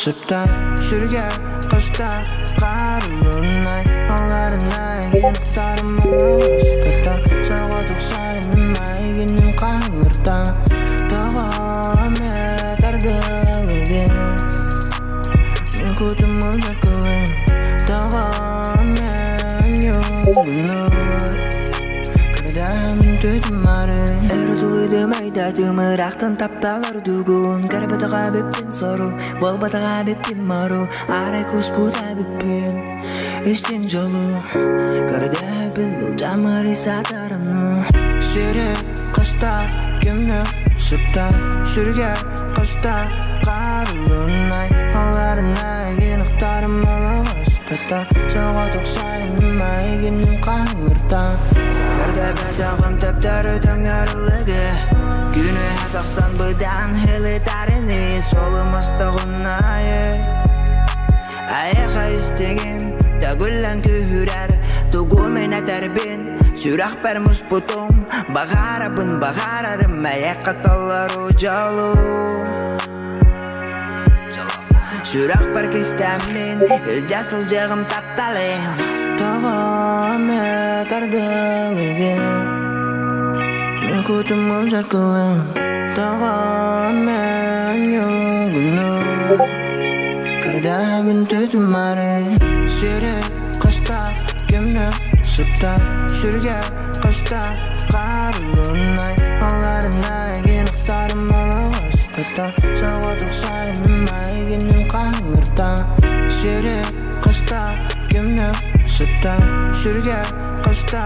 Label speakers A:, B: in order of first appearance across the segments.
A: Сыпта сүргэ кыста Карылынай аларынай Енықтарым аласпыта Соғотық майгиним қаңырта Тоғам таргылыбе Мен күтім жаркылым Тоғам Ыртылыдым айдатым ырахтан тапталар дугун Карбатаға беппин сору, болбатаға беппин мару Арай куспута беппин, истин жолу Көрдөбүн бұл жамыры сатарыны Сири қыста кімні сыпта Сүрге қыста қарылынай Аларына енықтарым алағастата Соғотық майгиним қаңырта Көрдөбөтөгүм төптөрү төңнөрүлүгү Күнү тахсан быдан хылытарыны Солумастогунайы Айаха истигин төгүллэн күһүрэр Тугу мен этэрбин сүрэхпэр муспутум Бағарабын бағарарым аяққа толору жолу Сүрэхпэр кистэммин илдьэ сылдьыаҕым тапталым Тоҕом тардылыгы Мен кутуму жаркылым Тоҕом мен югуну Көрдөбүн түтүмары Сири кыста кимни сыпта Сүргэ кыста карылынай Аларына енықтарым аласпыта Соғотық сайыным майгиним қаңырта Сири кыста кимни сыпта Сүргэ кыста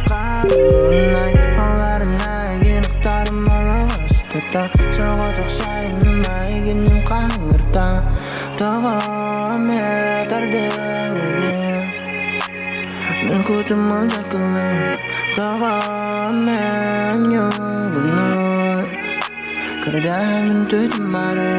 A: карылынай Аларына енықтарым аласпыта Соғотық сайыным майгиним қаңырта Тоғам тардылыгы Мен күтім жаркылым Тоғам мен югуну Көрдөбүн түтүмары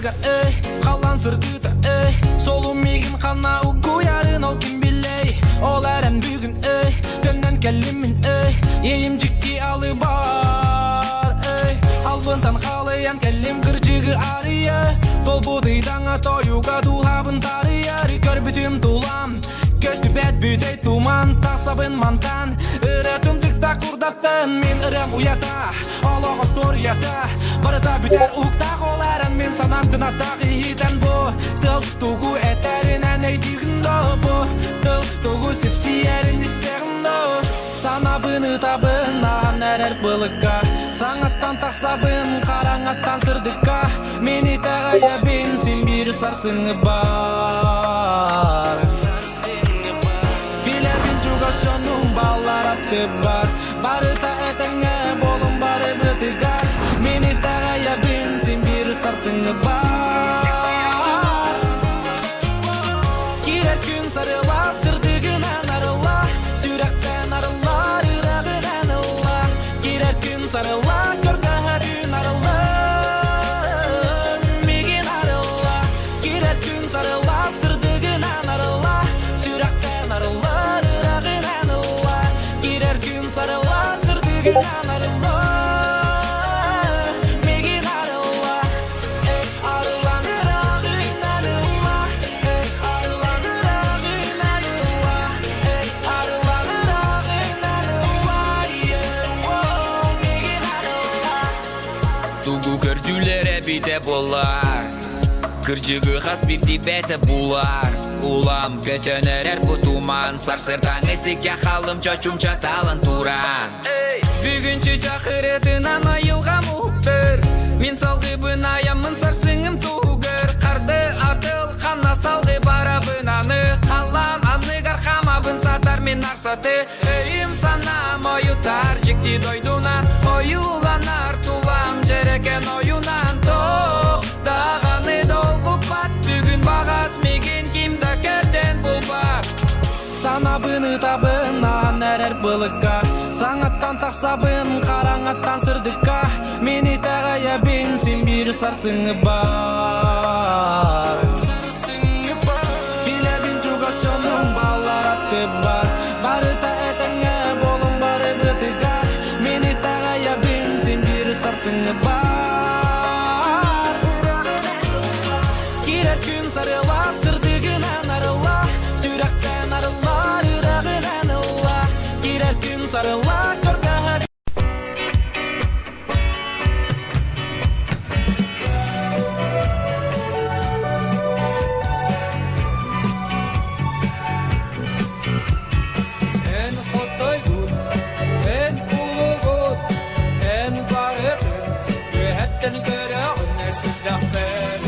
B: Анныгар эй, халлаан сырдыыта эй Солум миигин ханна угуйарын ол ким билэй Ол эрэн бүгүн эй, төннөн кэллим мин эй Иэйим дьикти алыбар эй Албынтан халыйан кэллим кырдьыгы арыйа Толбут ыйдаҥа тойуга дууһабын таарыйар Көрбүтүм тулам, көстүбэт бүтэй туман Тахсабын мантан, ырыатым тыкта курдаттан Мин ырыам уйата, олох остуоруйата Барыта бүтэр уһуктаах ол эрэн мин санаам кынаттаах иһитэн бу Тыл тугу этэринэн өйдүүгүн доо бу Тыл тугу сипсийэрин истэҕин доо Санабын ытабын аан эрэр былыкка Саҥаттан тахсабын хараҥаттан сырдыкка Мин итэҕэйэбин син биир сарсыҥҥы баар Билэбин чугас дьонум бааллар аттыбар Барыта этэҥҥэ буолун барыбытыгар Мин итэҕэйэбин син биир сарсыҥҥы баар Киирэр күн сарыла сырдыгынан арылла Сүрэхтэн арыллар ыраҕынан ылла Киирэр күн сарыла көрдөһөрүн арылла Мигин арылла Киирэр күн сарыла сырдыгынан арылла Сүрэхтэн арыллар ыраҕынан ылла Киирэр күн сарыла сырдыгынан арылла Мигин арылла Эй, арыллан ыраҕынан ылла Эй, арыллан ыраҕынан ылла Эй, арыллан ыраҕынан ылла Yeah, oh, мигин арылла
C: Тугу көрдүүлэр эбитэ буоллар Кырдьыгы хас биирдии бэйэтэ булар Улам көтөн эрэр бу туман Сарсыардааҥы сиккэ халым чочумча талан туран Бүгүн чычах ырыатынан айылҕам уһуктар Мин салгыбын айаммын сарсыҥым туһугар Харды атыл ханна салгы барабын аны Халлаан анныгар хаамабын сатар мин арсаты Өйүм санаам ойутар дьикти дойдунан Ойууланар тулам дьэрэкэн ойунан Тоох даҕаны долгуппат Бүгүн баҕас миигин ким да көрдөн булбат
B: Санабын ытабын аан эрэр былыкка Саҥаттан тахсабын хараҥаттан сырдыкка Мин итэҕэйэбин син биир сарсыҥҥы баар Билэбин чугас дьонум бааллар аттыбар Барыта этэҥҥэ буолун барыбытыгар Мин итэҕэйэбин син биир сарсыҥҥы баар Киирэр күн сарыла сырдыгынан арылла Сүрэхтэн арыллар ыраҕынан ылла Киирэр күн сарыла көрдөһөр
D: Эн хотойгун, эн улугун, эн барытын үөһэттэн көрөҕүн сиздэхпин.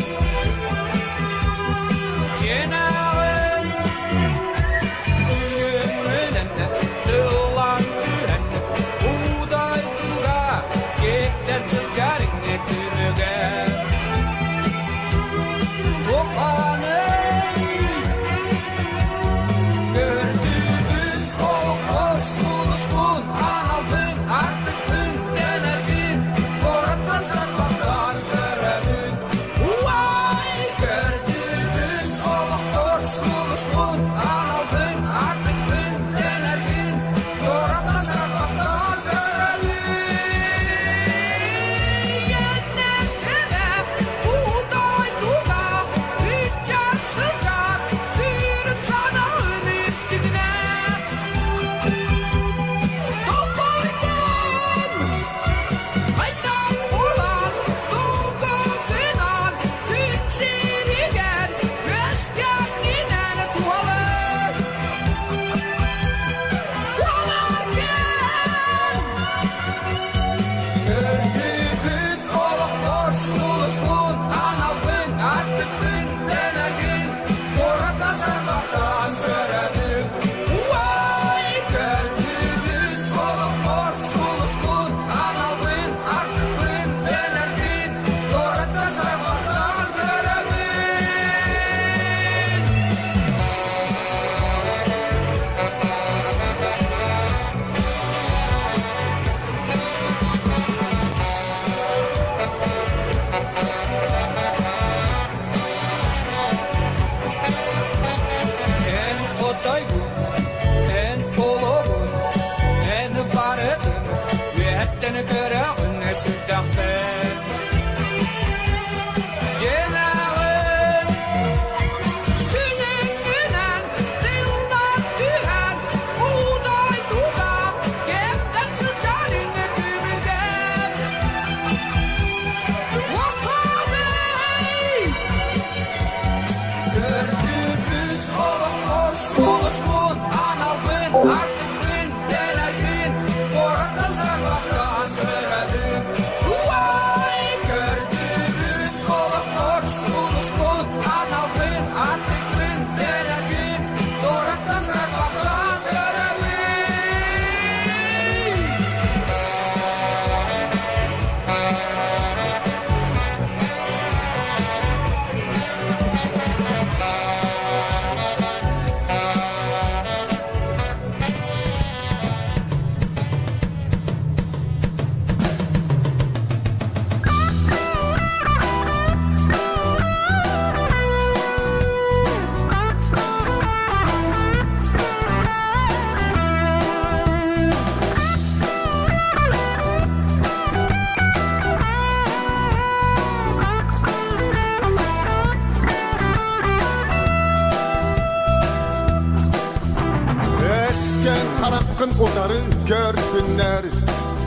E: Айаххын утары көрдүннэр,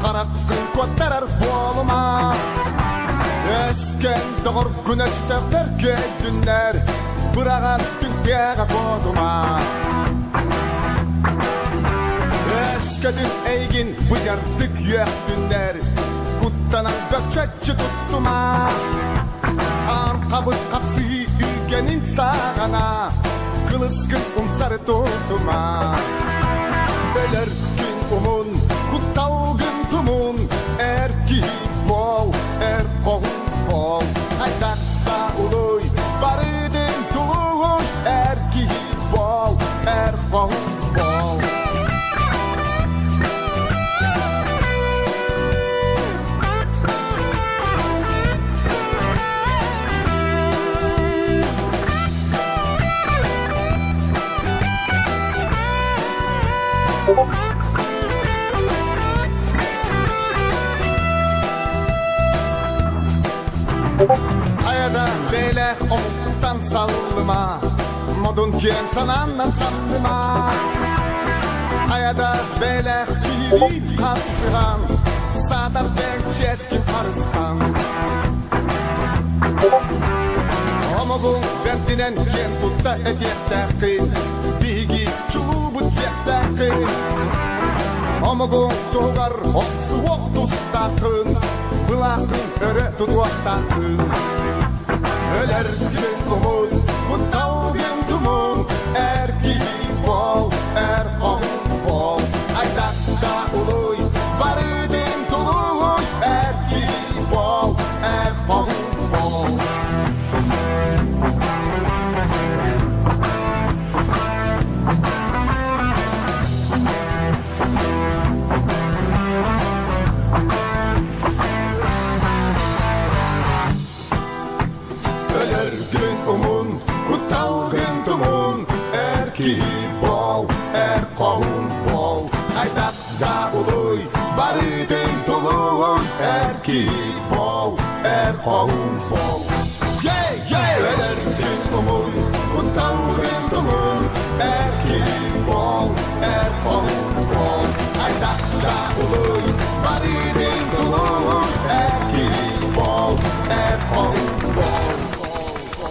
E: хараххын куоттарар буолума. Өскөн доҕоргун өстөөхтөр көйдүннэр, быраҕар түҥкээҕэ куотума. Өскөтүн эйигин быдьардык үөхтүннэр, куттанан бөкчөччү туттума. Хаан-хабыт хапсыһыы үгэнин саҕана, кылыскын умсары тутума. Өлөр күн умун, кутталгын тумун, эр киһи буол, эр хоһун буол. Хайдахта улуй, барытын тулуй, эр киһи буол, эр хоһун буол. Хайада бээлээх омуктан саллыма, модун киэн санааннан санныма. Хайада бээлээх киһилиин хапсыган, саатар дэҥ чиэскин харыстан. Омугуҥ бэрдинэн киэн тутта этиэхтээххин, биһиги чулуубут диэхтээххин. Омугуҥ туһугар охсуһуох тустааххын, былааххын өрө тутуохтааххын. Өлөр күн кумун, кутталгын тумун, эр киһи буол, эр омук буол. Айдакка улуй, барытын тулуй, эр киһи буол, эр омук буол. Өлөргүн умун, кутталгын тумун, эр киһи буол, эр хоһуун буол. Хайдах да улуй, барытын тулуй, эр киһи буол, эр хоһуун буол. Өлөргүн умун, кутталгын тумун, эр киһи буол, эр хоһуун буол. Хайдах да улуй, барытын тулуй, эр киһи буол, эр хоһуун буол.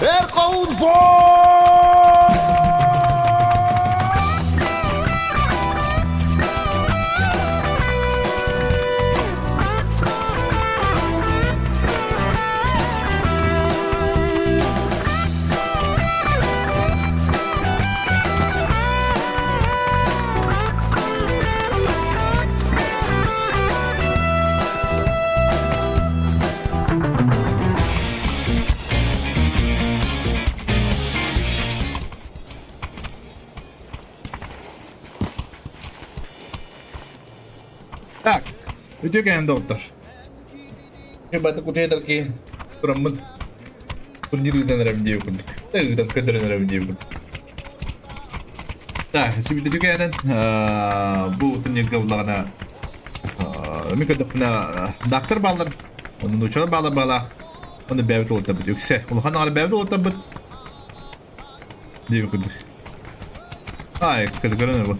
E: Эр хоһуун буол!
F: Так, үтүө кэм доҕоттор. Баты кутуйдар ки тураммын турнир ыытан эрэбин диэбит курдук. Ыытан көрдөрөн эрэбин диэбит курдук. Так, сибити түгэнэн бу турнирга буллаҕына эми көрдөхпүнэ даактар бааллар, онон нуучалар бааллар баалаах, оны бэйэбит уолаттарбыт үксэ. Улахан аҕар бэйэбит уолаттарбыт диэбит курдук. Ай, көрөн бу.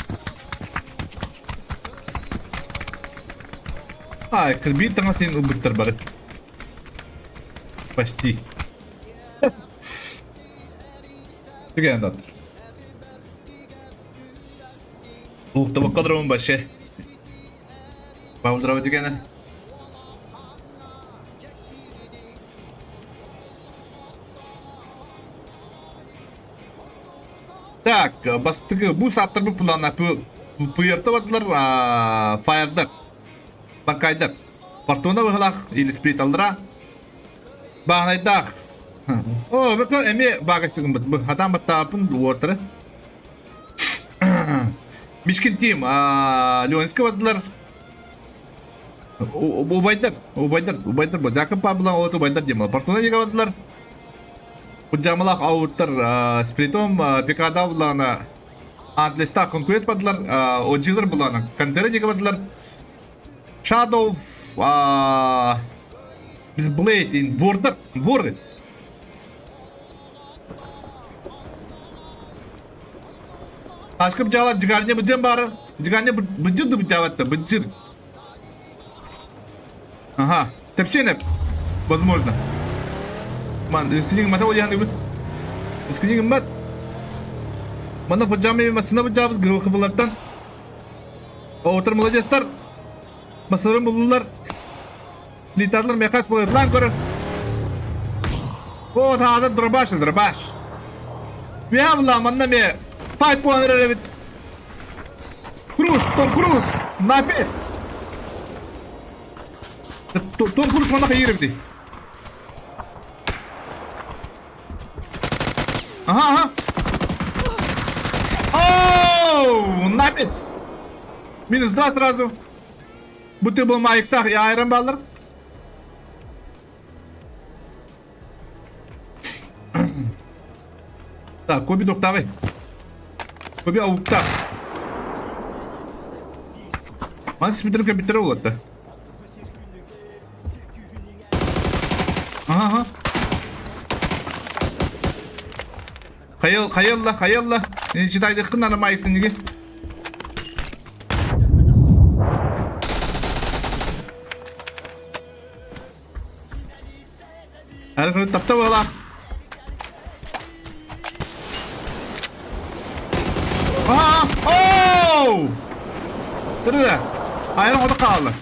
F: Ай, биир таҥас иһин ылбыттар бары. Почти. Түгэн дат. Уктабакка дромун вообще. Баудырабы түгэнэ. Так, бастакы бу сааттарбыт плана Пуэрто бардылар фаердар, Бакайдар. Фортуна быһылаах или сплиталлара Баанайдаах. О, бу эмиэ баагайсыгыммыт. Бу хатаан баттааппын уортары. Мишкин Тим, Леонскай бардылар. Убайдар, убайдар, убайдар бу. Жакын Павлан от убайдар диэн. Фортуна диэки бардылар. Кудьамалаах ауттар сплитом Пикада буллаҕына Атлеста конкурент бардылар, Оджилар буллаҕына Кантера диэки бардылар. Shadow Biz Blade in Border War. Aşkım Cağlar Cigarine bu бары. Дьиганя быдьыр да быдьаабат да, быдьыр. Ага, Тэпсиэнэп. Возможно. Ман, искини гыммата уйаһаныбыт. Искини гыммат. Манна фуджами массына быдьаабыт гылхыбылартан. Оотор молодецтар. Масырын буллулар. Литарлар мекас буолан көрөр. О, таада дробаш, дробаш. Вявла, манна ме. Файт буолан эрэр эбит. Круз, Том Круз, напет. Том Круз манна хайыр эбитий? Ага, ага. Оу, напец. Минус два сразу. Бу ты был маикстах и айрон баллар. Так, Коби доктавай. Коби ауттах. Ман спидер компьютера улатта. Ага, ага. Хайал, хайалла, хайалла. Читайдыккын ана майксың неге? Әрі тапта бала. Ага! Оу! Тұрды. Айран ода қалды.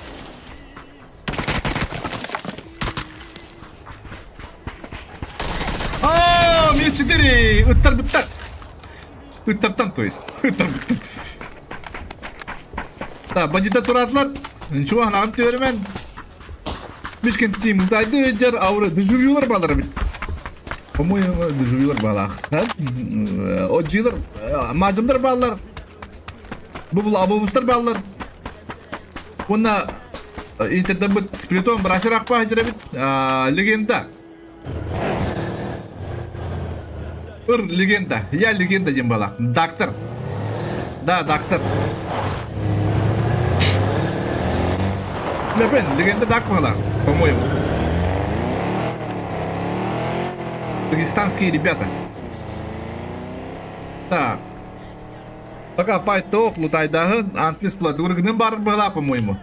F: О, минус 4! Ыттар бүттер. Ыттартан, то есть. Ыттар бүттер. Так, бандиттар тураатылар. Ничего, анаҕын түөрүмэн. Мишкин тим мутайды дьэр аура дежурюлар баалар эбит. По-моему, дежурюлар баалаах. Отжилар, маажымдар баалар. Бу бул абобустар баалар. Уонна интернет сплитон брашер ахпа эбит. Легенда. Ыр легенда. Я легенда диэн баалаах. Доктор. Да, доктор. Лепен, легенда так была, по-моему. Дагестанские ребята. Так. Пока файт лутайдаһын, антис платургнын бар была, по-моему.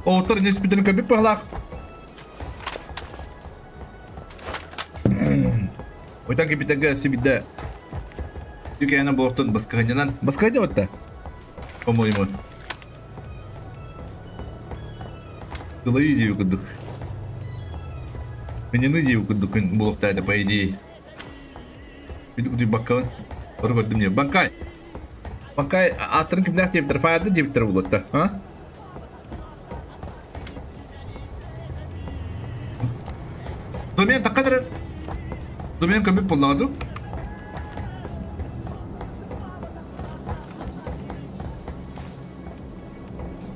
F: Оотор неспитин көбүп быһалаах. Ойтан кепитеге сибидде Түкээнэ буохтун баскыһынньанан баскыһынньа батта по-моему. Кылайыы диэби курдук. Кынньаныы диэби курдук күн буолуохтаата по идее. Бүдүк баккабын. Ору көрдүм дии. Банкай. Банкай ааттарын кимнээх диэбиттэр, фаерды диэбиттэр буолуоттар, а? Домен такка дэрэр. Домен көмүк буоллаҕа дуу?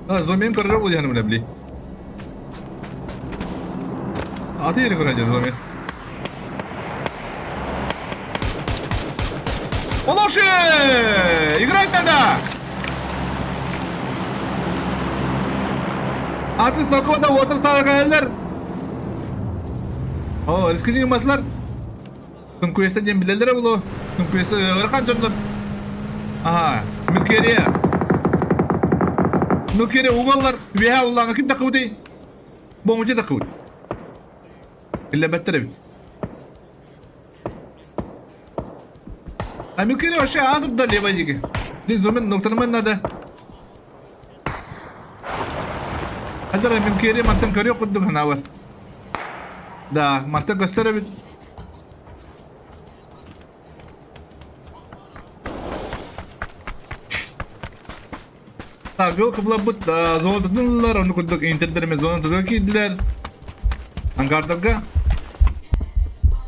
F: А, Зомен көрөрө буолуоханы билэ били. Аты yeri көрөн дьэ Зомен. Олоши! Играть надо! Аты снокода отыр сарғайлар. О, рискini матылар. Күнкүөстэ диэн билэллэрэ буолуо. Күнкүөстэ ыарахан дьоннор. Аха, Милкерия. Милкерия угаллар. Үөһэ уллааҥа ким таххыбытый? Бомуча таххыбыт. Иллэбэттэр эбит. А Милкерия вообще аатыр да левой диги. Зумен ноктаныман надо. Хадара Милкерия мантан көрүөх курдук санаабар. Да, мантан көстөр эбит. Так, кыбылабыт зона тутнуллар, ону курдук интердерме зона тутуга киирдилэр. Ангардарга.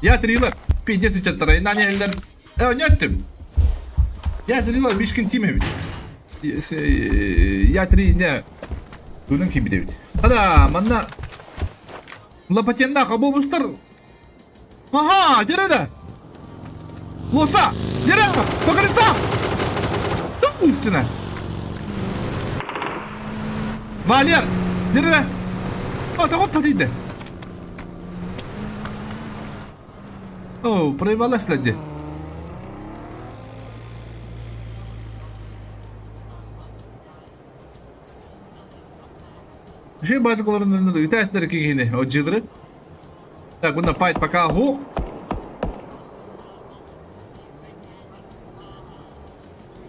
F: Я трилар. Пиздец ычаттара, инан эллер. Э, неттим. Я трилар, Мишкин тим эбит. Я три не. Тунун ким эбит. Ада, манна Лопатеннах обобустар. Ага, дерада. Лоса! Дерево! По крестам! Допустина! Валер! Дерево! О, тоҕо патыйда. О, проебалась дии. Үшүй баатык олорун ытаастар киһини отжылыры. Так, бұнда файт пока ху.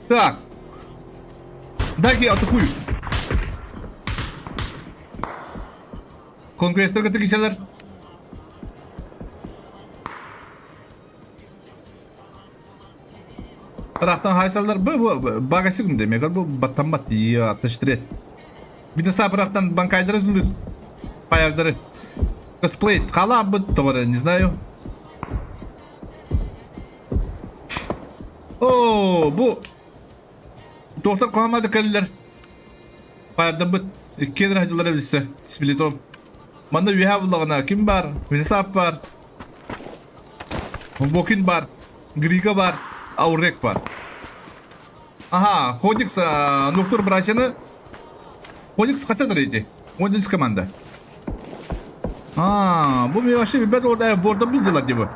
F: Так. Дай-ка я атакую. Конкуренттар кытта киселер. Ыраахтан хаайсаллар бу бу багасыгым демек бу баттаммат ия тыштырет. Бите сапырахтан банкайдары зулыр. Паярдары. Косплей халабыт тоҕо не знаю. О, бу Доктор куһамады кэллэр. Паярдаммыт. Иккиэн хаҗылара билсэ. Сплитом. Манна үөһэ буллаҕына ким бар? Венесап бар. Бокин бар. Грига бар. Аурек бар. Ага, Ходикс Нуктур братьяны. Ходикс хотят эти. Ходикс команда. А, бу мен вообще билбэт орда ворда билдилар диби.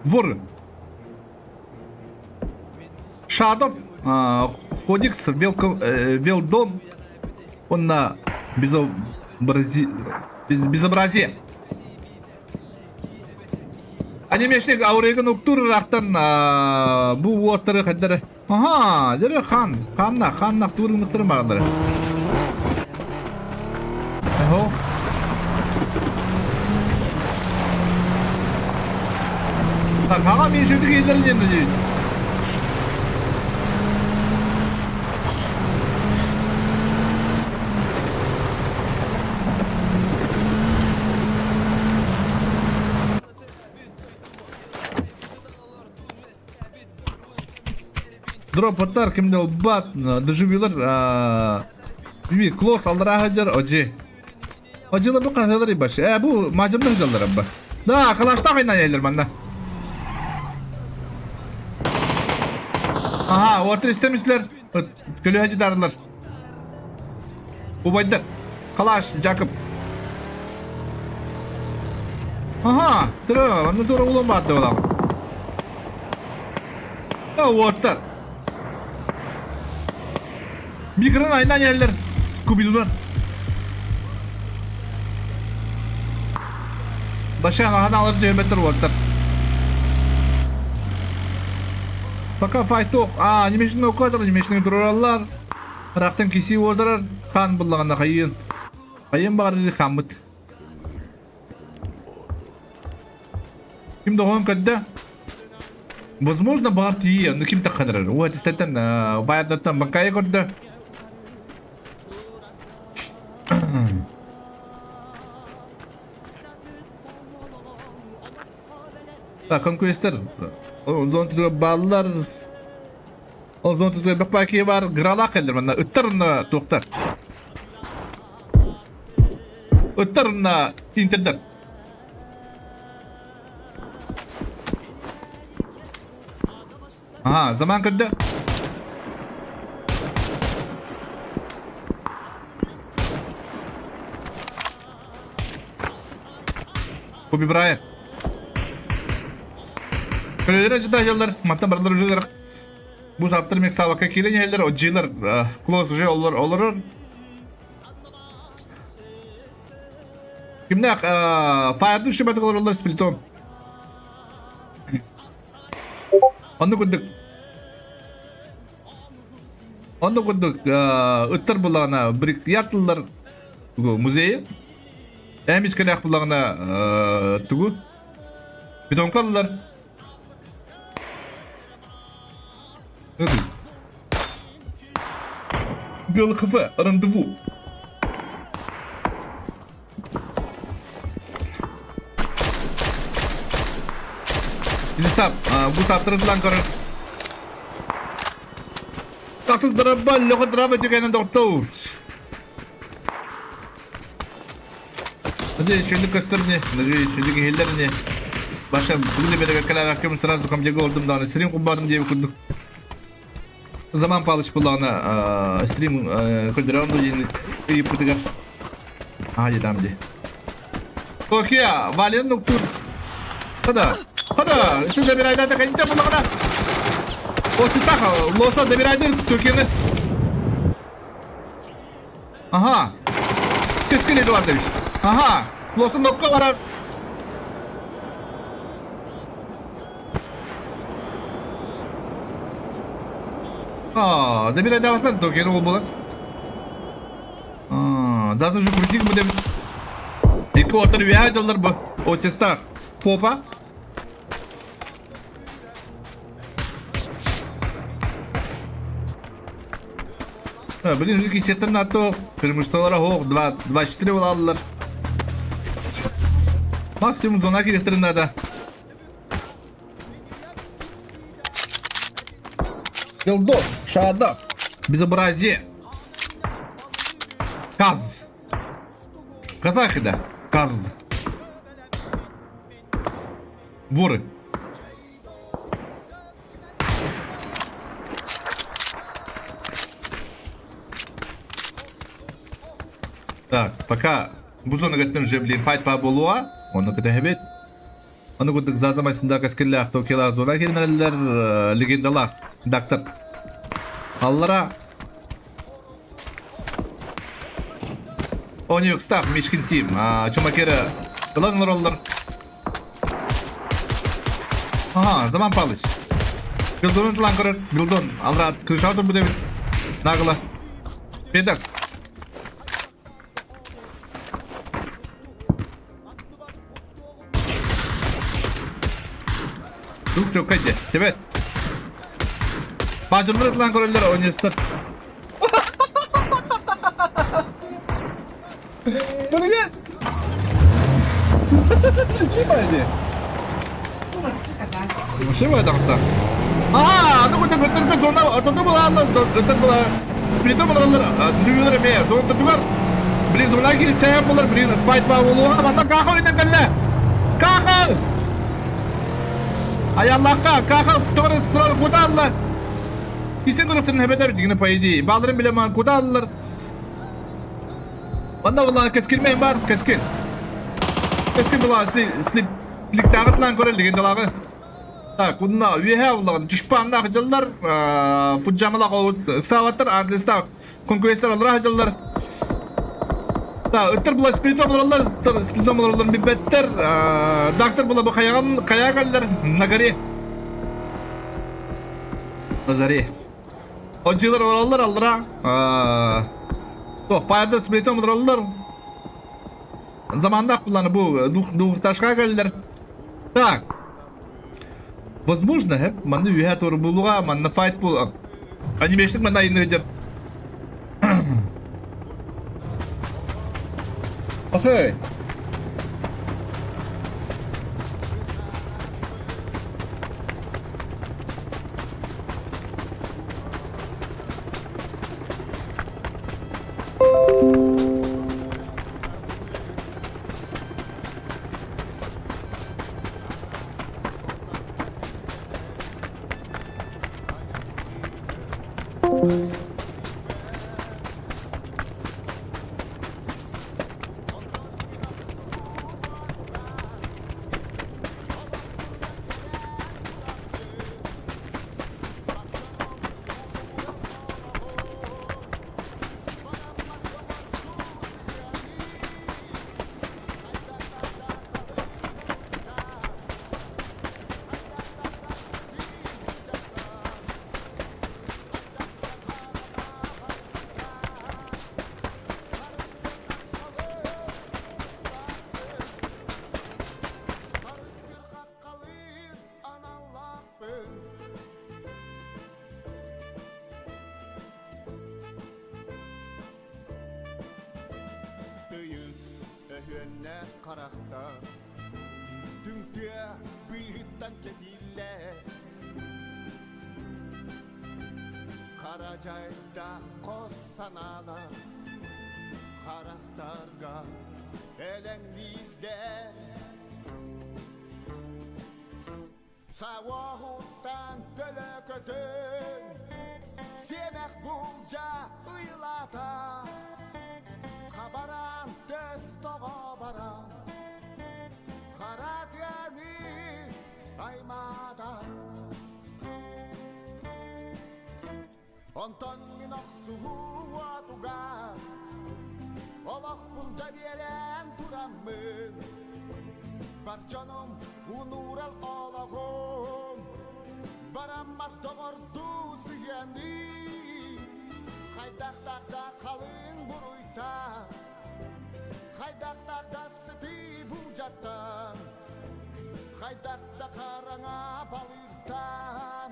F: Вор. Шадов, Ходикс, Велдон, он на безобрази... безобразие. Анимешник Аурегын уктур ырахтан бу уоттары хаддары. Аха, дere хан, ханна, ханна турыңныктырын багалары. Эхо. Так, хаға мен жердік елдерін енді дейді. Дропоттар кимде ылбат, дежурилар би клосс аллараа сылдьар одьи. Одьилар бу хаһыалар баш. Э бу мадьырда сылдьаллар абба. Да, калаштаах айнан иһэллэр манна. Аха, уоттар истэмислэр, көлүһэ дьытаарылар. Убайдар, Калаш, Жакып. Аха, тура, онно тура улан баатты балам. Уоттар. Микрон айнан иһэллэр Скубидунан. Башан ахан алар түһүмэттэр уоттар. Пока файток. А, немешин окуатар, немешин тураллар. Ыраахтан кисии уордарар, хаан буллаҕына хайыын. Хайыан баҕарар хааммыт. Ким доҕоон көрдө? Возможно, баҕар тиийэ, ону ким тахханарар. Уу этистэртэн, баайдартан бакайа көрдө. Так, конкуренттар зон түгө бааллар. Ол зон түгө бэкпаки бар, грала келдер манна ыттар онно туохтар. Ыттар онно интердер. Ага, заман көрдө. Коби Брайант. Көлөлөрө жыта маттан барылар уже Бу саптыр мек сабакка киирэн иһэллэр, отдьиилэр клосс уже олор олорор. Кимнээх фаердык шибатык олороллор сплитом. Онну курдук Онну курдук ыттар булаҕына брикярдлар тугу музейы эмис кэлээх булаҕына тугу бетонкаллар ГЛХФ рандеву. Сап, бу саптырытылан көрөр. Татыз дырабба, лөҕө дыраба түгэнэ доктор. Надеюсь, шүндүк көстөр не, надеюсь, шүндүк иһиллэр не. Баша, бүгүн эбэргэ кэлээбэккэ сразу комдега олдум даҕаны стрим куббатым диэби курдук. Заман Палыч буллаҕына стрим көрдөрөҕүн дуу диэн ыйыппытыгар Аа дедам ди. Токио, Вален нуктур. Хада, хада, şu забирайда да кайда буллаҕына. Осистах, лоса забирайда Токионы. Ага. Кэскил Эдуардович. Ага, Лосын нокко барар. Аа, да бир айдабастар токени ол болар. Аа, зазы же крутик будем. Екі отыр вя жолдар бу. О сестах. Попа. Блин, үгүй сеттен ато преимуществолара хоох 2 24 болаллар. Максимум зона кирехтерин надо. Елдо, Шада, Безобразие. Каз. Казахи, да. Каз. Воры. Так, пока бу зонагаттан уже, блин, файт па болуа, оны кытахабет. Оны курдук зазамасында каскиллах, токилах зона кирнеллер, легендалах, доктор. Аллара. Ониокстах, Мишкин Тим, Чумакера, ылан роллар. Ага, Заман Палыч. Билдонун тылан көрөр, Билдон, алра крышаутун бу дебит. Нагыла. Педакс. Тук чокка дьэ. Тебет. Баажыллар ытылан көрөллөр онестар. Привет! Чимайди. Вообще таҕыста. Аа, аны кутта көттөргө зона отото булааллар, өттөр була. Притом булаллар, дүнүлөр эмээ, зона тугар. Блин, зона кирсээн булар, блин, файт ба болуға, манна каха ойнан кэллэ. Каха! Аяллахха, каха тоҕо сразу кутааллар. Кисен көрөктөрүн хэбэтэр дигини по идее. Бааларын биле ман кутааллар. Манна була кэскилмейм бар, кэскил. Кэскил була слип сликтааҕы көрөр легендалагы. Так, уна үөһэ буллаган душпаннаах дьаллар, фуджамалах ыксаабаттар, адлистаах конкуренттар аллара дьаллар. Та, ыттар була спиритом булаллар, спиритом булаллар билбэттэр, доктор була бу хайаган хайагаллар на горе. На заре. Отдьылар олороллор аллара. Фаерда спиритом олороллор. Замандаах булланы бу двухташка кэллэр. Так. Возможно, хэп, манна үһэ тур булуга, манна файт бул. Анимешник манна айынныгыдыр. Окей.
E: Тыйыс өһүөннээх харахтар Түҥ тыа быыһыттан кэтииллэр Хара дьайдаах хос санаалар Харахтарга элэҥнииллэр Сауоһуттан төлөкөтүн Сиэмэх булдьа ыйылаата Хабараан төс тоҕо баран Хара тыаны аймаата Онтон мин охсуһуу уотугар. Олохпун да биэрэн тураммын Бар дьонум унуурал олоҕум Бараммат доҕордуу сыһыаныы Хайдахтаах да халыҥ буруйтан Хайдахтаах да сытыы булдьаттан Хайдах да хараҥа балыыртан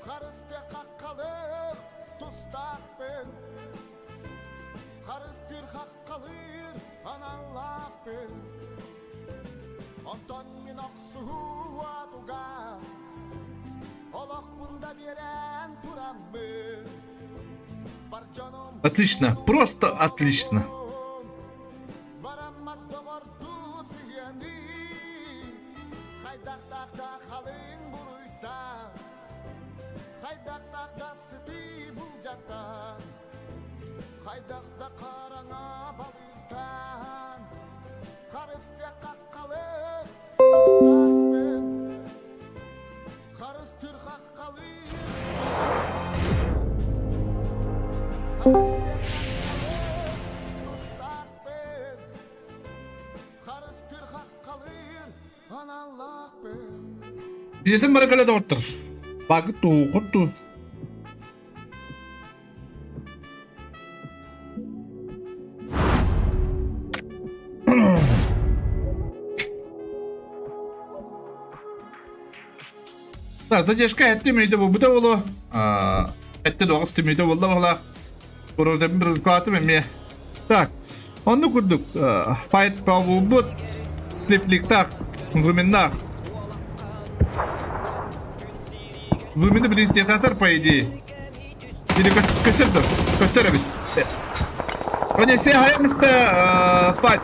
E: Харыстыах хаххалыах тустаахпын Харыстыыр хаххалыыр аналлаахпын Онтон мин охсуһуу уотугар Олохпун да биэрэн тураммын Бар дьонум
F: Отлично, просто отлично.
E: Бараммат доҕордуу сыһыаны Хайдахтаах да халыҥ буруйтан Хайдахтаах да сытыы булдьаттан Хайдах да хараҥа балыыртан Харыстыах хаххалык тустаахпын Харыстыыр хаххалыыр Харыстыах хаххалык тустаахпын Харыстыыр хаххалыыр аналлаахпын
F: Билетин бары кэлэ доҕоттор. Багыт туу, хот туу. Так, задержка этти мүйтө буолбута буолуо. Этте доҕус түмүүтэ буолла баҕалаах. Урутым бір эмиэ. Так, онну курдук файт буолбут, слипликтах, глубинах. Глубины билин стетатор, по идее. Или көстөр көстөр эбит. Онесе хайамыста файт.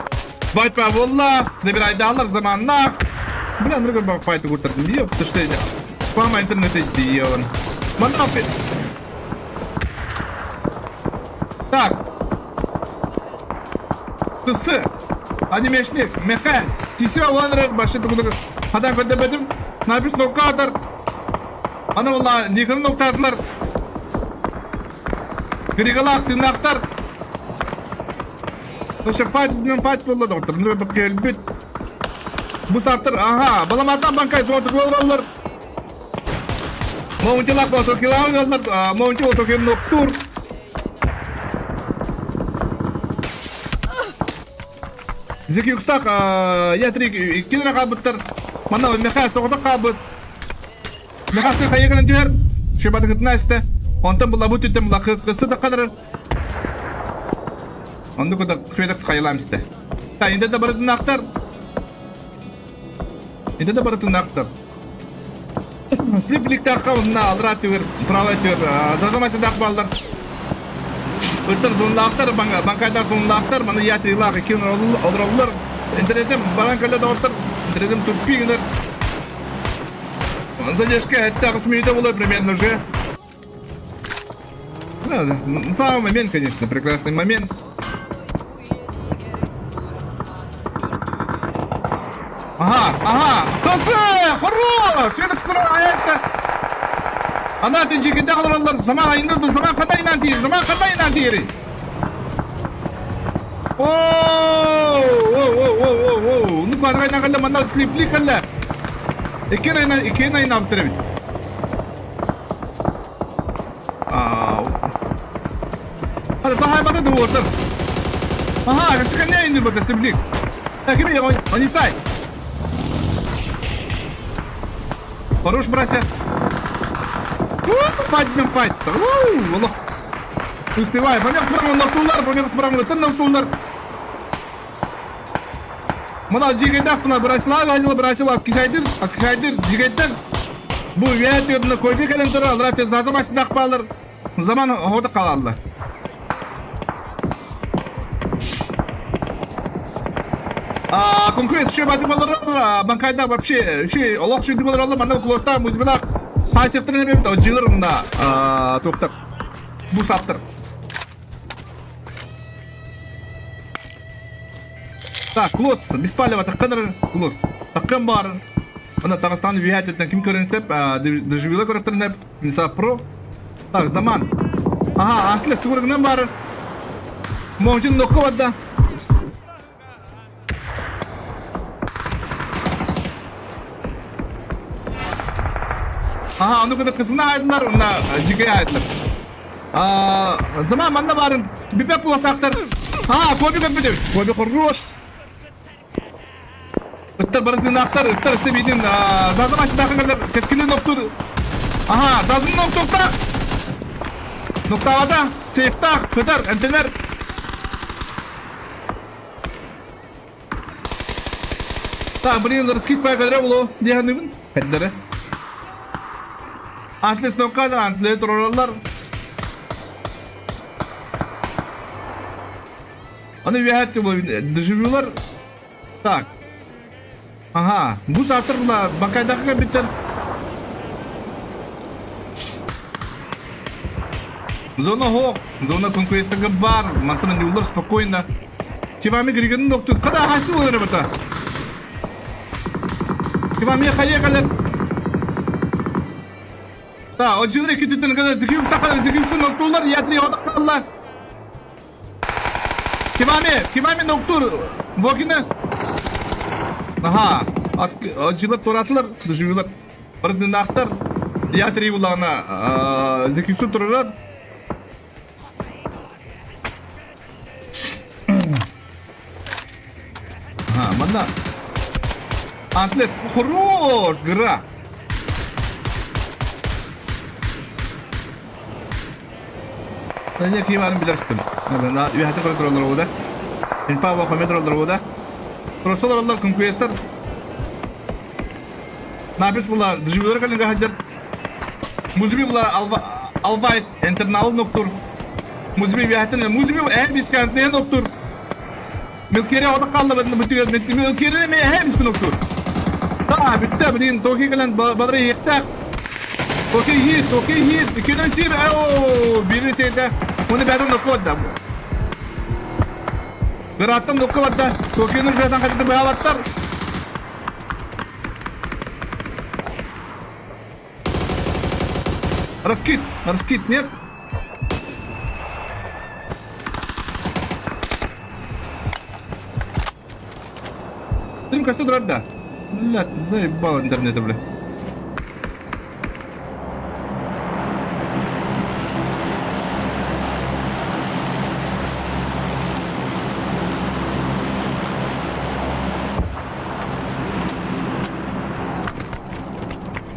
F: Файт буолла, набирайдаалар заманнаах. Бля, ныргыр баг файты куртардым. Ёпта, что это? Пама интернет идион. Манна Так. Тысы. Анимешник, Мехес, Кисе Ланрер, башы тугудук. Хадан көрдөбөтүм. Напис нокатор. Аны була Никон ноктардылар. Григалах тыыннаахтар. Ошо файт файт буолла доктор. Нүрбүк келбит. Бу саптар, ага, баламатан банкай суотук олороллор. Моунтилах болсо килаалар, моунти отокен ноктур. Зеки Юкстах, я три иккилere хаалбыттар. Манна Михаил соҕотох хаалбыт. Михаил хайыгынан түһэр. Шебатыгытына истэ. Онтон булабыт үттэн була кысты да кадарар. Онду куда күөдек хайылаам истэ. Та инде да барытыннаахтар. Инде да барытыннаахтар. Слипликтаахха онна алра түгэр, право түгэр. Дадамасыдаах балдар. Ыттар зонлаахтар, банкайдар зонлаахтар, маны я тыылаах иккин олороллор. Интернетим баран кэлэ доҕоттор, интернетим туппи гынар. Задержка это 8 минут было примерно уже. Ну, самый момент, конечно, прекрасный момент. Ага, ага, Хосе, хорош! Это это. Ана тинчикинде олороллор, заман айынды, заман қандай тиир, заман қандай тиири. Оо, оо, оо, оо, оо, ну квадрайна калла, манна слипли калла. Иккен айна, иккен айна авторыбит. Hadi daha bata duvardır. Aha, kaçıkan ne indi burada слиплик. Кими Онисай. Хорош, брася. Файт файт. Олох. Успевай. Помех справа нактулар, помех справа тын нактулар. Мына жигендах мына бросила, галила бросила, откисайдыр, откисайдыр, жигенден. Бу вият койду келен тура, алар зазамасындак балар. Zaman orada kalallar. Конкуренция еще бадык олар, банкайда вообще, еще олох шүйдік олар олар, манда класста музбилах, хайсектор не бит, жилер мында, тоқтар. Бу саптыр. Так, клосс, беспалево таққаныр, клосс. Таққан бар. Ана Тағыстан виһәтеттен ким көрінсеп, деживила көрөктөрүнеп, Миса Про. Так, заман. Ага, Антлес түгүргүнөн бар. Моңчин нокко барда. Аха, ону кытта кысына айдылар, уна жигей айдылар. Заман манна барын, бипе пулатактар. А, Коби көппүтү. Коби хорош. Ыттар бары тыынаахтар, ыттар өссө биитин дазым ачытаахын кэллэр, кэскили ноктур. Аха, дазым ноктуохтаах. Ноктаабата, сейфтаах, көтөр, эмтэнэр. Так, блин, раскид пай кэлэрэ буолуо дии саныыбын. Кэллэрэ. Антлес ноккадар, антле турараллар. Аны үөһэ дежавюлар. Так. Ага, бу саатыр мына бакайдахы кэлбиттэр. Зона хоох, зона конкуренттарга бар, мантан ньуулар спокойно. Кивами Григорин доктор, када хасы олар бата. Кивами хайа калер. Та, отжылыр күтүтен када зикюкс тақалар, зикюксын ноктулар, ятри отаққалар. Кивами, Кивами ноктур, Вокина. Аха, отжылар туратылар, дежавюлар. Бардынахтар, ятри булана, зикюксын турарар. Ага, манна. Антлес, хорош, гра. Не ким барын билэр истим. Үһәтэ көрө тураллар оҕуда. Инфа көмө тураллар оҕуда. Просто олороллор конкуестар. Напис була дежурер кэлин хаджар. Музыби була Алвайс интернал ноктур. Музыби үһәтен музыби э бискантли ноктур. Милкере ода қалды бүтүгер Милкере ме э бис ноктур. Да, бүттэ, блин, токи кэлэн бадры иэхтээх. Токи хит, токи хит, кенен сир, оо, бири сейде. Оны бәрін нокка бадда. Гыраттан нокка бадда. Токины жатан қайтып баалаттар. Раскид, раскид, нет? Стрим костер турар да? Блядь, заебал интернета, бля.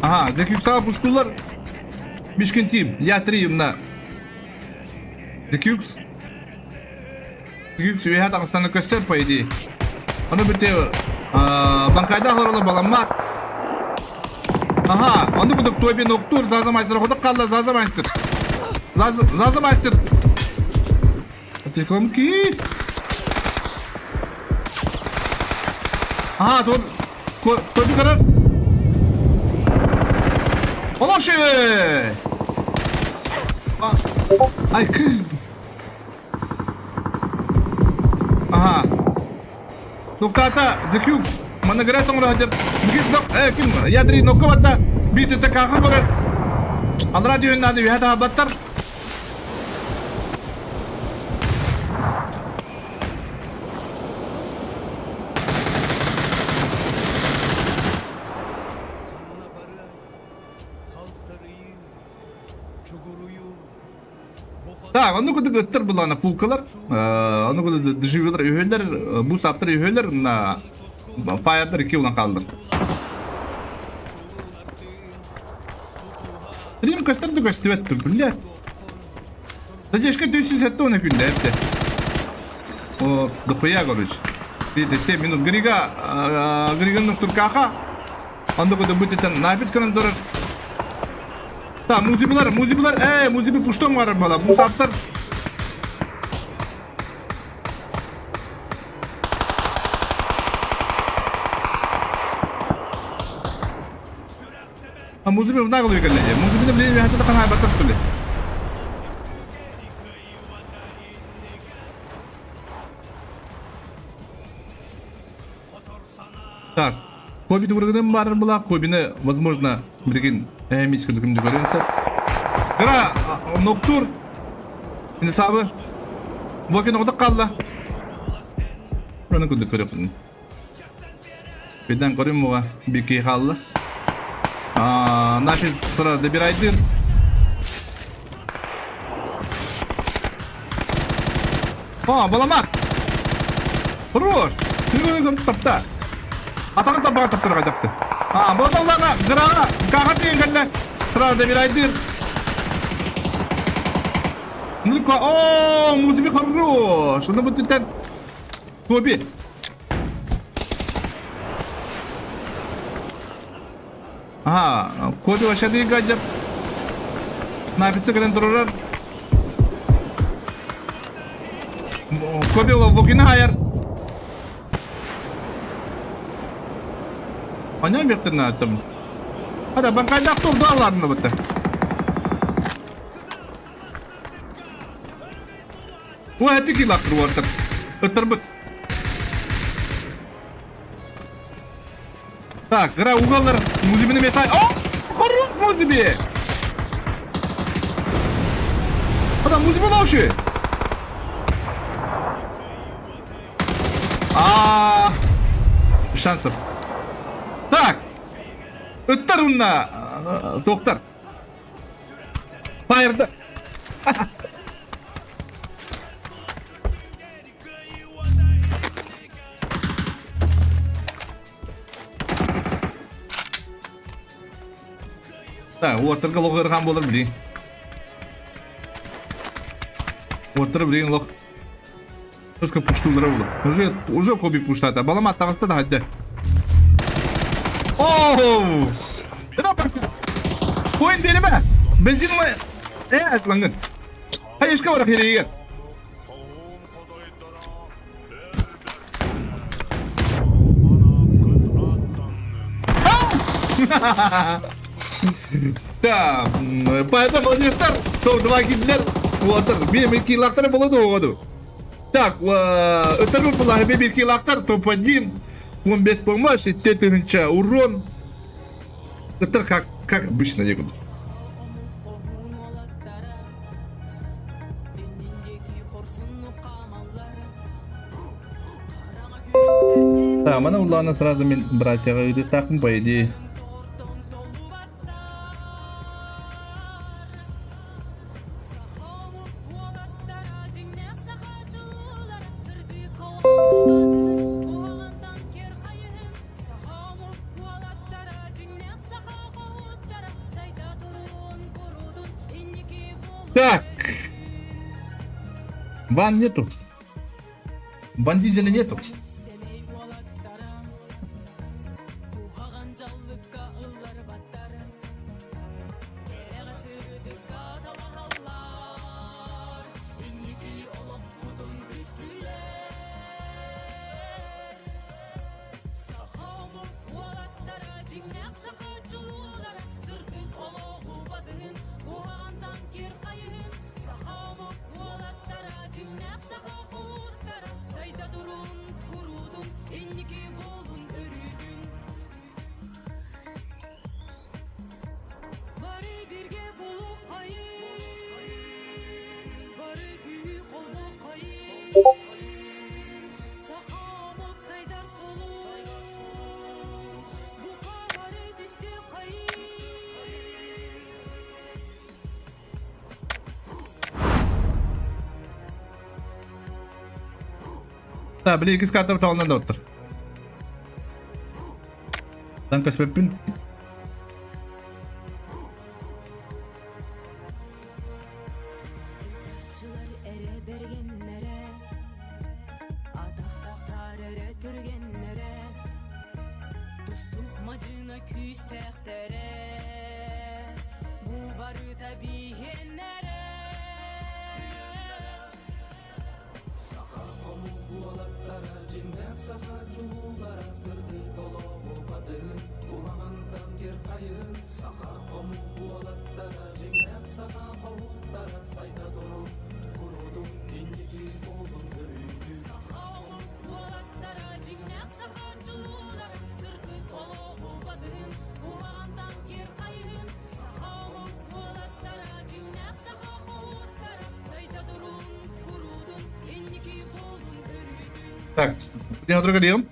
F: Ага, The пушкулар. Мишкин Тим, я 3 на The Cukes. The Cukes үөһэ таҕыстаны көстөр, по идее. Ону бүтэ банкайда олороло баламмат. Ага, ону кудук Тоби Ноктур, Заза Мастер, ходок қалла Заза Мастер. Заза Мастер. Отекомки. Ага, то Тоби көрөр. Олох шебе! Ай, кы. Ага. Тоқтата, The Cukes. Манна грет оҥоро сылдьар. The Cukes нок, э, ким? Ядри нокко батта. Биир түтэ каахы көрөр. Аллараа түһүн наада үһэ таһабаттар. Так, ону курдук ыттар булана фулкалар, ону курдук дежурилар үһүлэр, бу саптар үһүлэр, на фаердар икки улан хааллар. Рим көстөр да көстүбэт, блядь. Задержка 270 күндэ эбитэ. О, дохуя, короче. Видите, 7 минут. Грига, Григан туркаха. Онда куда будет это напись көрөн турар. Та, музыбылар, музыбылар, э, музыбы пуштон бар бала. Мусаптар. А музыка мына кылып кэллэ. Музыканы билин хата канай баттар что ли? Так, Коби тугургынан баар была, Кобины, возможно, билигин эмис күндүкүм көрүнсө. Гра, Ноктур, Инесабы. Вокен оҕото хаалла. Оны курдук көрөппүн. Birden көрүм буга бики хаалла. Нафиг сразу добирайдыр. О, баламак! Хорош! Тапта. Атаҕын табаҕа таптарга дьахты. А, боталлаҕа, гыраҕа, каха тиэн кэллэ. Сразу добирайдыр. Ну-ка, о, музыка хорош! Ну вот это Тоби. Ага, Коби вообще гаджет. Напиться кэлэн турар. Коби Лукина хайар. Оня бектен аттым. Hadi ben kaynak oldu Allah'ını bitti. Бу эти килактыр уортар. Ыттарбыт. Так, кыра угаллар музыбины месай. О! Хорош музыби! Адам музыби лауши. А, шансов. Так. Ыттар унна доктор. Байырды. Так, уоттарга лох ырхан болар билин. Уоттар билин лох. Туска пуштулара була. Уже уже коби пуштата. Балама таҕыста да хадда. Оу! Коин береме? Бензин э аслангын. Хайышка барах ерегер. Да, поэтому молодецтар, топ-2 киллер, уотар, бир киллактар болады оғаду. Так, өтөрү булаһы бир киллактар, топ-1, 15 помощь, тетинча урон. Это как обычно, некуда. Да, мана улана сразу мен братьяға үйді по идее. Так. Ван нету. Ван Дизеля нету. Да, били икис картам талынан да оттыр. Дан көспөппүн. Так, я другим.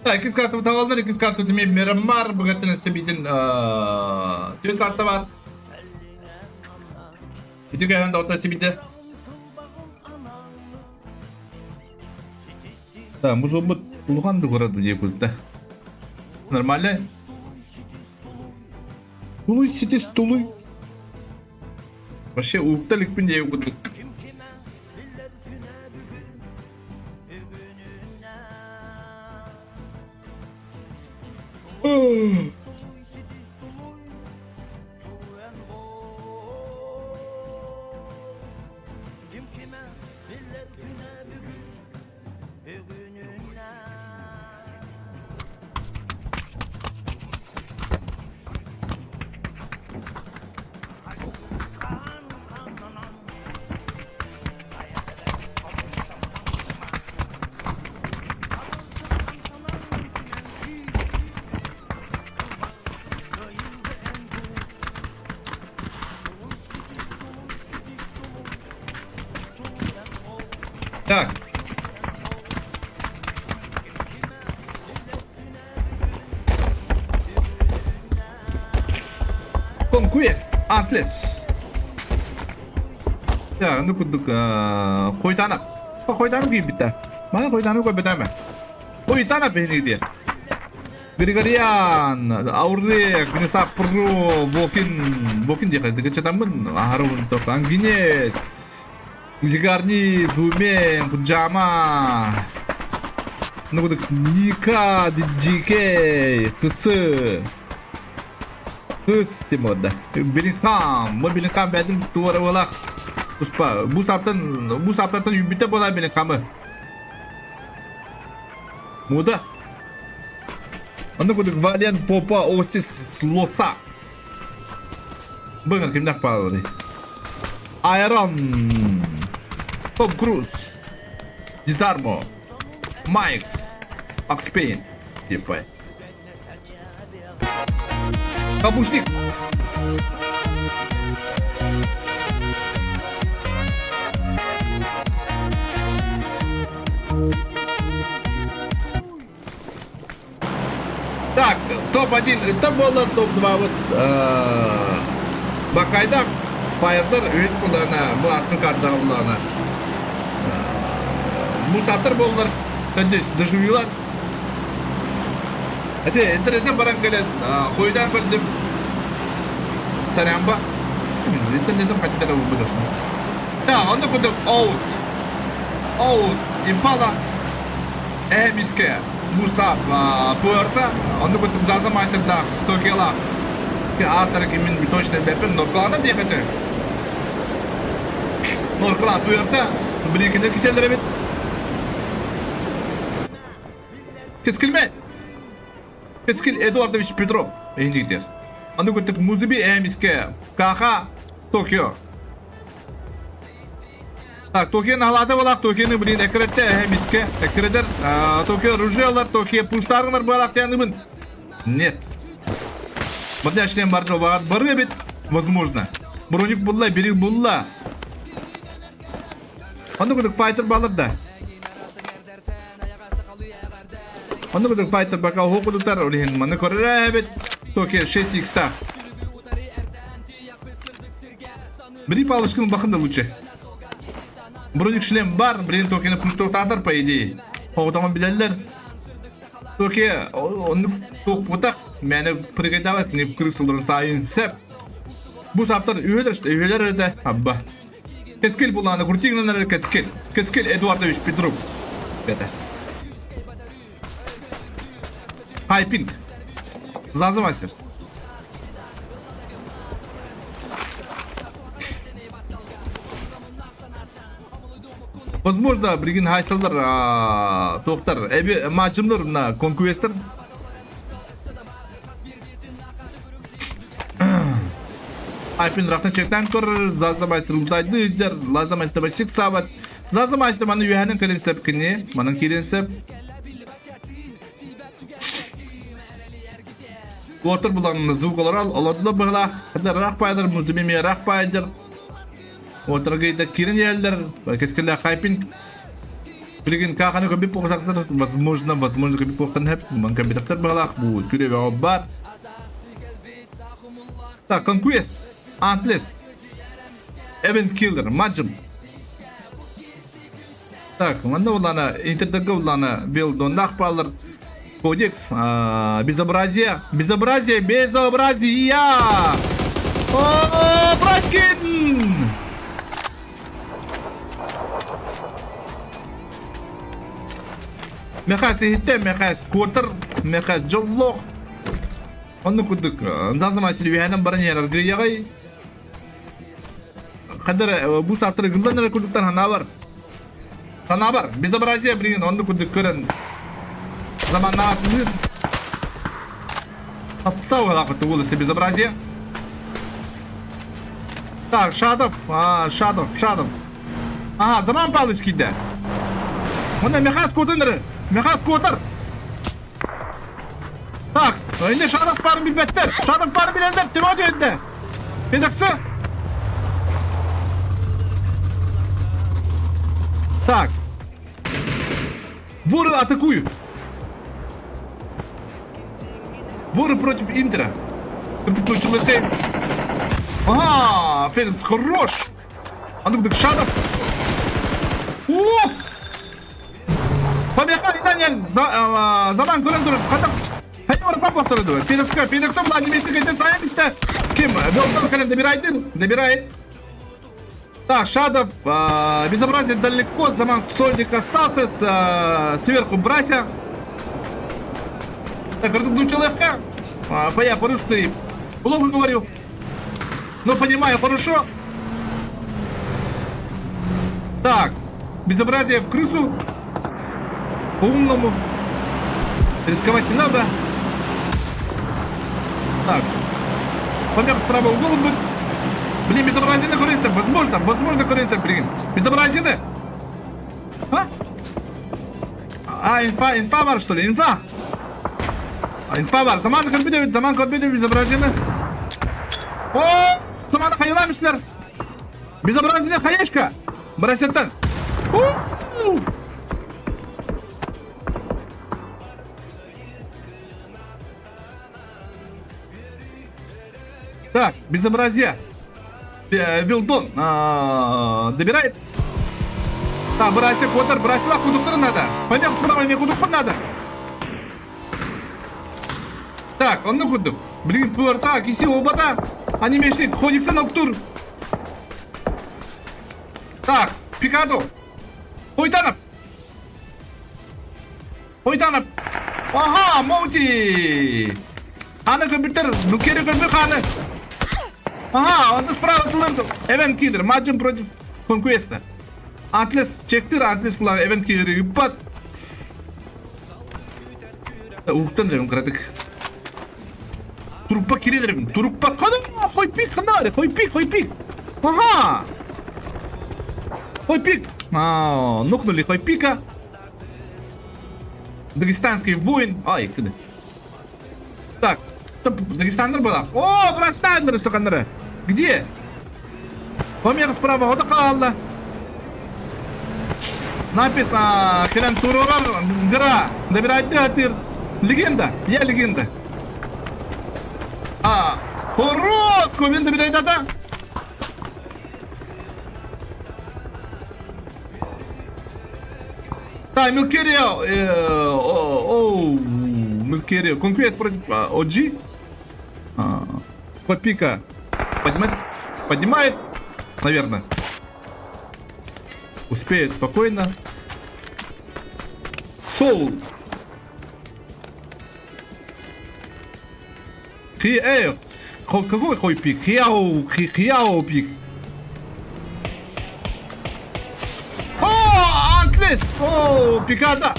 F: Иккис картабыт аҕаллар, иккис картабыт эмиэ Мирамар быгаттан өссө биитин түөрт карта бар. Ити кэһэн доҕоттор сибитэ. Да, музуммут улахан да курат дии култа. Нормально? Тулуй ситис тулуй. Вообще уукта иликпин диye курдук. Так. Conquest Atlas. Дьэ, ону курдук Хойутаанап. Хойутаанап киирбиттэ. Маны Хойутаанап көрбөтөмө. Хойутаанап биһиги диир. Григорьян, Аурек, Гнесапро, Вокин, Вокин диэхэ дыгычатаммын, аһары унток, Ангинес, Зигарни, Зумен, Куджама, ну кудук Ника, Диджикей, Хысы, Кыс Тимурда. Беллингхам, бу Беллингхам бэйэтин туора буолах туспа. Бу саптан, бу саптартан үүбүтэ буолар Беллингхамы. Муда. Онно курдук Вален Попа Осис Лоса. Быгар кимнэх баалары. Айрон. Том Круз. Дизармо. Майкс. Макс Пейн. Типа. Капустик. Так, топ-1 это было, топ-2 вот Бакайдах Фаердар үһүс буллаҕына бу ааспыт картаҕа буллаҕына мусаптар буоллар төрдүс доживилар Ити интернеттен баран кэлэн хойутаан көрдүм. Сарямба. Интернеттен хайдах эрэ булбутасың. Да, онно курдук Out. Out Impala Эмиске Мусап Пуэрто, онно курдук Заза мастердаах Токиолаах ааттара кимин точно билбэппин, Норкалаана диэхэ Норкалаа Пуэрто биликинер киселлэр эбит. Кэскилмэт! Кэскил Эдуардович Петров эһиндиктер. Аны күттүк Музыби Эмиске Каха Токио. Так, Токио налата болақ, Токионы блин экретте Эмиске экредер. Токио ружьялар, Токио пуштарыңар болақ тянымын. Нет. Бадя член бар бар бары бит, возможно. Броник булла, берик булла. Аны күдүк файтер балыр да. Онно курдук файтер бака оһо курдуктар ол иһин маны көрөрө эбит Токио 6X-та. Бери палочканы бакын да лучше. Броник шлем бар, блин, Токионы пуштуктаатар по идее. Оҕотоҕун билэллэр. Токио оннук туох мээнэ прыгайдаабат не кырык сылдарын сайын сеп. Бу саптар үһөлөр үһөлөр это абба. Кэскил булааны крутигнан Кэскил. Кэскил Эдуардович Петрук. Это. Хайпинг. Зазы мастер. Возможно, билигин хайсалар туохтар эби матчымнар мына конкуэстер Айпин рахтан чектан көр, Заза мастер ултайды ыдьар, Лаза мастер бачык сабат. Заза мастер маны үһәнин кэлин сеп кини, манын киирин сеп. Уотыр булан звукалар ал, олордулар быһылаах, хата рах пайдар, музыми рах пайдар. Уотырга киирин иһэллэр, кэскиллээх хайпин. Билигин кааханы көрбүт буолбатахтар, возможно, возможно көрбүт буолуохтарын сөп. Ман көрбөтөхтөр баҕалаах бу күрүөбэҕэ баар. Так, Conquest, Antless, Event Killer, Majum. Так, манна улана интердерге улана Вилдоннах баалар Кодекс, безобразие, безобразие, безобразие! О, Браскин! Мехас иһиттэ, Мехас куотар, Мехас дьоллоох. Онну курдук, Занзама Сильвианан баран иһэр аргыйаҕай. Хадыр бу саптары гыллан эрэ курдуктан ханаабар. Санаабар, безобразие билигин онну курдук көрөн заманнаатыныр. Таптау улица безобразие. Так, Шадов, а, Шадов, Шадов. Ага, Заман Павлович киирдэ. Онно Михас куотан Михас куотар. Так, инде Шадов барын билбэттэр. Шадов барын билэллэр, Тимофей өйдө. Федоксы. Так. Воры атакуют. Воры против Интера. Включил это. Ага, Феликс хорош. А ну Шадов. О! Побежали, Даниэль! Заман көрөн турар. Хата Хайа папа дуо. Феликска, Феликса була немецкий кайда сайымста. Ким? Велтон кэлэн добирает, добирает. Так, Шадов, безобразие далеко, Заман Сольник остался, с, сверху братья. Так, разогнул человека. Я по-русски плохо говорю, но понимаю хорошо. Так, безобразие в крысу. По-умному. Рисковать не надо. Так. Поверх справа угол будет. Блин, безобразие курица. Возможно, возможно курица, блин. Безобразие. А? А, инфа, инфа бар, что ли? Инфа. А, инфа бар. Заман компьютер, заман компьютер безобразие. О, заман хайламышлар. Безобразие хаешка. Бросеттан. Так, безобразие. Вилдон добирает. Так, броси, Котор, бросила, кудуктар надо. Пойдем справа, мне кудуктар надо. Так, онно курдук. Блин, пуарта, киси обата. Они мешли, ходиксан октур. Так, Пикадо. Хойтанов. Хойтанов. Ага, Моути. Аны компьютер, Нукери компьютер ханы. Ага, он справа тылыр. Эвен Киллер, Маджин против Конквеста. Атлес чектир, Атлес була Эвен Киллер ыппат. Уһуктан эрэбин кыратык. Турукпа киирэн эрэбин. Турукпа хана хойпик хана хойпик хойпик. Ага. Хойпик. А, нокнули хойпика. Дагестанский воин. Ай, куда? Так, Дагестандар была. О, Брастандер, саханнары. Где? Помеха справа, вот хаалла. Написано, кэлэн туруорар гра. Добирайте атыр. Легенда, я легенда. А, хорош, Ковин добирает ата. Так, Милкерия, о, Милкерия, конкурент против OG. Подпика поднимает, поднимает, наверное. Успеет спокойно. Соул. Хи, эй, какой хой пик? Хиау, хиау пик. О, Антлес! О, Пикада!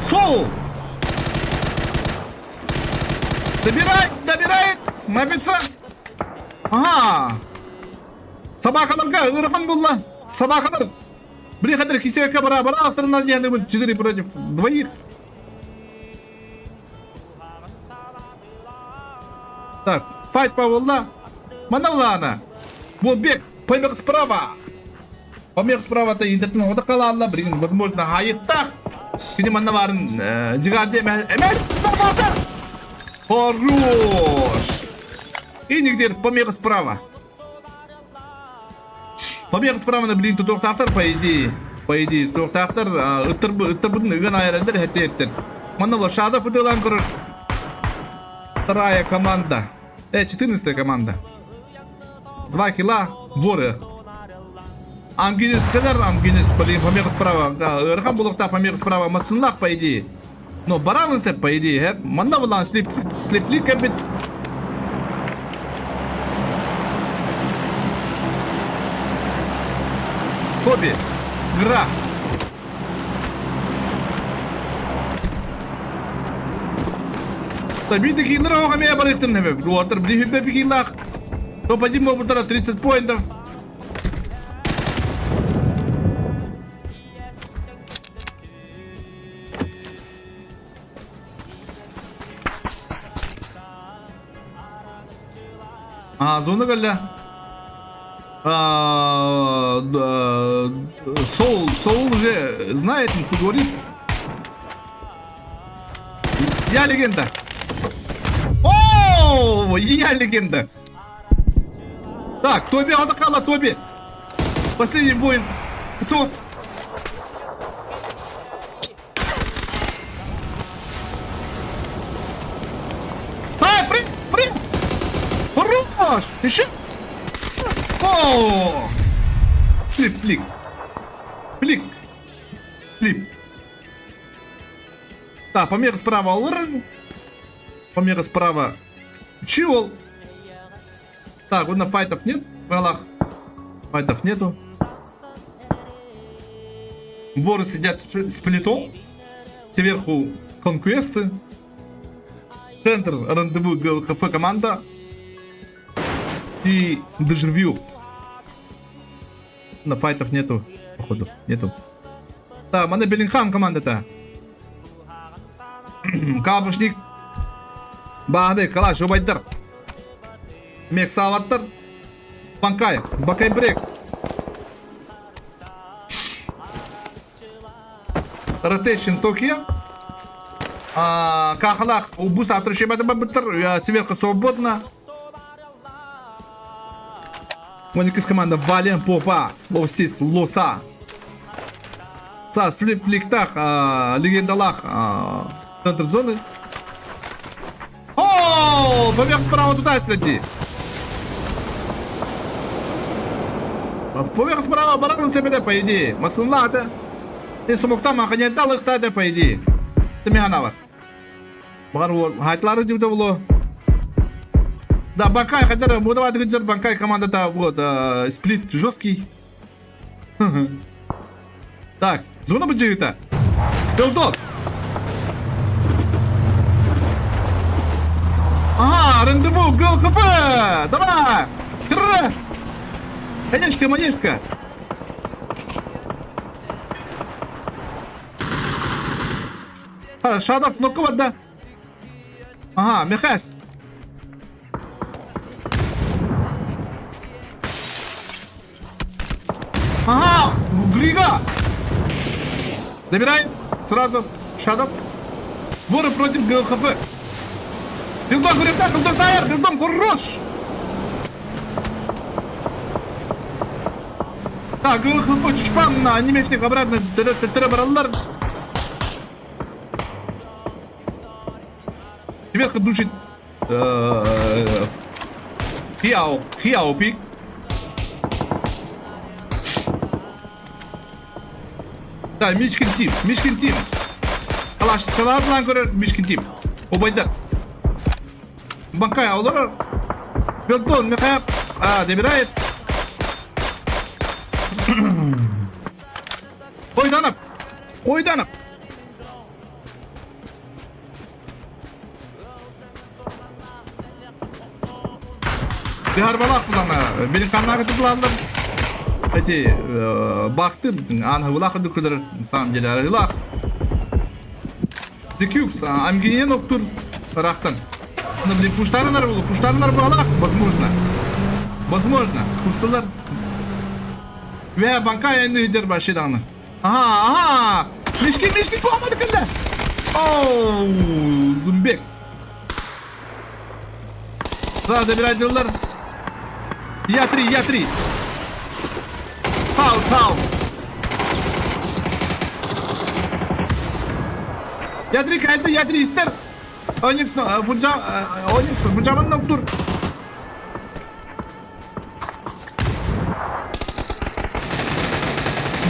F: Соул! Добирает, добирает! Мапица! Ага! Собакаларга ыарахан буолла. Собакалар! Блин, хатыр кисекке бара бара аттарынан диэн 4 против двоих. Так, файт буолла. Манна Манна Болбек, поймек справа. Помех справа-то интернет оҕото халаалла, блин, возможно, хайыктаах. Кини манна баарын дьигарди эмэ Хорош! И нигде помеха справа. Помеха справа, блин, тутуохтаахтар, по идее. По идее, тутуохтаахтар, ыттарбытын ыган айараллар хэттиэттэр. Манна лошада футылан көрөр. Вторая команда. 14 команда. Два килла, воры. Амгинес кэлэр, Амгинес, блин, помеха справа. Ыарахан булуохтаах помеха справа. Массынлах, по идее. Но баралын сеп, по идее, хэп. Манна булан слип, слипли кэбит. Тоби, Гра. Биир киилэр оҕо эмиэ барыахтын нэбэ. Уолаттар биир хүббэ киилаах. Топ-1 буолбуттара 30 поинтов. А, зона кэллэ. А, Соул, Соул уже знает, говорит. Я легенда. О, я легенда. Так, Тоби, Адакала, Тоби. Последний воин. Софт. Ай, при, при! Хорош! Еще? О! Флип, флик. Флик. Флип. Так, помеха справа Алыр. Помеха справа Чиол. Так, вот на файтов нет в голах. Файтов нету. Воры сидят с плитом. Сверху конквесты. Центр рандеву ГЛХФ команда. И дежавю. На файтов нету, походу, нету. Да, мана Беллингхам команда-то. Кабушник. Баады, Калаш, Убайдар. Мексаваттар. Панкай, Бакай Брек. Ротейшн Токио. Кахалах убус атрышебата сверху свободно. Моникас команда Вален Попа, Лосис Лоса. Са слип ликтах, легендалах, центр зоны. О, поверх справа туда следи. Поверх справа баран себе по идее. Масынлата. Ты сумуктам аханятал их тада по идее. Ты механавар. Баҕар уол хайтлары дьыбыта було. Да, Бакай, хотя бы, давай ты Банкай команда-то, вот, сплит жесткий. Так, зона быдьыта. Белдот. Ага, рандеву, гол хп! Давай! Хра! Конечка, манежка. Шадов нокка да. Ага, Михась. Ага, Грига. Забирай сразу Шадов. Воры против ГЛХП. Билдон, говорит так, Билдон Сайер, Билдон хорош. Так, ГЛХП, чучпан, на немецких обратно, бараллар. Сверху душит Хиао, Хиао пик. Да, Мишкин тип, Мишкин тип. Калаш, калаатынан көрөр Мишкин тип. Убайдар. Банкай олорор. Бентон Михаил а, добирает. Койданып. Койданып. Биһарбалаах булана Беликаннааҕы тутулаллар. Эти бахтыр аныгылаах үрдүкүлэр на самом деле арыгылаах. Декюкс амгинен октур ыраахтан. Ну, блин, пуштарынар булу, пуштарынар буолаах, возможно. Возможно, пуштулар. Үөһэ банка айанныы сылдьар вообще даҕаны. Аха, аха! Мишки, мишки, куомады кэллэ! Оу, Зумбек. Да, забирать дыллар. Я три, я три. Тау, тау. Я три кэллэ, я три истэр. Оникс, Оникс, Фуджаман ноктур.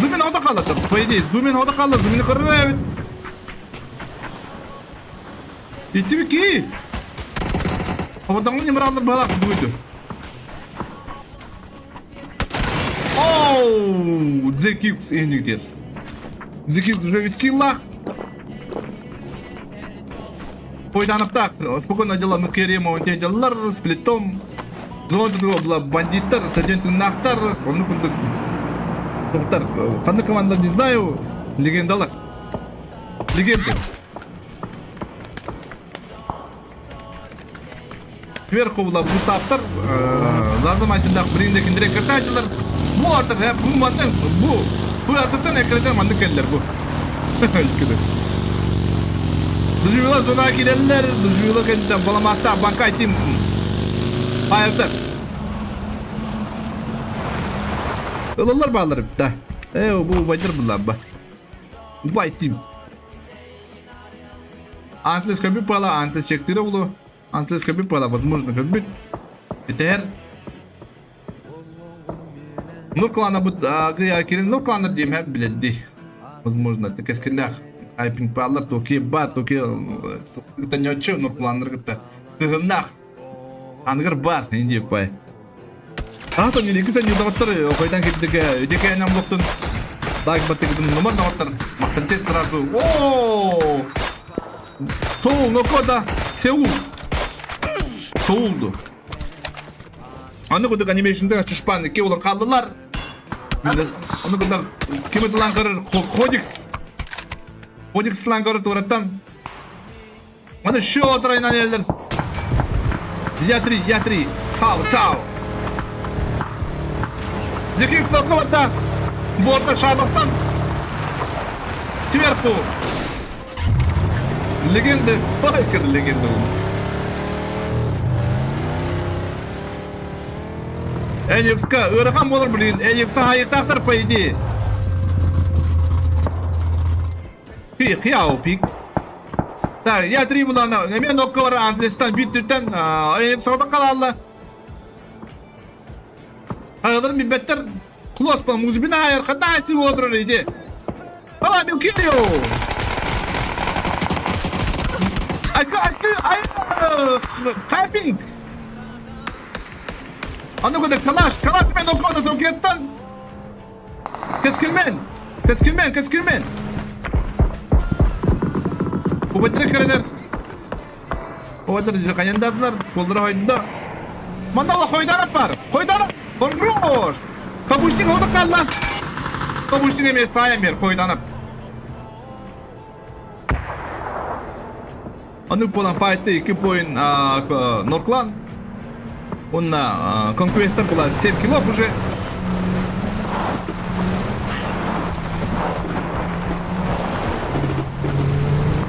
F: Зумин ода қалды. По идее, Зумин ода қалды. Зумин көрөр эбит. Итти ки. Ободоҥҥо ньымырааллар быһалаах дуйду. Оу, Зекикс иннигитер. Зекикс уже вискиллах. Пойданыптаах спокойно дела Мукерема дьаллар сплитом зона бандиттар садьан тыыннаахтар оннук курдук тоқтар ханнык командалар не знаю легендалар легенды сверху была бусаптар зазым айсындаах бринде киндирек кыртаачылар бу артар бу мантан бу бу артаттан эккирэтэн маннык кэллэр бу Дужуила зона киреллер, дужуила кэнниттэн баламааттаах банка айтым айырдар. Ылаллар баалар да. Э, бу убайдар булларба. Убай тим. Антлес көбүт бала, антлес чектире улу. Антлес көбүт бала, возможно, көбүт. Битер. Нур клана бут кирин Нур клана дием хеп биледди. Возможно, кескиллях айпинг баалар токи бар, токи тонечу Нур кланнар кытта. Кыһыннах. Ангар бар, инди пай. Ато не ликиса не даваттар, койдан кирдиге, дикэ нам локтун. Лайк баттыгын номер даваттар. Мактанчет сразу. О! Соул, Нокода, Сеул. Соулду. Аны курдук анимейшнда чушпан икки улан хааллылар. Аны курдук ким тылан көрөр Кодекс. Кодекс тылан көрөр туураттан. Аны шо отырайынан элдер. Я три, я три. Чао, чао. Зекик столкноватта. Борта шадоқтан. Сверху. Легенда. Ой, как легенда. Эникска ыарахан буолар блин. Эникса хайытаахтар по идее. Хияо пик. Так, я три булана. Неме нокка бар Антлестан биттүттен Эникс ода калалла. Айылар билбеттер Клос по музбина айар хада си отырыр иде. Ала Милкио. Ай, Хайпинг. Аны көдө калаш, калаш мен окода токеттан. Кескилмен, кескилмен, кескилмен. Убайтыр кередер. Убайтыр каняндадылар, колдора хойдо. Мандала хойдарап бар. Хойдарап. Хорош. Кабуштин ода калла. Кабуштин эмес сайын бер хойданып. Аннык буолан файты 2 поин Норклан. Онна конкуренттар была 7 килов уже.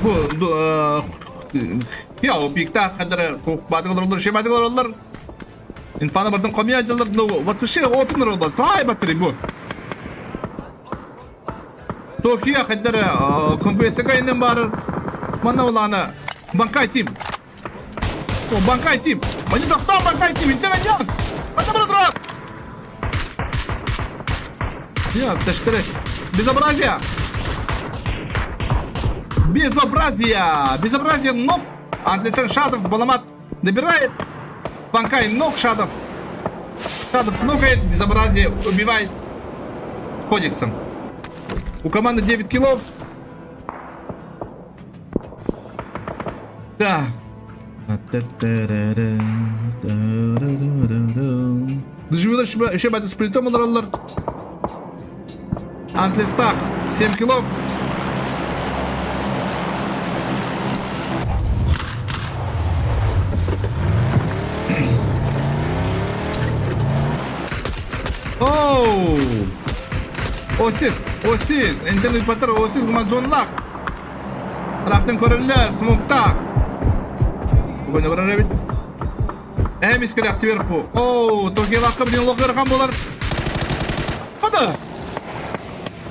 F: Бу я пикта хадара бадыгалар шебадыгалар Инфаны бардын комия дьаллар ну вот вообще опенер ол тай баттыры бу. Токио хайдара компресстека иннен барыр. Манна улаана Банкай тим. О, Банкай тим. Они тоқтау Банкай тим. Интернет. Қайда бара тұрады? Я, тэштере. Безобразие. Безобразие. Безобразие, но Антлесен Шадов Баламат набирает. Банкай ног Шадов. Шадов ногает, безобразие убивает Кодексом. У команды 9 киллов. Да. Доживилар еще бәті сплитом олар. Антлестах 7 киллов. Оу! Осис, Осис, интернет паттар Осис Гмазонлах. Трактын көрөллөр, смуктах. Бүгүн барар эбит. Эмискэлэх сверху. Оу, Токиолахха блин лох ыарахан буолар. Хода!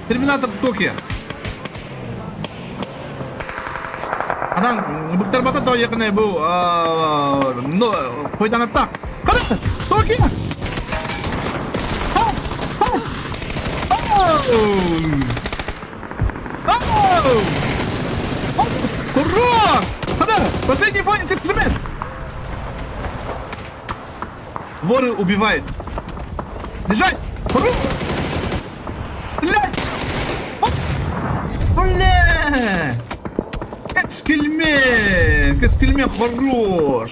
F: Терминатор Токио. Анан быктарбата тоойекіне бу но койданатта. Кара! Токио! Оу! Ура! Хода! Последний фонит эксперимент! Воры убивают. Лежать! Ура! Блядь! Оп! Бля! Кэскельмен! Кэскельмен хорош!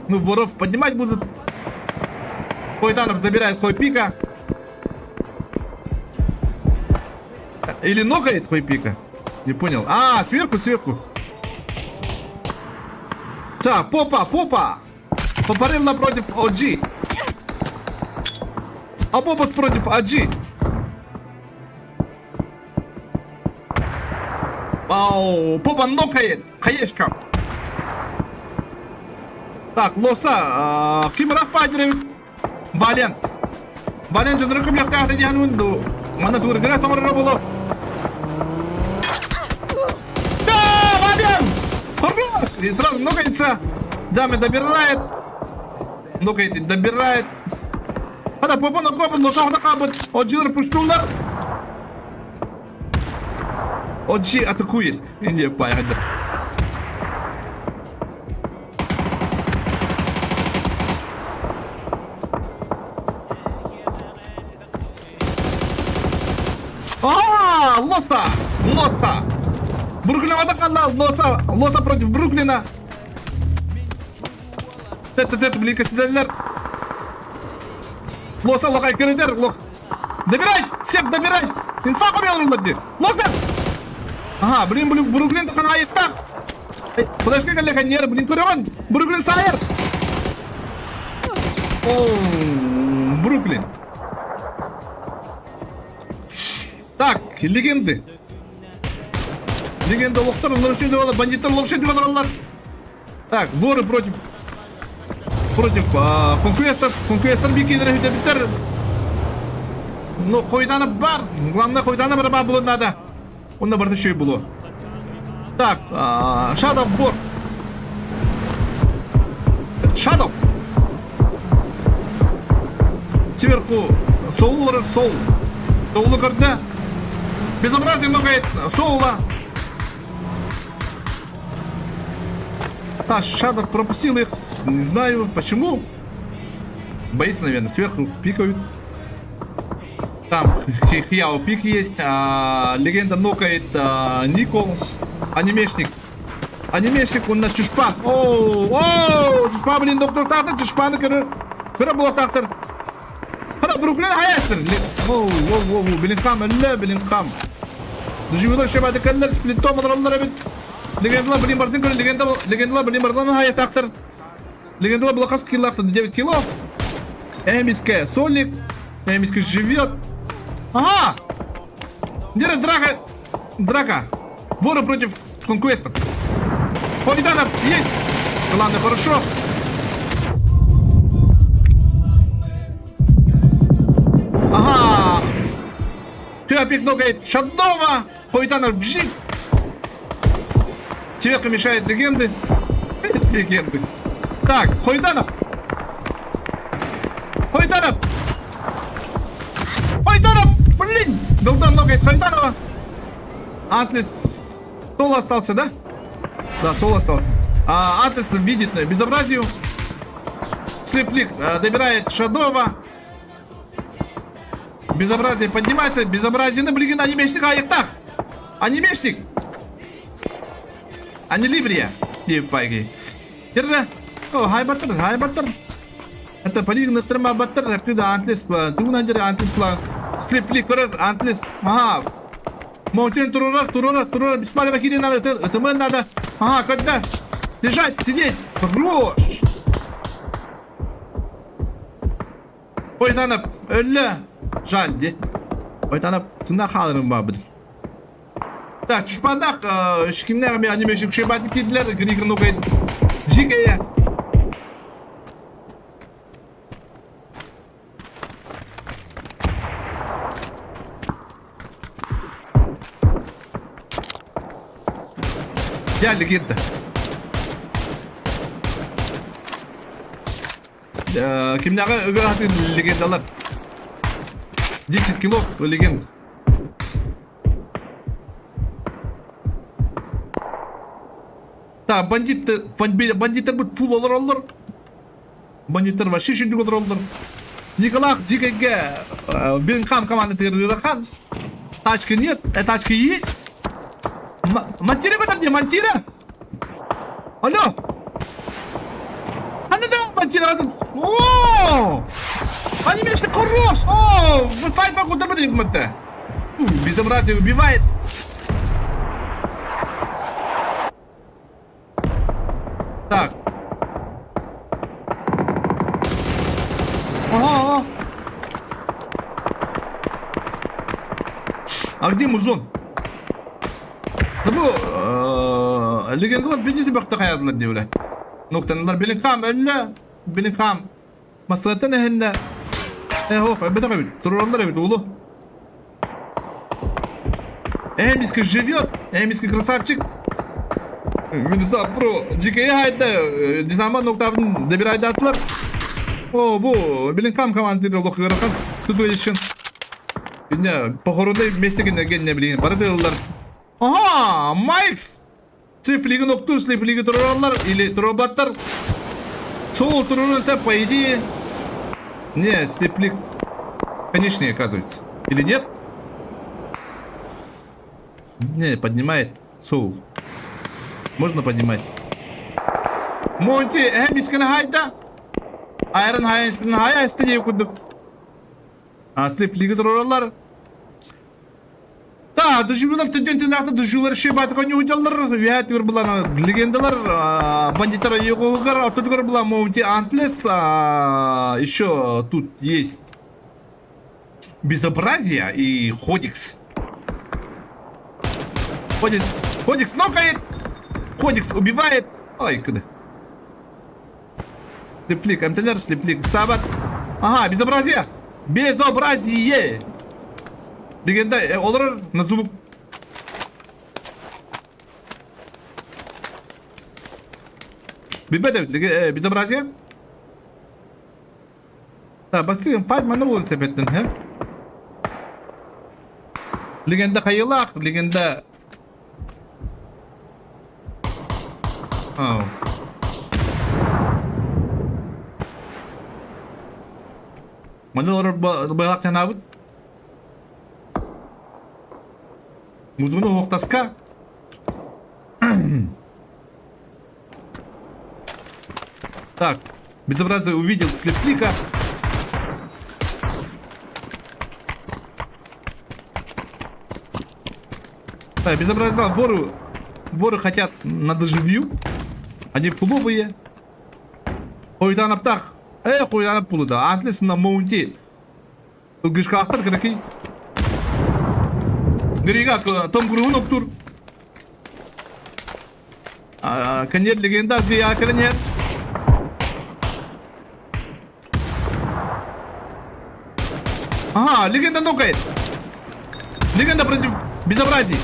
F: Ну, воров поднимать будут. Хойтанов забирает хой пика. Или нокает хой пика. Не понял. А, сверху, сверху. Так, попа, попа. Попарелла против OG. А Бобос против OG. Вау, попа нокает. Хаешка. Так, Лоса, ким рахпадер Валент. Валент жонору көмөлөхтөөхтө диэн ду. Манна тугургара тоҥорор боло. Да, Валент! Хорош! И сразу нокается. Даме добирает. Нокает и добирает. Хата попа нокопын, лоса кабыт. Оджилар пуштулар. Оджи атакует. Индия пайгадыр. А, Лоса! Лоса! Бруклин атакалла! Лоса! Лоса против Бруклина! Тэт-тэт, блин, сидэллэр. Лоса лохай киридер, лох. Добирай! Всех добирай! Инфа хомеллар дии. Лоса! Ага, блин, блин, Бруклин таххан айыттах! Флешка кэллэ кэнниэр, блин, көрөҕүн! Бруклин саайар! О, Бруклин. Так, легенды. Легенда лохтар, бандиттар лохши деп алар. Так, воры против против а, конквестов. Конквестор бикинер хүтәбиттер. Но койданы бар. Главное койданы бар бар булын надо. Онда барда шөй булу. Так, а, Shadow War. Shadow. Сверху Соул, Соул. Соулу көрді. Безобразие ногает Соула. Так, Шадов пропустил их. Не знаю почему. Боится, наверное, сверху пикают. Там Хьяо пик есть. А, легенда нокает а, Николс. Анимешник. Анимешник он на чушпа. Оу, оу, чушпа, блин, доктор Тахтер, чушпаны көрі. Көрі блок Тахтер. Хада Бруклин хаястыр. Оу, оу, оу, блин, кам, әллә, блин, кам. Дуживилар шебады кәлләр, сплиттом алалар бит. Легендалар блин бардын көрі, легенда, легендалар блин бардын хая Тахтер. Легендалар блокас киллахты 9 кило. Эмиске Солик. Эмиске живет. Ага! Где драка? Драка. Воры против конквестов. Политанов есть! Главное, хорошо. Ага! Тёпик ногает Шаднова! Политанов бжик! Сверху мешает легенды. Легенды. Так, Хойтанов! Хойтанов! Хойтанов! Блин! Долдан ногает Хойтанова! Атлес Сол остался, да? Да, Сол остался. А, Атлес видит безобразию. Слиплик добирает Шадова. Безобразие поднимается. Безобразие на блин, анимешник аяқтақ. Анимешник. Анилибрия. Деп пайги. Держи. О, хай баттыр, хай баттыр. Это полигон ықтырма баттыр. Әптіді Антлес тугунан жер Антлес план. Слиплик көрер Антлес. Ага. Маунтин турурар, турурар, турурар. Беспалево кири надо, это мы надо. Ага, когда? Лежать, сидеть. Хорош. Ой, надо, өллө. Жаль, де. Ойтанап тына хаалырым баабыт. Так, чушпандах кимнээх эмиэ анимешик шебати киирдилэр, Григор Нукай Дьикэйэ. Я легенда. Кимнээҕи ыгыраһатын легендалар. 10 кило легенд. Так, бандиты, бандиттар бу фул олороллор. Бандиттар вообще шүндүк олороллор. Николаах дьиикэйгэ Бинхам командатыгар ыарахан. Тачки нет, э, тачки есть. Монтира подожди, монтира! Алло! Ханна да монтира? О! Они меня что хорош! О! Файт могу добыть Безобразие убивает! Так. Ага, ага. А где музон? Да бу легендалар биризи бөхтө хаядылар диэбилэ. Нуктаналар Беллингхам өллө. Беллингхам Массыгаттан эһиннэ. Э, ох, эбэтэх эбит. Турураллар эбит уулу. Эмиска живет! Эмиска красавчик! Минуса про дикая хайда дизама ноктавын добирайдатлар. О, бу Беллингхам командир олох ыарахан туту ишин. Инне похоронный месте генне билин бары дыллар. Ага, Майкс! Слиплиги ноктуур, слиплиги турараллар или турбаттар. Сол турурса, по идее... Не, слиплик конечный, оказывается. Или нет? Не, поднимает Соул. Можно поднимать. Монти, э, мискана хайда. Айрон хайын хайа истене курдук. А слиплиги турараллар. Да, доживлар төдөн тынаахта доживлар шибат конюхудаллар, виһат булан легендалар, бандиттар йогугар, ортодугар була Моунти Антлес, еще тут есть Безобразие и Ходикс. Ходикс, Ходикс нокает, Ходикс убивает. Ой, куда? Слеплик, МТЛР, слеплик, Сабат. Ага, безобразие! Безобразие! Дегенде э, олорор на звук. Билбэт эбит, э, безобразие. Так, бастыгын файт манна буолан сэпэттин, хэ? Легенда хайылаах, легенда Oh. Манна олорор быһалаах санаабыт. Музыганы уһуктаска. Так, безобразие увидел слепника. Так, безобразие, воры, воры хотят на доживью. Они фуловые. Хойданаптах. Э, хойданап пулуда. Антлес на маунти. Ылгышкаахтар кыракый. Грига Том Круһун октур. Коньер легенда Грига кэлэн Ага, легенда нокает. Легенда против безобразий.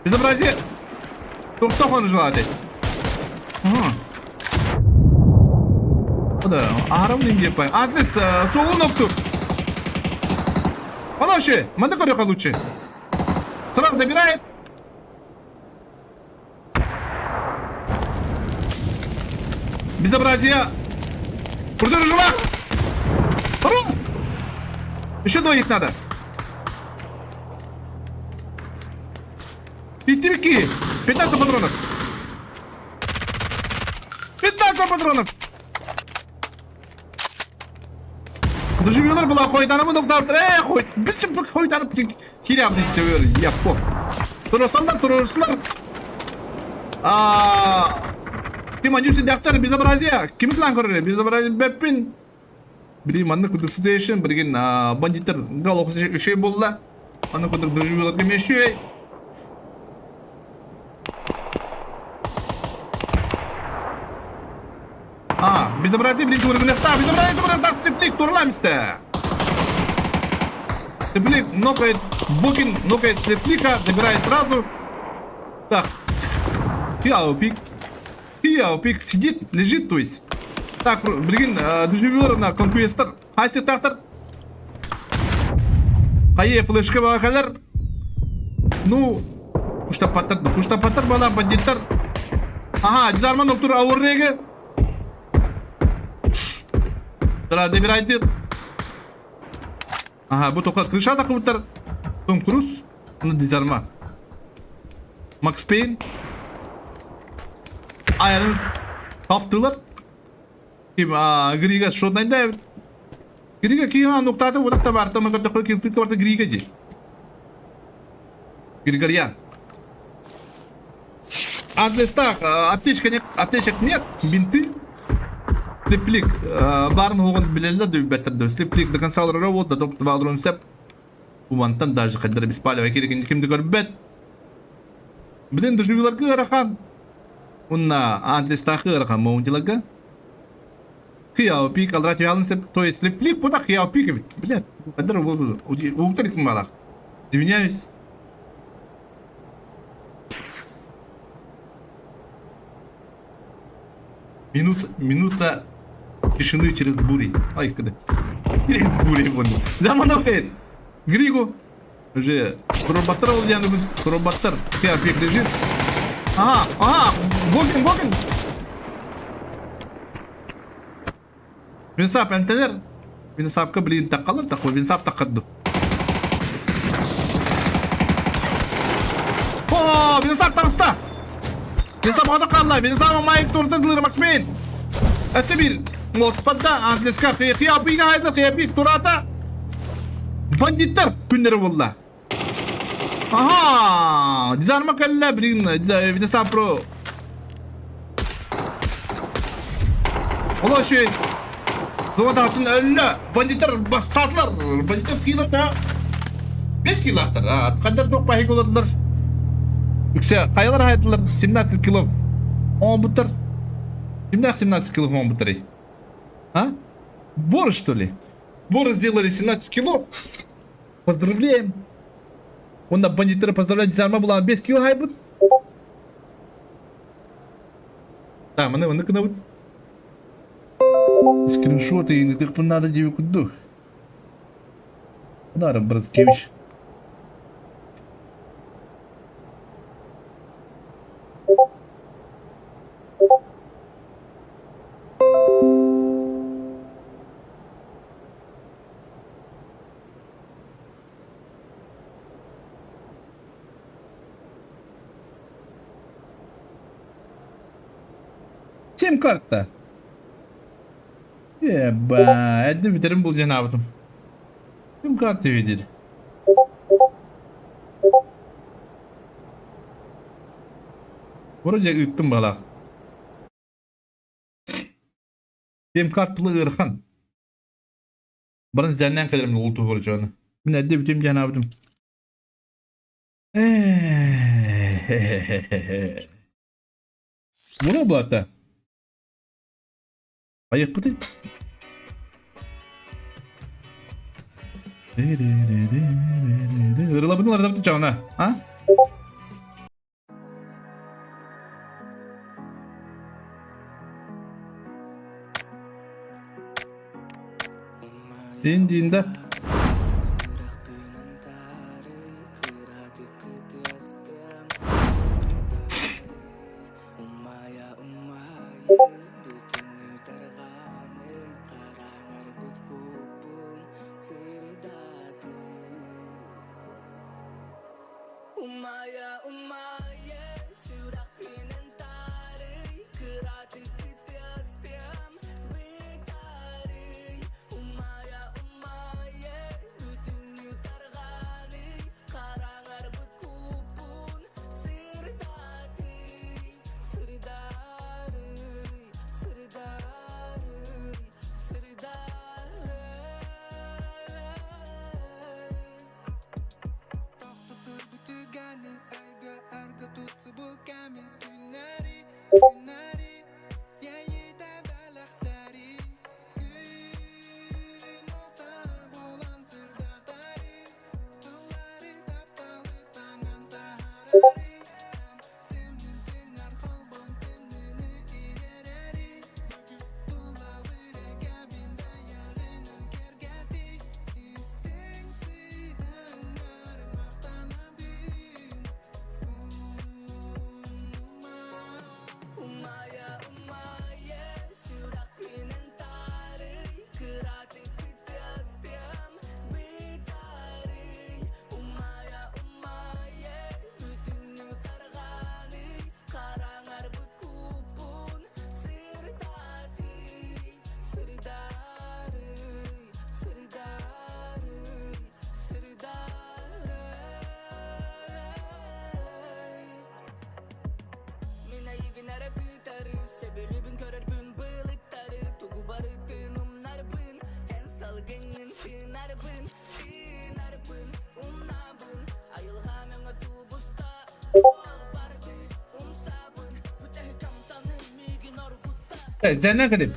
F: Безобразие. Туохтах он желает. Ага. Да, аһарам диэппай. Атлес суолун октур. Получше, манна көрүөххэ лучше. Сразу добирает. Безобразие. Продолжила. Еще двоих надо. Пятерки. 15 патронов. 15 патронов. Доживелар была хойданамы доктор. Э, хой. Бисим хойданып кириам дейді япо. Турусалар, турусалар. А, Ким анюсы дяктар безобразие. Ким тлан көрөр? Безобразие беппин. Били маннык курдук situation, билигин бандиттар олох үчүгэй буолла. Маннык курдук доживеларга эмиэ үчүгэй. А, безобразие, блин, тургунехта, безобразие, тургунехта, Степлик, турламсте. Степлик нокает Букин, нокает Степлика, добирает сразу. Так, Хиаопик. Хиаопик сидит, лежит, то есть. Так, блин, дежурер на конкуэстер. Хайсы тахтар. Хайе флешка бакалар. Ну, куштапаттар, куштапаттар бала бандиттар. Ага, дизарман доктор ауырреге. Тара добирайте. Ага, бу тока крыша такыбыттар. Том Круз, ну дизарма. Макс Пейн. Айрын таптылар. Ким Грига шотнайда. Грига ким нуктаты утакта барта мыкырда ким барта Грига ди. Григорьян. Адлестах аптечка нет, аптечек нет, бинты. Слиплик барын хоҕун билэллэр да билбэттэр да. Слиплик до конца олорор да топ олорон сөп. Умантан даже хайдара беспалево кирикин ким да көрбөт. Блин, доживиларга ыарахан. Унна адлестахы ыарахан моунтиларга. Хиаопик алрат ялын сеп, то есть слиплик бу да хиаопик эбит. Блядь, хайдара угутар икин балах. Извиняюсь. Минута, минута тишины через бури. Ай, когда. Через бури були. Замановый. Григу. Уже Туробаттар ол диэн бүгүн. Туробаттар. Хиапик лежит. Ага, ага, Бокин, Бокин. Винсап энтелер. Винсапка блин таккалар такой, Винсап таккадду. О, Винсап таҕыста! Винсап оҕото хаалла. Винсап майк турда дылыр Максмейн. Өссө биир Муотпадда Англиска Хиапига хайда Хиапик турата. Бандиттар күннэрэ буолла. Аха! Дизарма кэллэ билигин Винсап про Олох үчүгэй. Тугу өллө. Бандиттар бастаатылар. Бандиттар килота. 5 килоттар. Хандар туох баһыйга олордулар. Үксэ хайалар хайдылар 17 кило оҥорбуттар. Кимнээх 17 кило оҥорбуттарый? А? Боры, что ли? Боры сделали 17 кило. Поздравляем. Онно бандиттары поздравлять дизарма була 5 кило хайбыт. Да, маны маны кынабыт. Скриншоты и тых надо диви кудух. Удара Бразкевич. Сим карта. Еба, эрдэ бүтэрин булдьанаабытым. Сим карта видели. Вроде ыыттым баҕалаах. Сим карталы ыарахан. Баран зэннээн кэлэрим ол туһугар дьону. Мин эрдэ бүтүм диэн Бура баата. Айыкпытый. Ырылабын ылардабыт чаҕына, а? Дин дин да. Зеннен кадим.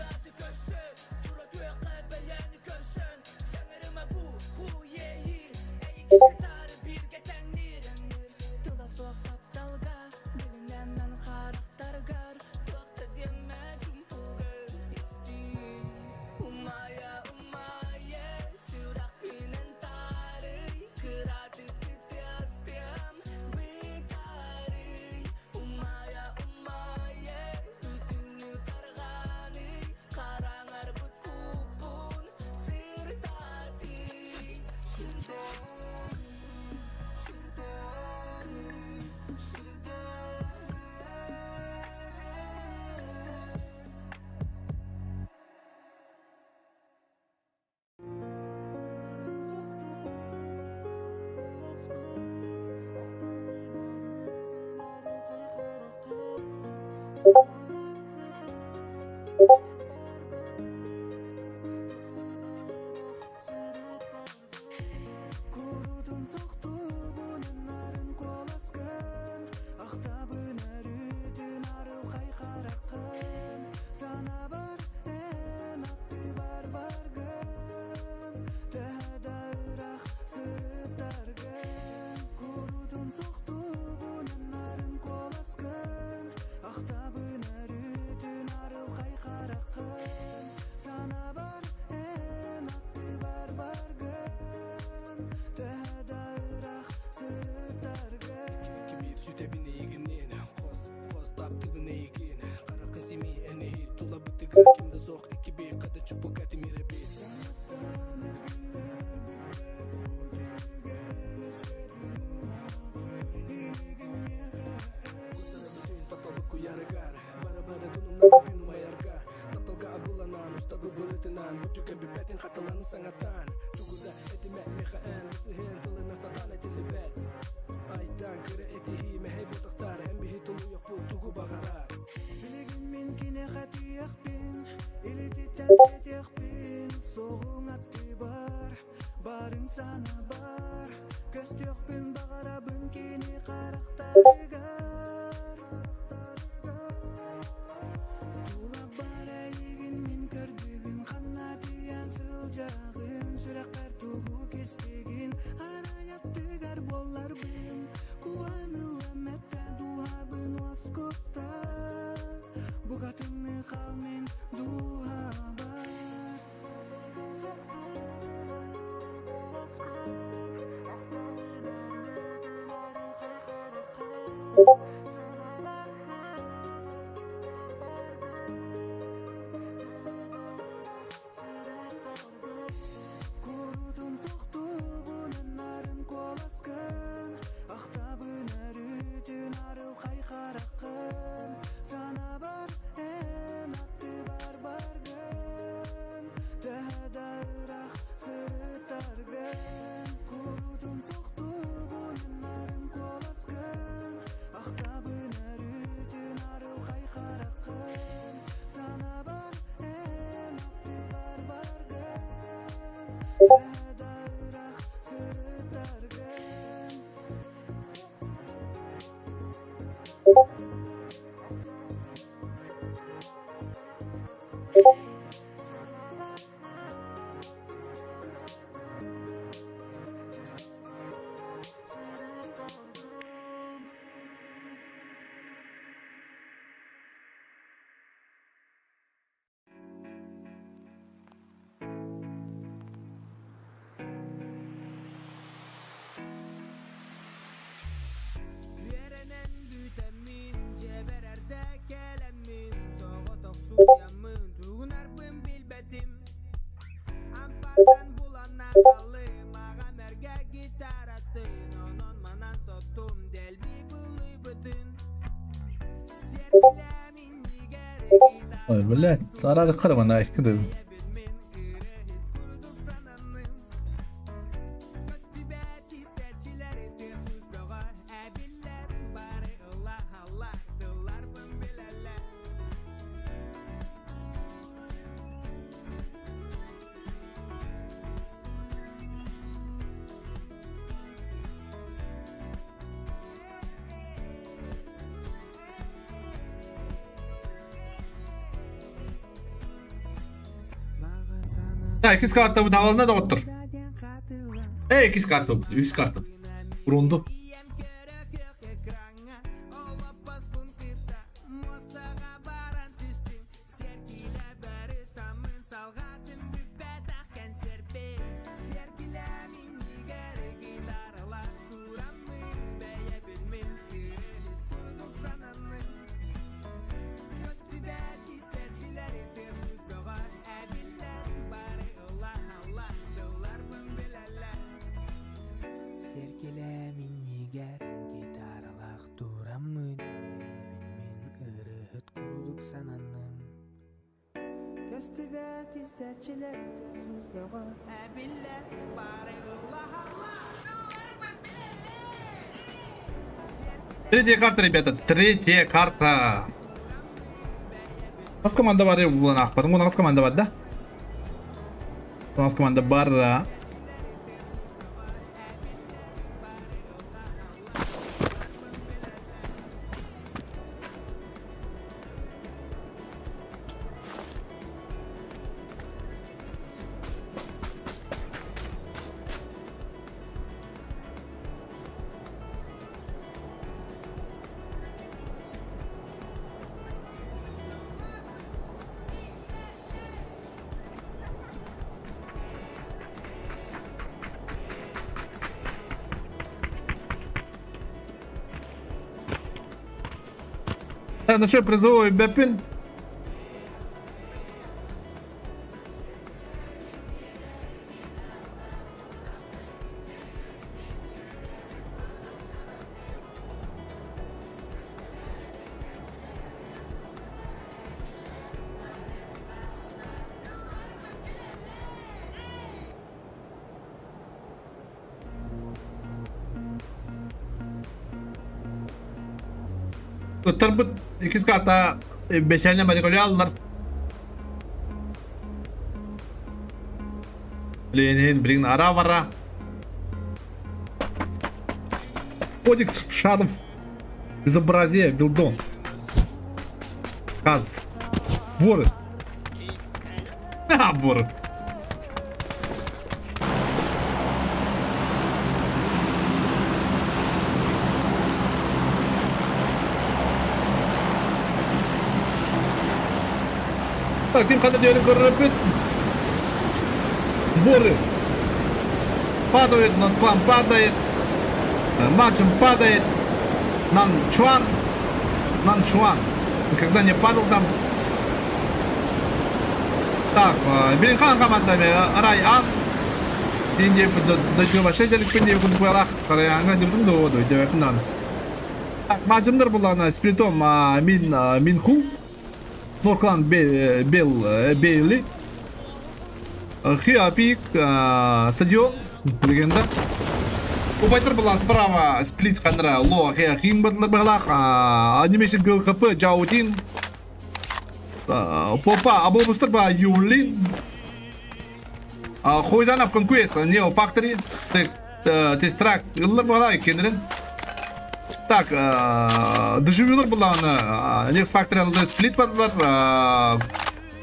B: Үөрэнэн бүтэммин, дьиэбэр эрдэ кэлэммин, соҕотох суруйаммын, тугунарбын билбэтим. Ампартан булан аҕалым, аҕам эргэ гитаратын, онон-манан соттум, дэлби былыйбытын. Сиэркилэм иннигэр
F: Ой, блядь, арары кырмана икки да.
B: гитарабын мин ырыаһыт курдук сананным. Көстүбэт истээччилэри тыас-уус бөҕө эбиллэр, бары ылла-алла тылларбын билэллэр.
F: Да, иккис картабыт аҕалына доҕоттор. Эй, иккис картабыт, үһүс картабыт. Урунду.
B: Сэркилэм иннигэр гитаралаах тураммын бэйэбин мин ырыаһыт курдук сананным Көстүбэт истээччилэр сүүс бөҕө эбиллэр бары ыллаһаллар
F: Третья карта, ребята, третья карта. У нас команда бар, булан Потом у нас команда бар, да? У нас команда бар, да. Ну что, призовой Бепин? Ыттарбыт иккис карта бэчээлинэ матиколяллар. Ленин, блин, ара-вара. Кодекс Шадов. Безобразие, Вилдон. Каз. Воры. Ха, воры. Так, ким хата диэри көрөрбүт. Воры. Падают, Нонклан падает. Маджин падает. Нанчуан. Нанчуан. Никогда не падал там. Так, Билинхан командами Рай Ан. Инде дойду вообще деликпин деп кункуялах караяңа дибдим до дойду дан. Мажымдар булана сплитом Мин Минху. Норклан Бел Бейли. Хиапик стадион легенда. Убайтар булан справа сплит ханра Ло Хиахин бадлабалах. Анимейшн ГЛХП Джаутин. Попа Абобустар ба Юлин. Хойданов Конквест, Neo Factory, Тестрак, ыллар бала кенерин. Так, дежавюлар буллаҕына Next Factory сплит бардылар.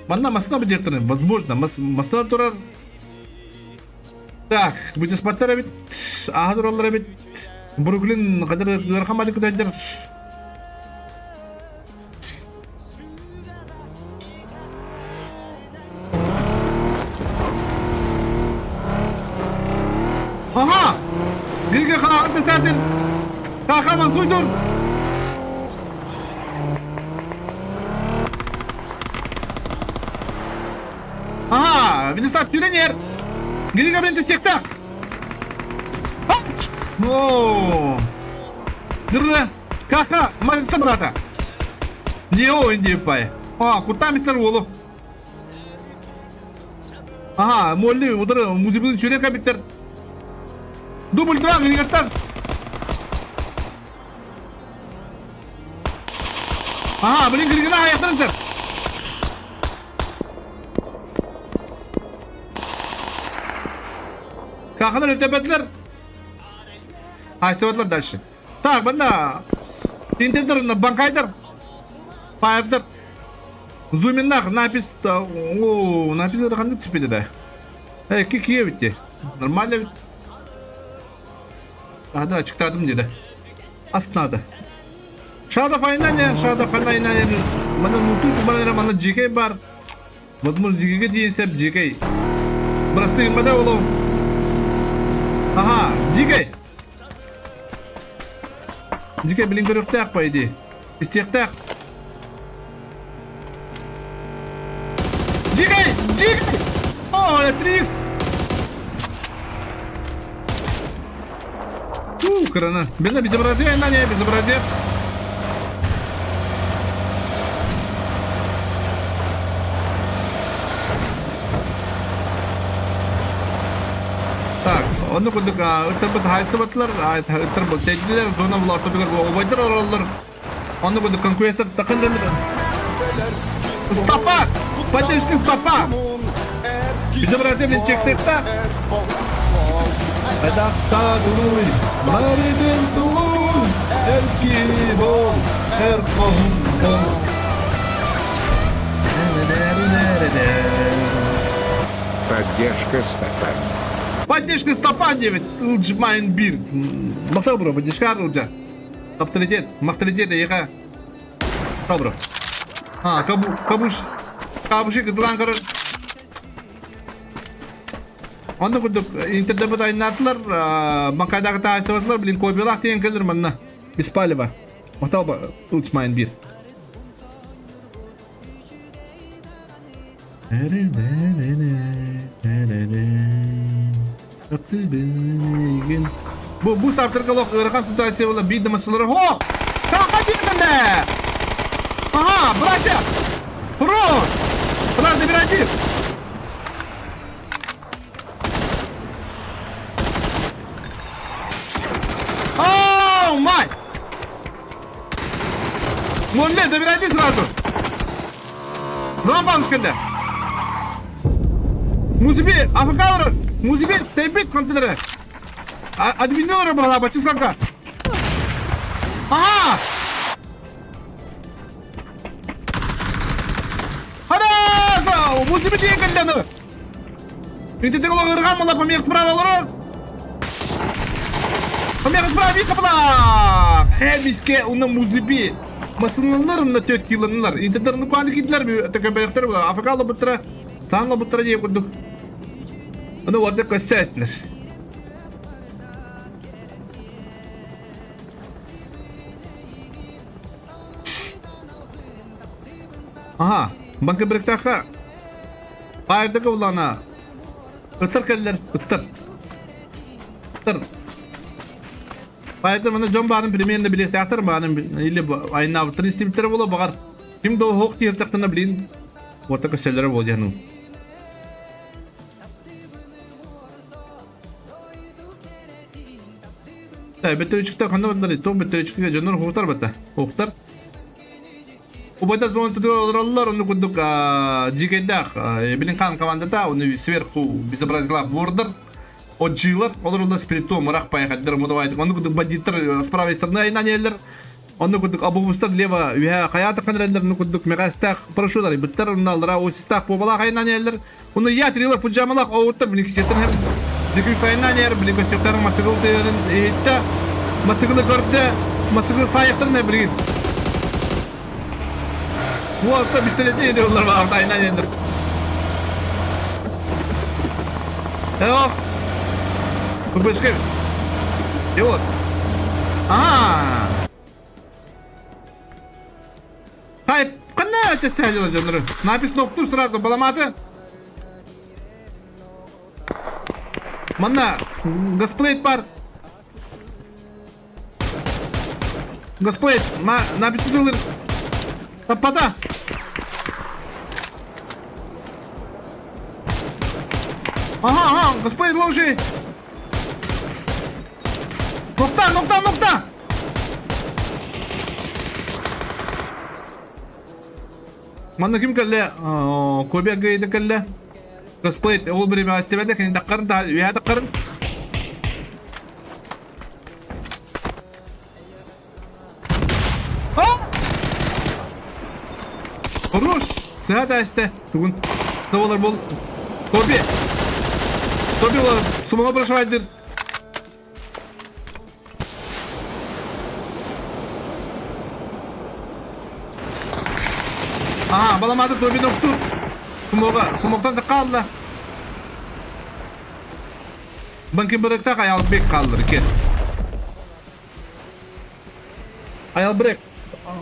F: Манна массына бу диэхтэрин, возможно, массына турар. Так, бутеспаттар эбит, ааһа тураллар эбит. Бруклин хадыр ыарахан бадык күтэлдэр. Aha! Грига хараҕын тэсээтин! Каха мансуйдур! Ага, Венесат сүүрэн Грига блин тэсиэхтээх! О! Дырра! Каха, матица брата! Не индипай. А, кута мистер уолу. Ага, Молли удары музыбын сүүрэн кабиттер. Дубль два, Григортан. Ага, блин, Григора аяқтарын сэр. Кахалар өтөбөтүлэр. Айсыбатылар дальше. Так, манна Интердер, банкайдар, Фаердар, Зуминнах, напис, о, напис ханнык түспүтэ да. Э, кие битти. Нормально бит. Ада ачыктадым диде. Ас надо. Шада файнане, шада файнане. Мана нуту мана мана жикей бар. Возможно, жикеге тиен сеп жикей. Простые мада олу. Ага, жикей. Дьикэ билин көрүөхтээх по идее. Истиэхтээх. Дикэй! Дикэй! О, это 3 Фу, крана. Бена безобразие, на не, безобразие. Так, онно курдук ыттарбыт хаайсыбатылар, ыттар тэйдилэр, зона була ортотугар убайдар олороллор. Онно курдук конкуренция такын Стопа! Поддержка стопа! Безобразие, блин, чексетта! Айдахта тулуй, Маридин тулуй, Эрки бол, эр бол.
G: Поддержка Стопан.
F: Поддержка Стопан диэбит Ылдьмайн биир. Махтал бро, поддержка Ылдьа. Авторитет, авторитет эйиэхэ. Добро. А, кабу, кабуш. Кабуши кытылаан көрөр. Онно курдук интернет айнаатылар, Макайдагы таайсыбатылар, блин, копиялаах тиийэн кэлэр манна. Беспалево. Махтал Ылдьмайн биир. Бу бу саптырга олох ыарахан ситуация була биир да массалара Хо! Хаха диэбитэннэ! Ага, братья! Хорош! Брат, забирайте! Оу, мать! Монле, забирайте сразу! Зам кэллэ. Музыби, АФК Музыби, тэйбит контейнеры. Админилары была, бачисанка. Ага! Хада! Музыби диэн кэллэ Интитик олоҕырҕан була помех справа олорор. Помех справа бии капылаах. Эмиске уна музыби. Масыналар уна төт киланылар. Интердерны куаны кидлер төкөбөйөхтөр була. Африка лобуттара, сан лобуттара дие курдук. Аны орда көссөстүлөр. Ага, банка биректаха Аайдага улана ыттар кэллэр, ыттар. Ыттар. Аайда мана дьон баарын примерно билиэхтээхтэр баарын или айнаабыттарын истибиттэрэ буолуо баҕар. Ким да оһох тиэртэхтэнэ блин уота көстөллөрө буолуо диэн. Бөтөрүчүктэр ханна бардылар? Тоҕ бөтөрүчүккэ дьоннор уһуктар бата. Уһуктар. Убайдар зонатыгар олороллор, ону курдук дьиикэйдээх Билин Хан командата, ону сверху безобразилаах буордар. Отжилар, олор спириту мырах паяхаддар мудавайдык. Онну кудук бандиттар с правой стороны айнанеллер. Онну кудук абубустар лево үһэ хаята канреллер, ну кудук мегастах парашютар буттар уналара осистах побалах айнанеллер. Уну я трила фуджамалах оуттар бликсеттен хем. Дикү сайнанер бликсеттер масыгыл тыырын иһитте. Масыгылы көрдө, масыгыл сайыктыр не билген. Уолта пистолет ediyorlar var aynen Yok. Bu başka. Yok. Aa. Хайп, қана тестәлі дөнөрү. Напис ноктур сразу баламаты. Манна гасплейт бар. Госплейт, ма, написывал Таппата! Ага, ага, Госплейт ложи! Нокта, нокта, нокта! Манна ким кэллэ? Кобя гейде кэллэ. Госплейт, ол бириме истебете, кини даккарын, үһэ даккарын. Хорош! Сыһа тээстэ. Тугун. Да болар бол. Тоби! Тоби болар. Сумаға прошивайдыр. Ага, баламады Тоби доктор. Сумоға, сумоқтан да қалды. Банки бырыкта Аялбек қалдыр, кет. Аялбек,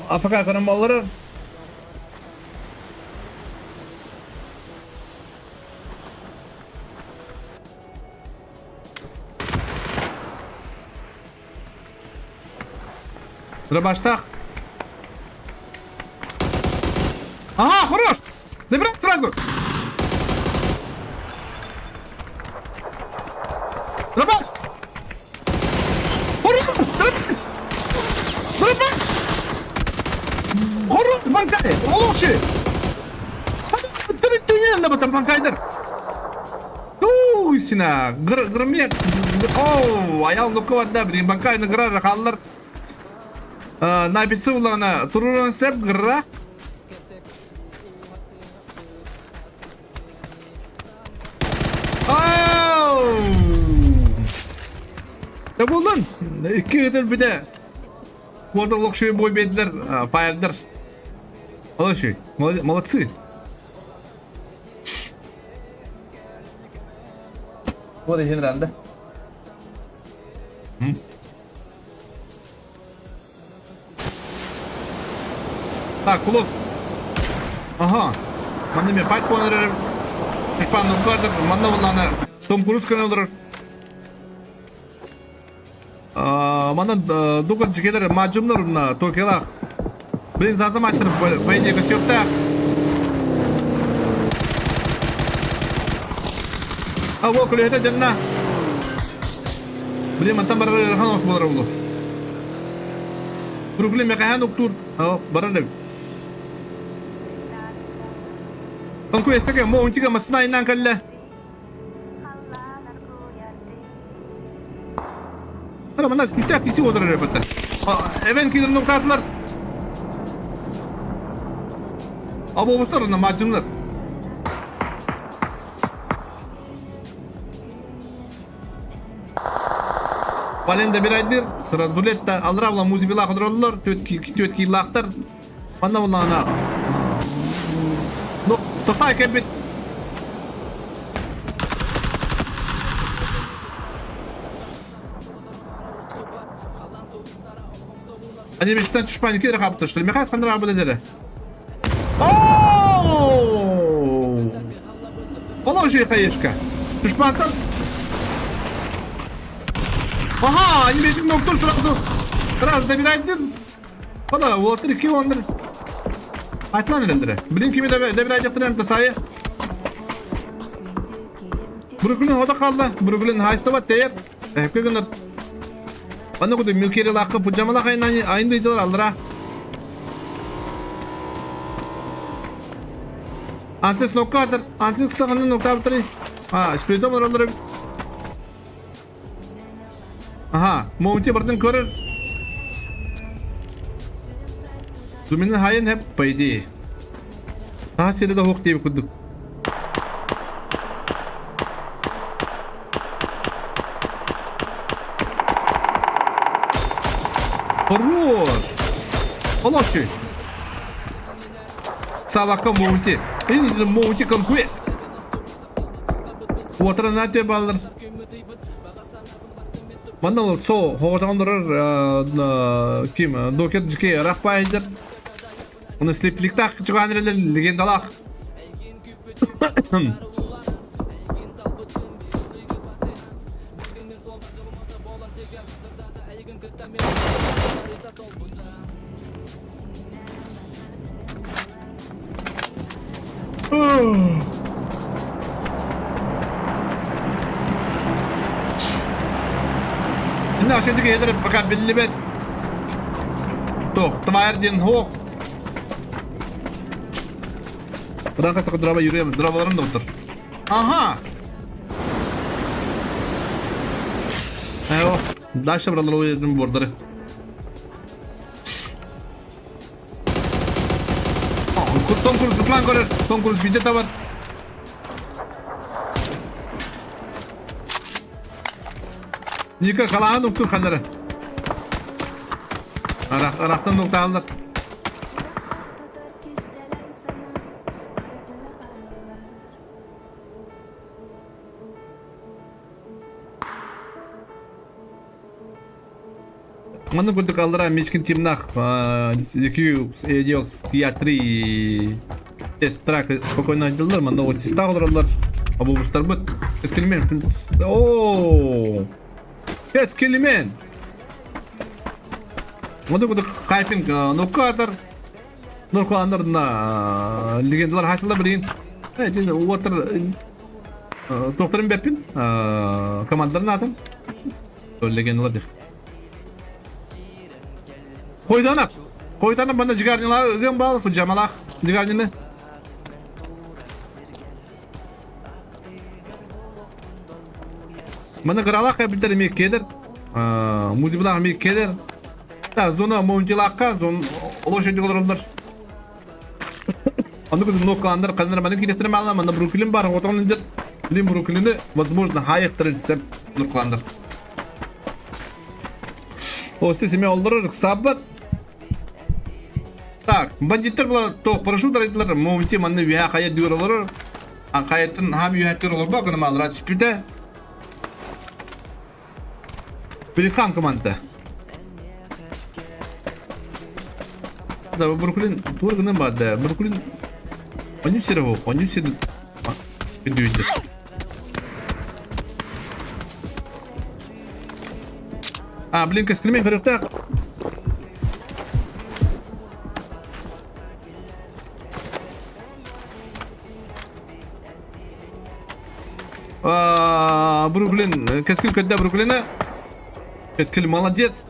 F: АФК қарамалары. Дробаштах. Ага, хорош! Забирай сразу! Дробаш! Хорош! Дробаш! Дробаш! Хорош, банкай! Олохши! Түрүттүнен батар банкайдар! Уу, сина, гырмек. Оу, аял нукыватда, блин, банкайны гырар халлар. Написы улана туруран сеп гыра. Оу! Да булдun. Икки өтөл бите. Орда локшуй бой бедилер, фаердер. Молодцы, молодцы. Вот и генерал, да? Так, кулок. Ага. Манна мен файт қонырыр. Тушпан нукадыр. Манна буланы Том Круз көнөлөр. Манна дугар жигелер мажымнар мына Токиолах. Блин, зазамастыр по идее көсөктө. А во күлөтө жанна. Блин, мантан барар ханос болар булу. Бруклин мекахан уктур. А, барар. Онку эстеке мо унтига масна инан калле. Ара мана күстәк киси отырыр репетте. Эвен кидер ноктатлар. Або на мажымнар. Валенда бир айдыр, сразу дулетта алравла музибила кыдыроллар, төт төт килактар. Манна булана. Ну, тосай кебит. Они мечтают шпани кидер хапты, что ли? Михай скандра абы Ооо! Положи хаешка. Душмантан. Ага, они мечик ноктур сразу. Сразу добирает. Ода, вот три килондр. Атлан элендире. Блин кими добирает яктырым тасайы. Бруклин ода қалды. Бруклин хайсыба тейер. Көгөнөр. Аны куду милкери лакы пуджамала айнан айынды алдыра. Антлес ноккатыр. Антлес сагынны нокта битри. А, спирдом алдыра. Аха, Моунти бардын көрөр. Думины хайын хеп, по идее. Аха сири да хук диэбит курдук. Хорош! Олоши! Савака Моунти. Моунти конквест. Уотаран атыа бааллар. Манна ол со хоҕотоҕон турар ким Докер Джки ыраах баайдыр. Оны слипликтаах чугаан эрэлэр легендалаах. Инна ошентик эдер пока биллибет. Тох, тварь ден хох. Куда каса драба юрем, драбаларым да отыр. Ага. Эо, дальше бралар уедем бордары. Том Круз ытлаан көрөр. Том Круз биде табар. Ника халаан уктур ханнары. Арахтан нуктааллар. Маннык курдук аллара Мишкин Тимнах, EQX, EDX, PA3 тест трак спокойно отделлар, манна вот систа олороллар, обубустарбыт. Эскилмен, о, Эскилмен! Маннык курдук хайпинг нуккатар, нуркуландар на легендалар хасылар билигин. Уотар туохтарын бэппин, командаларын аатын. Легендалар дих. Койданап. Койданап бана жигарнила ыгым бал фуджамалах жигарнины. Мана кыралах кабилдер эми кедер. Музибулах эми кедер. Та зона момунтилакка зон олошенди олороллар. Аны күн ноккаландар каннар маны кирехтерим алла мана Бруклин бар отоңун жат. Билин Бруклини возможно хайыктырын сеп ноккаландар. О, сес эме олдорор сабат. Так, бандиттер була то парашют арайдылар, моменте манны үһэ хайа дүөр олорор. А хайаттан хам үһэттер олорбо гына малра түспүтэ. Билихам команда. Да, Бруклин тур гына барды. Бруклин Оню сире оню сире Күндү А, блин, кэскилмен көрүөхтээх. А, Бруклин, Кэскил когда Бруклина? Кэскил молодец.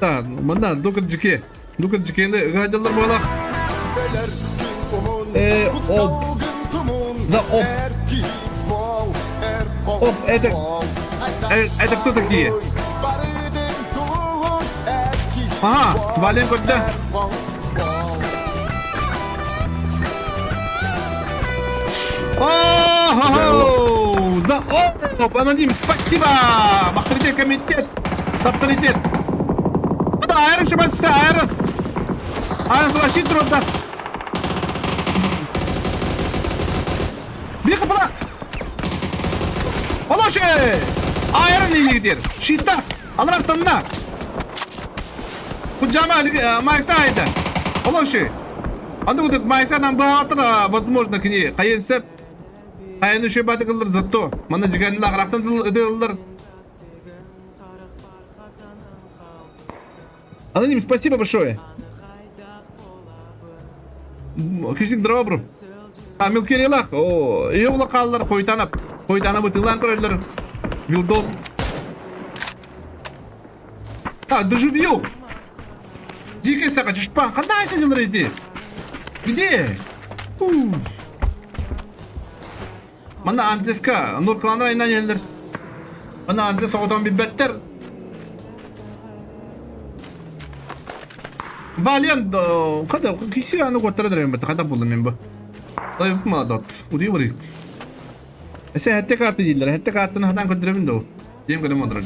F: Так, манна дукат жике. Дукат жикени ыгаадьаллар буолах. Э, оп. За оп. Оп, это... Это кто такие? Ага, Вален когда? О, За оп, аноним, спасибо! Авторитет комитет, авторитет. Да, айрон шибансты, айрон. Айрон сулашит трудно. Бихы была. Олоши! Айрон илигдер. Щита. Алрактанна. Куджама Майкса айда. Олоши. Аны кудук Майкса нам баатыр, возможно, кини хайынсеп. Хайын үшө батыкылыр зато. Мана жиганила арактан ыдылыр. Аноним, спасибо большое. Хищник дрова А, Милкерилах, о, ее қалалар қойтанап, қойтанап ытылан көрелер. Вилдол. А, доживью. Дикая сака, чушпан, қандай сен идти? Где? Уф. Манна Антлеска Нурклана айынан иһэллэр. Манна Антлес оҕотон билбэттэр. Вален kada kişi аны kottara дэрем бит хата булдum мен бу. Ой мадот. Уди барык. Эсе хэтте карты дииллэр. Хэтте картын хатан көрдөрөбүн доо. Диэм көрөм олорон.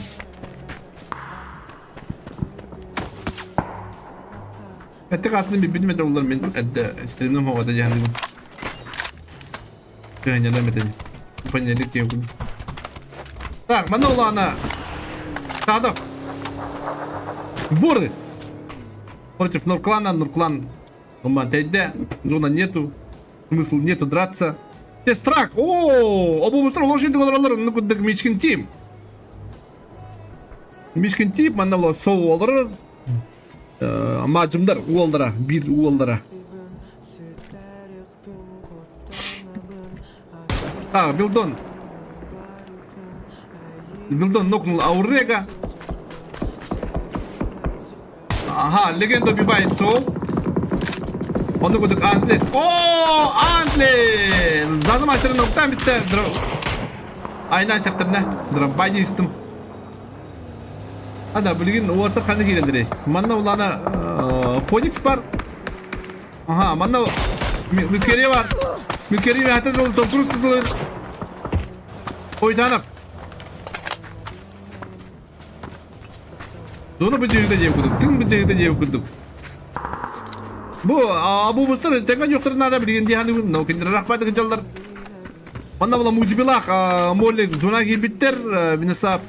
F: Хэтте картын билбитим этэ улар мен эдде стримным хоҕото дьаһаныгым. Тыһынньанам этин. Понедельник диэбин. Так, манна улаана Садов. Воры! Против Нурклана, Нурклан Уман тэйдэ, зона нету, смысла нету драться. Тестрак! О, обубустар лошадь олоролор, ну кудык Мичкин Тим. Мичкин Тип манна була соу олорор. Мажымдар уолдара, бир уолдара. А, Билдон. Билдон нокнул Аурега. Ага, легенда убивает Соул. Он кудук Антлес. О, Антлес! Заным асырын октан битте. Айнан сәқтіріне. Дробадистым. Ада, билигин уорта ханы киирэллэрий? Манна улаана Фоникс бар. Аха, манна Микерия бар. Микерия хата жол токурус тутулur. Ойтанап. Дону быжыгыта диэб курдук, тыҥ быжыгыта диэб курдук. Бу абубустар тэҥэ дьохторун наада билигин дии саныыбын, но кинилэр рахпатык дьаллар. Манна була музибилах Молли зона киирбиттэр, Винесап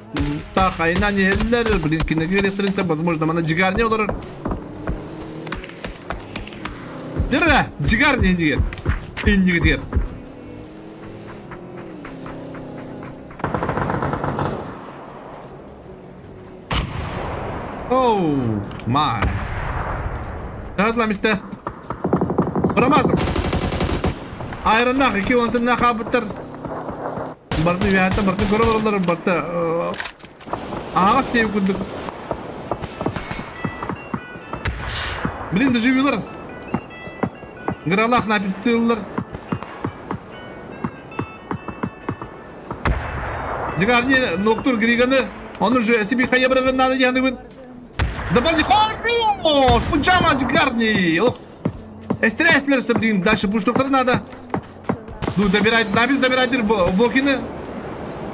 F: таах айынан иһэллэр, блин, кинилэргэ ресторан возможно, манна жигарня олорор. Дырра, жигарня иннигер. Иннигер. Oh my. Таратла мисте. Промазал. Айраннах, ики онтунна хаабыттар. Барты үһәттэ барты көрө олороллор, барты аһаҕас диэбит курдук. Блин, доживилар. Гыралаах напистыыллар. Дьиҥэр Ноктур Григаны, он уже себе хайабырыгын надо диһаныбын. Добавили хорош! Фуджама Гарни! Ох! Эстереслер блин, дальше пуштуктар надо. Ну, добирать, запись добирать Вокины.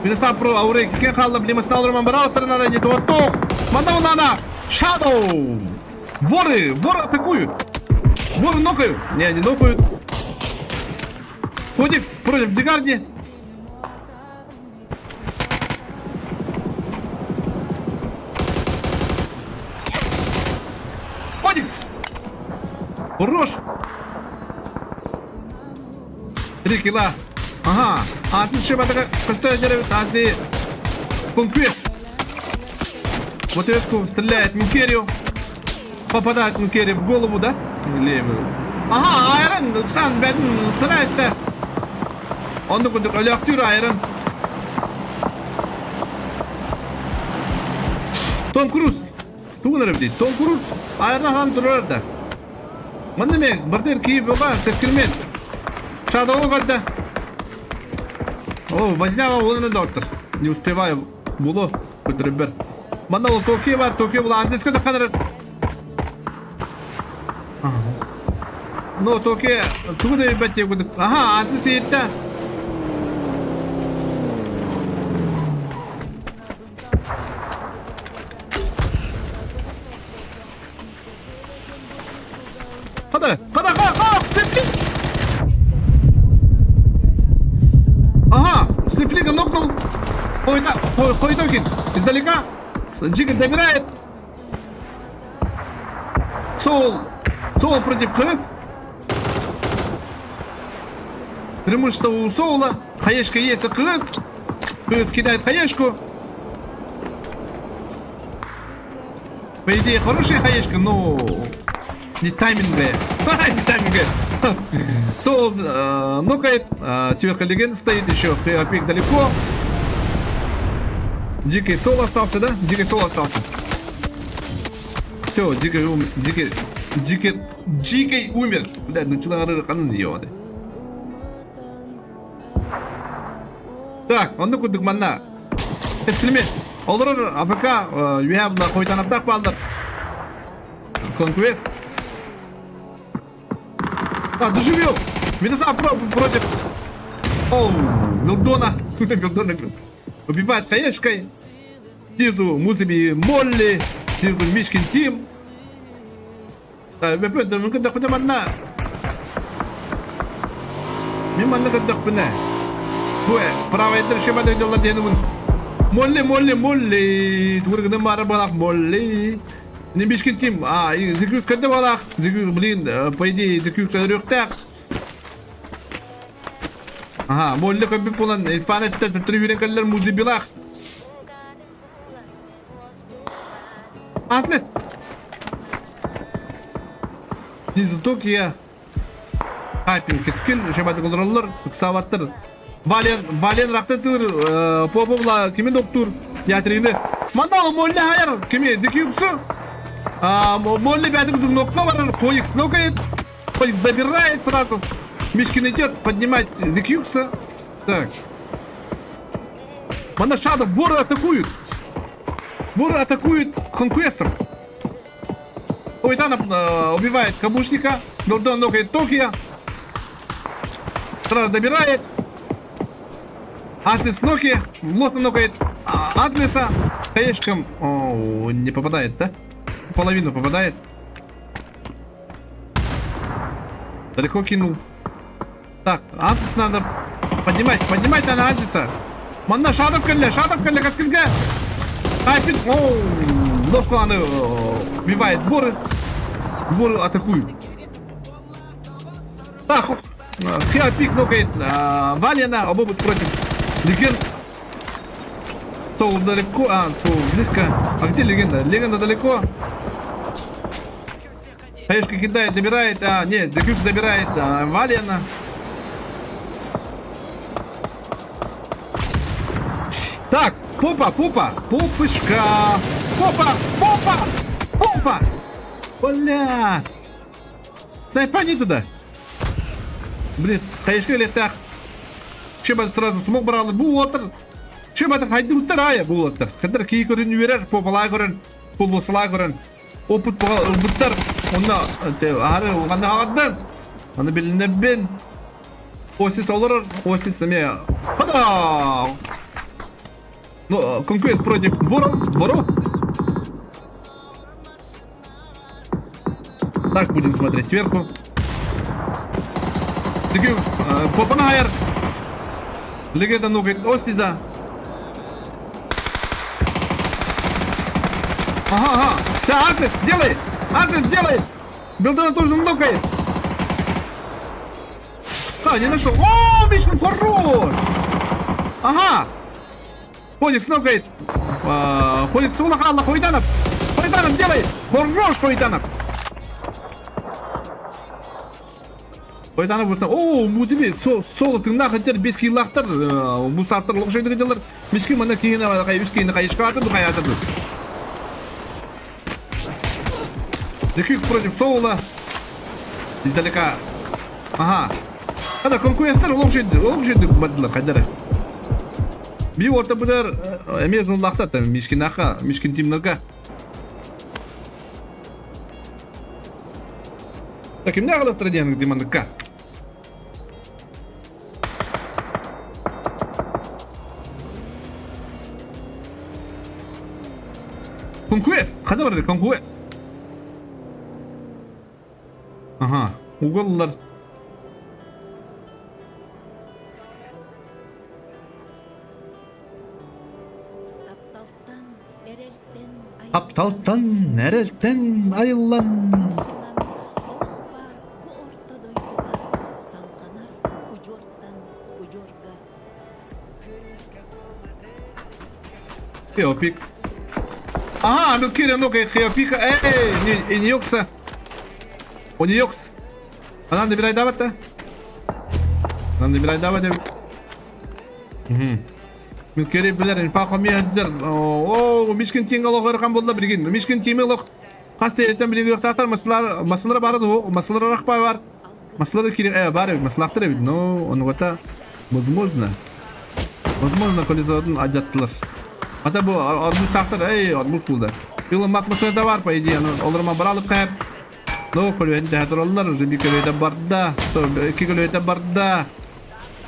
F: Минуса про Аурек кен халла, блин, остал Роман Бараустер надо, не то, то. Мандавана! Shadow! Воры! Воры атакуют! Воры нокают! Не, не нокают. Кодекс против Дегарди. Кодекс! Хорош! Три килла. Ага. А ты чем это? Что делает? А ты... Конквест. Вот эту стреляет Мукерию. Попадает Мукери в голову, да? Или... Ага, Айрон, сан бәдін старайся. Онны курдук өлөктүүр Айрон. Том Круз. Тугун эрэ дии. Том Круз Айрон хаан турар да. Манна мен бардыр киіп оға кескирмен. Шадоу көрдө. О, возня оны доктор. Не успеваю. Булу көтөрбөр. Манна ол Токио бар, Токио була английский да ханар. Ну, Токио тугу да билбэт диэн Аха, английский иттэ. Хада, хада, ха, ха, слепли! Ага, Слифлига нокнул. Ой, да, ой, Хойтокин издалека. Джиган добирает. Соул, Соул против Крыс. Преимущество у Соула. Хаешка есть, Крыс. Крыс кидает хаешку. По идее, хорошая хаешка, но не тайминговая. Не тайминговая. Соул э, нокает, э, сверху легенда стоит, еще Хеопик далеко. Дикий Сол остался, да? Дикий Сол остался. Все, Дикий умер. Дикий, Дикий, Дикий умер. Блядь, ну чего ханын ебаный. Так, оннук курдук манна Эскилимет. Олорор АФК үөһэ була хойтанаптаах бааллар. Конквест. А, доживел! Минуса против. Оу, Милдона. Милдона убивает хаешкой. Снизу Музыми Молли, снизу Мишкин Тим. Мин манна. Мин манна көрдөхпүнэ. Бу правайдар шеба дойдулар диэн Молли, Молли, Молли. Тугургынан баара балах Молли. Не Мишкин Тим. А, Зикюс көрдө балах. Зикюс, блин, по идее, Зикюс өлүөхтээх. Ага, Молли көбүп булан, Ильфан этте төттөрү үүрэн кэллэр Музибилах. Атлес! Дизутокия. Хайпин кеткил, шебаты олороллор, ыксаабаттар. Вален, Вален рахтатыр, Поповла кими доктор, театрины. Мандал Молли хайар, кими, Зикюксу. Молли бәтик нокка барар, Коикс нокает. Коикс добирает сразу. Мишкин идет поднимать Зикюкса. Так. Манна Шадов, воры атакуют. Воры атакуют конквестров. Ойтанов убивает кабушника. Дордон нокает Токио. Сразу добирает. Атлес Ноки. Лосно нокает Атлеса. Хаешком. О, не попадает, да? Половину попадает. Далеко кинул. Так, Атлес надо поднимать. Поднимать надо Атлеса. Манна Шадов кэллэ, Шадов кэллэ, Каскилгэ. Айфин, оу, Ловкаланы убивает воры. Воры атакуют. Так, Хеопик нокает Валена, оба против Легенд. Соул далеко, а, Соул близко. А где легенда? Легенда далеко. Хаешка кидает, добирает, а, нет, Закюк добирает а, Валена. Так, попа, попа, попышка. Попа, попа, попа. Бля. Снайпани туда. Блин, хаешка илиэхтээх. Чебат сразу смог брал бу уолаттар. Чебат хайдыбыттар аайа бу уолаттар. Хаддар кии көрөн үөрэр, попалаа көрөн, полуосалаа көрөн. Опыт ылбыттар. Онно аһары улаханнык аҕардан. Аны билиннэрбин. Осис олорор, Осис эмиэ Хода! Ну, конкурент против Воров, Воров. Так будем смотреть сверху. Попанайр. Легенда ногает Осиза. Ага, ага. Сейчас, Агнес, делай! Агнес, делай! Белдона тоже нокает. А, не нашел. О, Мишкин хорош! Ага! Ходик нокает. Ходик сула хаалла, Хойтанов! Хойтанов, делай! Хорош, Хойтанов! Хойтанов бусна. О, музыми, соло тыңна хатер бес килахтар, мусартар лохшайды дылар. Мишкин мана кийина кай үс кийина кай ишкатыр, кай атыр. Декюк против Соула. Издалека. Ага. Ана конкуренттер олох жedi, олох жedi бадылар кайдары. Би орта бұдар эмес улахта там Мишкинаха, Мишкин тимнерга. Так, кимне агалаттар диэн димандыкка. Конквест! Хада бар конквест? Ага, уголлар.
H: Тапталтан, эрэлтэн
F: Тапталтан, эрэлтэн айыллан.
H: Олох баар бу орто дойдуга салҕанар удьуортан удьуорга.
F: Хеопик. Ага, ну Киря, ну-ка, Хеопика. Эй, не, не ёкса. О, не ёкс. Она набирай давать-то. Она набирай давать. Угу. Мин кери билер инфа миһаддер. О, Мишкин тиң олох ырхан болла билигин. Мишкин тиме олох. Хас тиэтен билигин ыктаахтар масылар масылар бары ду, масылар рахпай бар. Масылар кири э бар, масылактыр бит. Но онугата возможно. Возможно, колесотун алдьаттылар. Ата бу арбузтаахтар, эй, арбуз булда. Илон Маск массыыната бар, по идее, олорма баралык хайап. Ну, көлүөһүн тэһэ тураллар, уже bir көлүөтэ барда, икки көлүөтэ барда.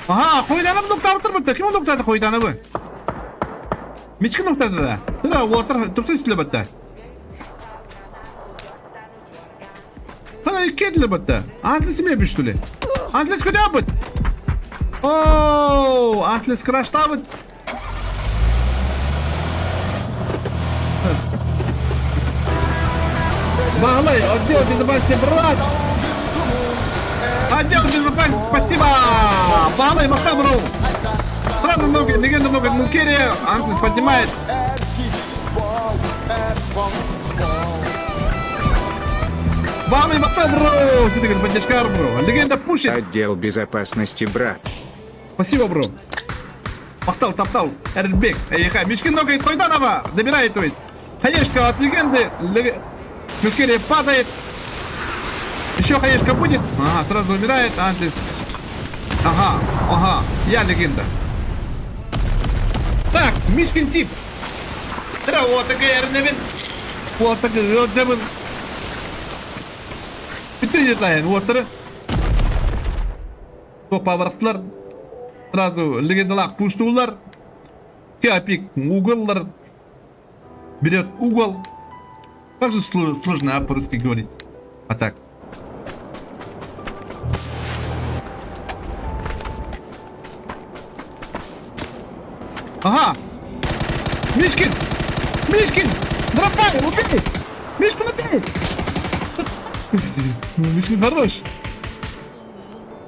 F: Ага, хойданым доктабытыр бытта. Ким доктады хойданы бу? Мичкин доктады да. Тыра, уотар тупса үстүле батта. Хана икки батта. Антлес ме бүштүле. Антлес көдә бит. О, Антлес краштабыт. Баһылай, отдел безопасности, брат! Отдел безопасности, спасибо! Баһылай, махтал, бро! Сразу ноги, легенда ноги, Мукерия, Антлес поднимает. Баһылай, махтал, бро! Все-таки поддержка, бро. Легенда пушит.
G: Отдел безопасности, брат.
F: Спасибо, бро. Махтал, таптал, Эрбек. Эйха, Мишкин ногой Тойданова добирает, то есть. Хаешка от легенды. Мюкерия падает. Еще хаешка будет. Ага, сразу умирает. Антлис. Ага, ага, я легенда. Так, Мишкин тип. Тра, эрневин. Вот такая, вот Бүтүн уоттары. Туох баабарахтылар. Сразу легендалаах пуштуулар. Киапик уголлар. Берет угол. Как же сложно, а, по-русски говорить. А так. Ага! Мишкин! Мишкин! Дропай! Убей! Мишкин убей! Мишкин хорош!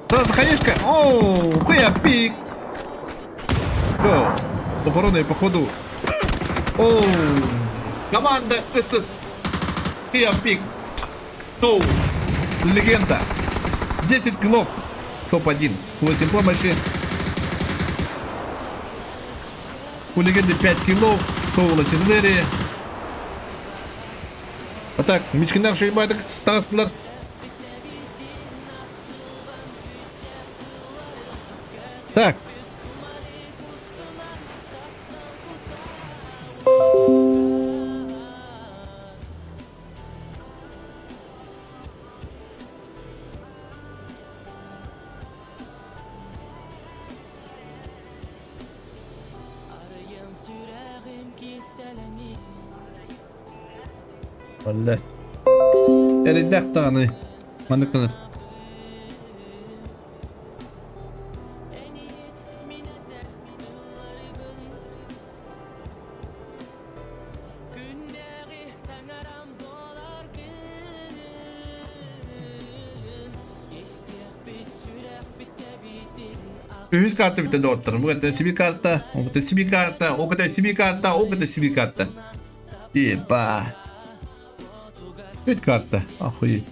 F: Сразу хаешка! Оу, хуя пик! О, обороны походу. Оу, команда СС. Хуя пик. Оу, легенда. 10 киллов. Топ-1. 8 помощи. У легенды 5 киллов. Соло 4. А так, Мичкиннар шейбайдык таҕыстылар. Так. Блять. Эрэйдээх даҕаны маннык гынар. Үһүс карта бүтэ доҕоттор. Бу это сиби карта, ол это сиби карта, ол это сиби карта, ол это сиби карта. Еба. Бүт карта. Охуеть.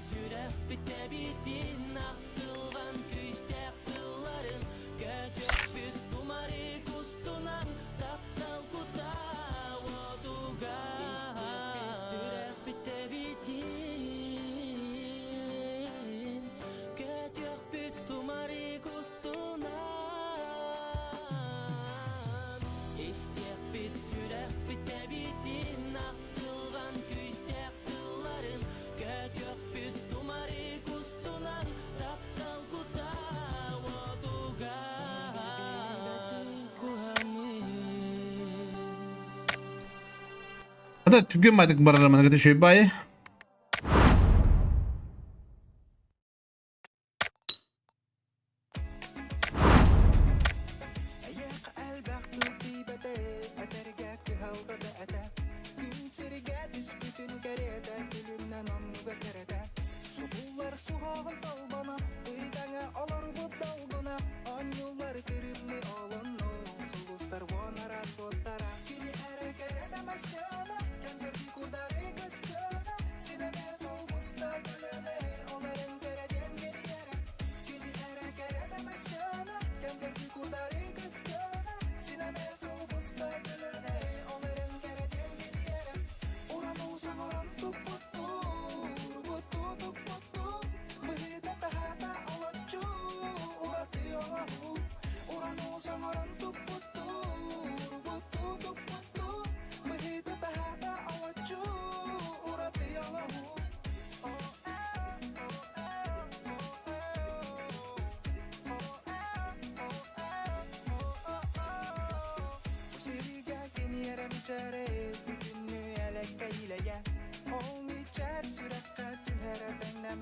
F: Ата түгэн мадык барар маныгыты шөйбайы.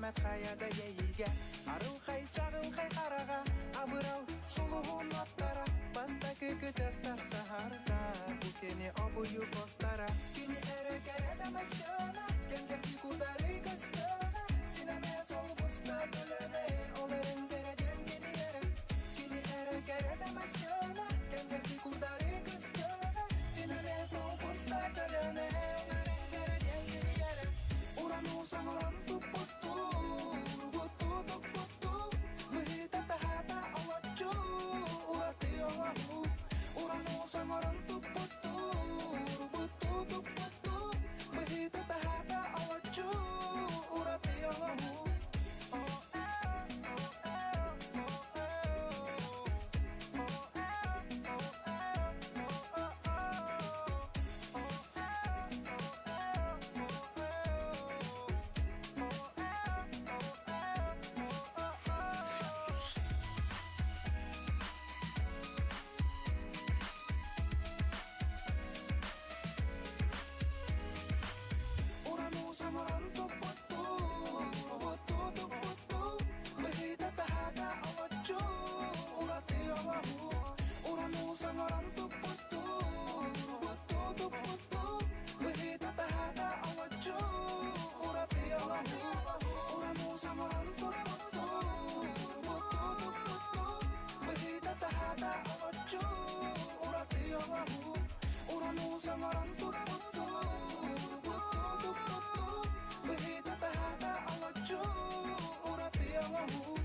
B: Тэҥнэммэт хайа да иэйиигэ Арылхай чаҕылхай хараҕа Абырал сулуһун оттара Бастакы кытастар саһарга Бу кини обуйу постара Кини эрэ кэрэ да мөссүөнэ Кэм-кэрдии курдары көстүөҕэ Синэмэ солбуста төлөнө Ол эрэн кэрэ диэн кини эрэ Кини эрэ кэрэ да мөссүөнэ Кэм-кэрдии курдары көстүөҕэ Синэмэ солбуста төлөнө Ол эрэн кэрэ диэн кини эрэ Уран саҥаран туппуттуу Урбуттуу туппуттуу Быһыыта таһаата олоччу Ураты оҥоһуу Уран саҥаран туппуттуу Урбуттуу туппуттуу Быһыыта таһаата олоччу Ураты оҥоһуу Саҥаран туппуттуу, урбуттуу туппуттуу, быһыыта таһаата олоччу, ураты оҥоһуу, уран саҥаран туппуттуу, урбуттуу туппуттуу, быһыыта таһаата олоччу, ураты оҥоһуу, уран саҥаран туппуттуу, урбуттуу туппуттуу, быһыыта таһаата олоччу, ураты оҥоһуу.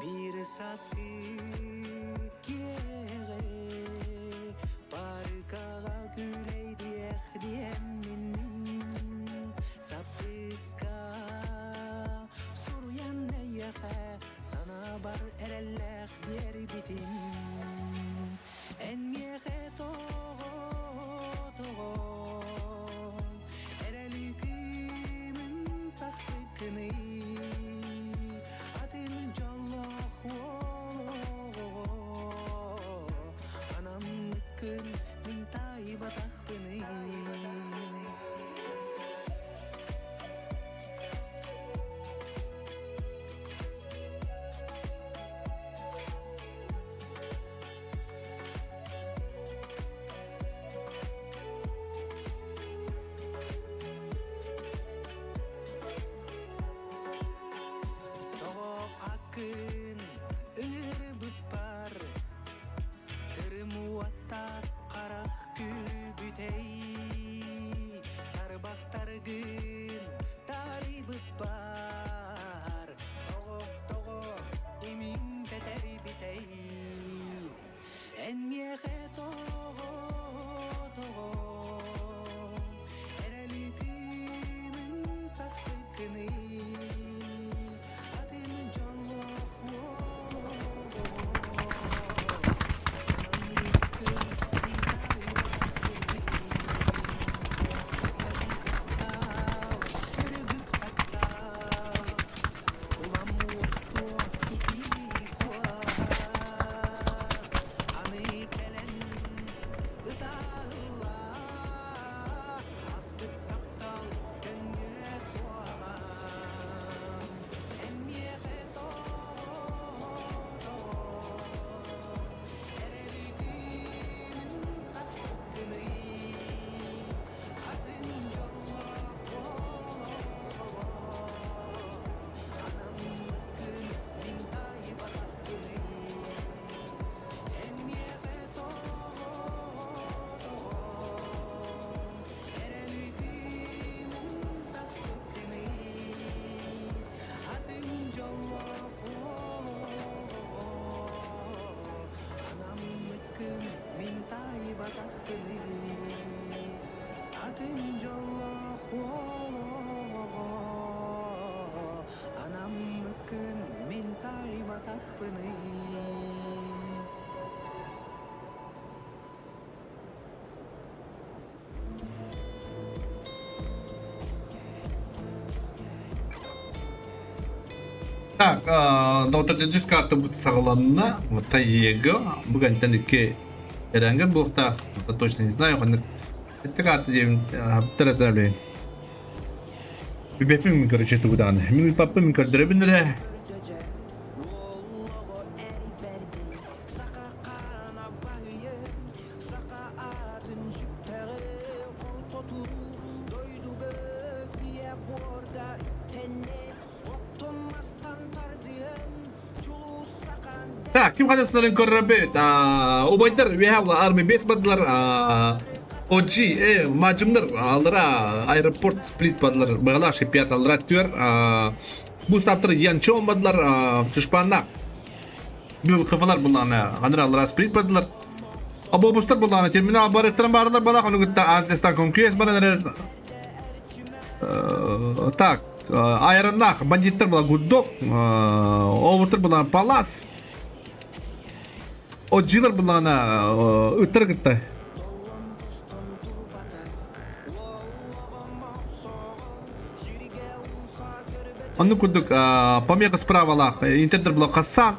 A: Биир сааскы киэҕэ Паркаҕа күлэйдиэх диэммин мин саппыска суруйан эйиэхэ санаабар эрэллээх биэрбитим Эн миэхэ тоҕо тоҕо эрэли кыымын сахпыккыный атын дьоллоох уолоҕо.
F: Так, доҕоттордьүс картабыт саҕаланна. Вот Таега. Бу кэнтэн икки эрэнгер буолуохтаах. Точно не знаю, ханнык Эттэ карта диэбин аптар Билбэппин мин короче тугу даҕаны. Мин ыыппаппын мин көрдөрөбүн эрэ. Так, ким ханасынарын көрөрбүт. Убайдар үөһэ армия бес бардылар. OG, э, мажымнар алара аэропорт сплит бардылар. Быгала шипят алара түөр. Бу саптыр янчон бардылар. Тушпанна. Бу хыфалар булланы. Аныр алара сплит бардылар. Абобустар булланы терминал барыктыран бардылар балак оны кытта Антлестан конкурс баранар. Так, айраннах бандиттар была гудок, овуртар была палас. Оджилар была на ыттар кытта. Онну курдук помеха справалаах интердер была хассан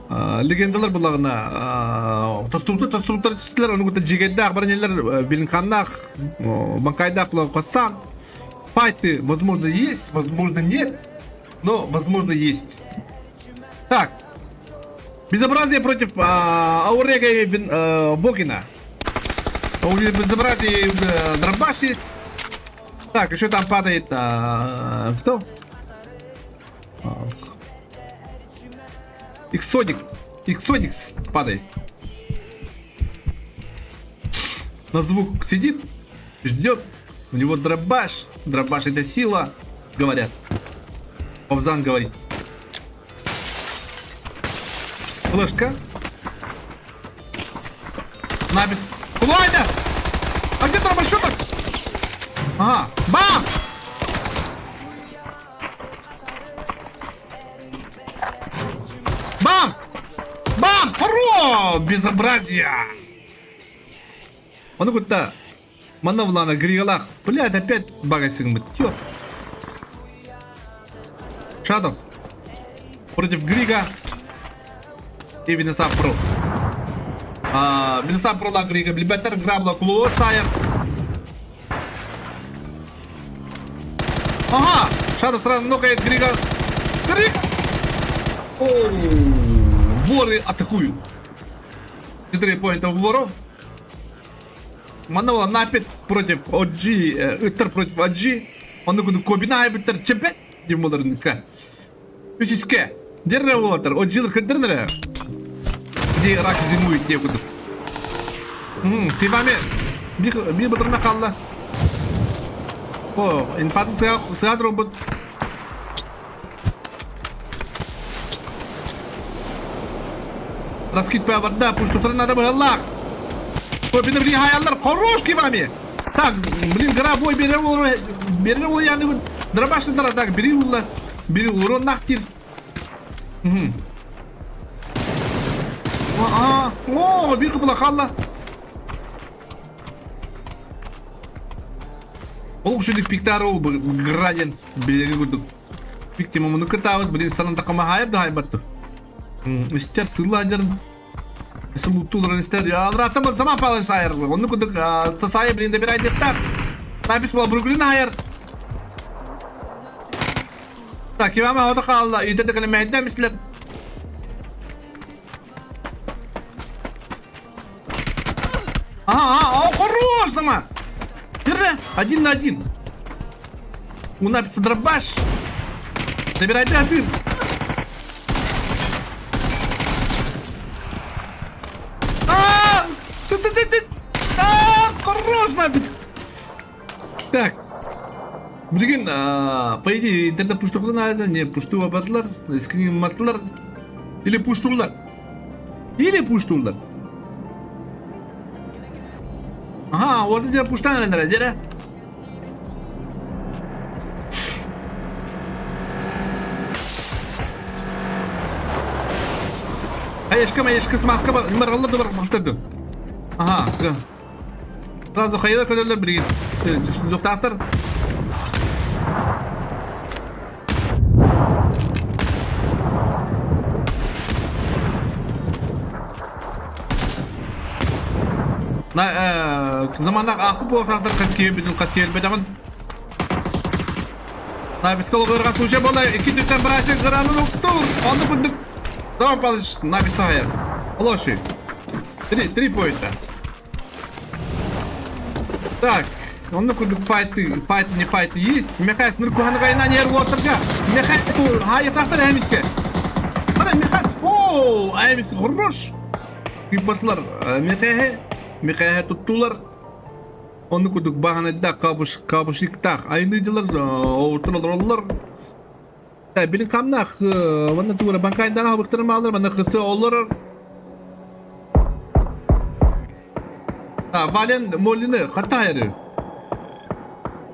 F: легендалар буллагына тостуктар тостуктар түстүлэр ону кытта жигайдаах баранеллер билинханнаах банкайдаах була хассан файты возможно есть возможно нет но возможно есть так безобразие против Аурега и Богина безобразие дробашит так еще там падает кто Иксодик. Иксодикс падает. На звук сидит, ждет. У него дробаш. Дробаш это сила, говорят. Повзан говорит. Флешка. Набис. Кулайда! А где дробашоток? Ага. Бам! Бам! Бам! Хоро! Безобразие! Ону кытта манна булана Григалах. Блядь, опять багасыгмыт. Тё. Шадов против Грига и Винеса Про. А, Винеса Прола Грига. Билбеттер Грабла Клуо Сайер. Ага! Шадов сразу нокает Грига. Григ! Оу! Воры атакуют. 4 поинта у воров. Манова Напец против OG, Ыттар против OG. Онну күнү Кобина айбыттар чепет димоларынка. Үсүскэ. Дерре уолаттар, OG-лар кырдырнere. Где рак зимует диye курдук. Тиваме bir бытырна қалла. О, инфаты сыа робот. Раскид барда, пусть тут надо было лак. Ой, блин, блин, хаяллар, хорош кивами. Так, блин, гора бой берер ол, берер ол яны дробашындара так, бери улла, бери урон нахтир. Угу. А, о, бир кыбыла халла. Ол күшүлүк пиктары ол граден билеги курдук. Пик тема муну кытаабыт, блин, станан такама хайып да хайбатту. Истер сыла дерн. Луттулар истер. Алрата сама палыш сайыр. Оны курдук тасайы блин добирай так. Напис была Бруклин хайыр. Так, Ивама ота қалла. Үйде калемейді мислер. Ага, о, хорош сама. Держи, один на один. У Написа дробаш. Забирай ты один. А, ты ты ты ты. А, хорош Напис. Так. Билигин, по идее, интернет пуштуктан не пушту бабатылар, скрин маттылар. Или пуштулар. Или пуштулар. Ага, вот где пуштан дere. Хаешка, маешка, смазка бар, маралла да бар, мақтады. Ага, Сразу хайда көрөлөр билигин. Луктаахтар. На заманах аахпы буолсаахтар хас киһи хас киһи Набицка логырга случай буола икки түттэн бырасик гранын уктуур. Онну курдук Давай Павлович Набица хайар. Олоши. Три, три поинта. Так, онну курдук файты, файт не файт есть. Михай сныркуханы кайна нер уотырга. Михай ту хайытахтар эмиске. Ана Михай, о, эмиске хорош. Кыйпатлар Михайhe, Михайhe туттулар. Ону курдук баһанайдаах кабыш, кабышиктаах айныйдылар, оҕуртан олороллор. Билин хамнаах уонна тугура банкайдаах абыктарын баалар, манна кысы олорор. Вален Молины хатайры.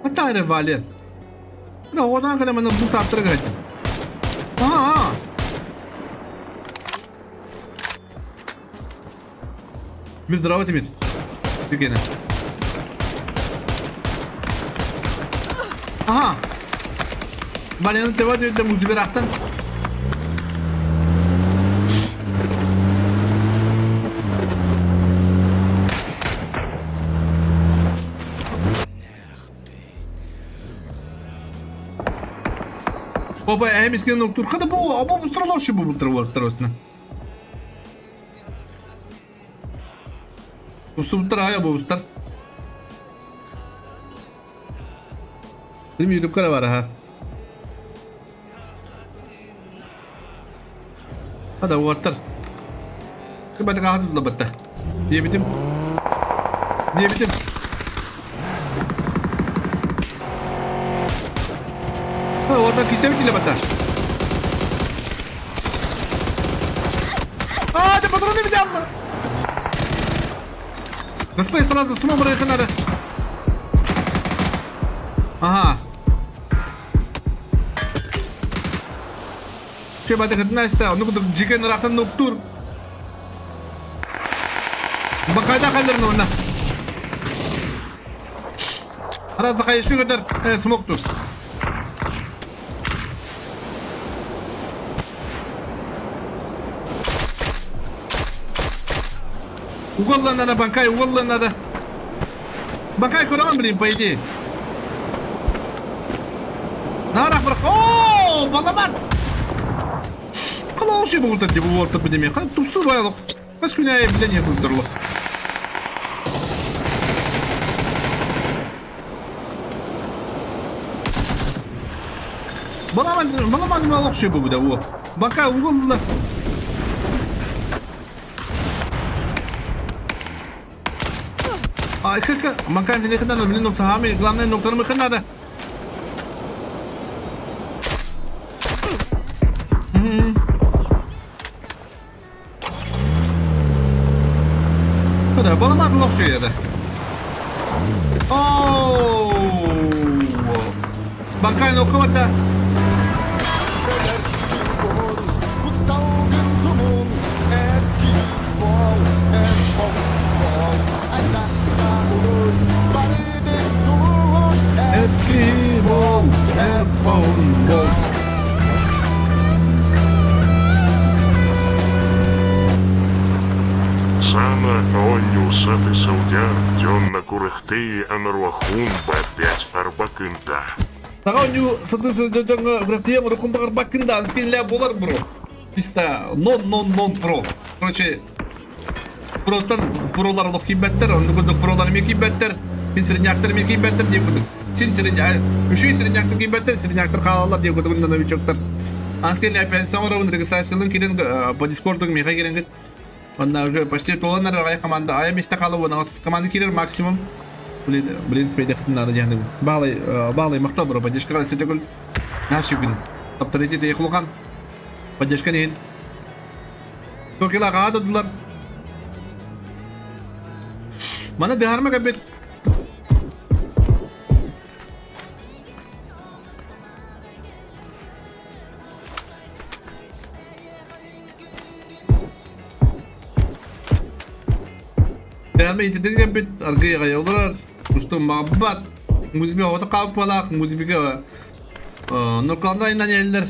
F: Хатайры Вален. Да, одан кэлэ манна бу таптыры гайтым. Аа. Мир здорово, Тимир. Түгені. Ага. Баляны тева дүйді музыбер ақтан. Баба әмескен октур. Қада бұл, абы бұстыралаушы бұл бұлтыр Устубуттар аайа буобуттар. Билим ютубка да бар аха. Хада уоттар. Кыбатык аха тутулабатта. Диэбитим. Диэбитим. Уоттар кистэбит илебатта. А, ты патроны взял! Господи, сразу с умом пройти надо. Ага. Че, бата кытына Ну, жикен рақтан нуктур. Бакайда қалдырын онна. Аразда қайышты көтер, смок тур. Уголлан надо, Банкай, уголлан надо. Банкай көрөҕүн блин, по идее. Нарах бірақ. О, баламан! Қалаушы бұл деп бұл бірдеме. Тупсу байлық. Бас күн айы білен епіп Баламан, баламан олох бу буда о. Бака уголла. А, как Макар не надо, блин, нокта главное ноктаны мы надо. Куда? Баламан лох еді. Оу! Банкай ноккавата. Эрки бол, эр бол.
I: Сана оонньуу саты сылдьар дьонно курыхтыы анаруохун Б5 арбакынта.
F: Саға оонньуу саты сылдьар дьоҥҥо күрэхтэһии оҥоруоххун баҕарбаккын да анскин буолар бро. Чисто нон нон нон про. Короче, проттан пролар олох киирбэттэр, оннук курдук пролар эмиэ киирбэттэр, син средняктар эмиэ киирбэттэр диэн курдук. Син средня үчүгэй средняктар киирбэттэр, средняктар хаалаллар диэн курдук новичоктар. Анскин пенсия оҥоробун регистрациялын киирэн по дискорду миэхэ киирэҥҥит. Онно уже почти туолан эрэр команда айа миэстэ хаалла команда киирэр максимум. Блин, блин, спейдэхтин наада диэн Баалай, баалай махтал бро, поддержкаҕа сетекул. Наша күн. Авторитет ехлухан. Поддержка иһин. Токила хаададылар. Мана дыһарма кэбит. Дыһарма ититин кэбит аргый олорор. Устун маббат. Музыка оҕото хаалпалаах, музыка Нуркална инанеллер.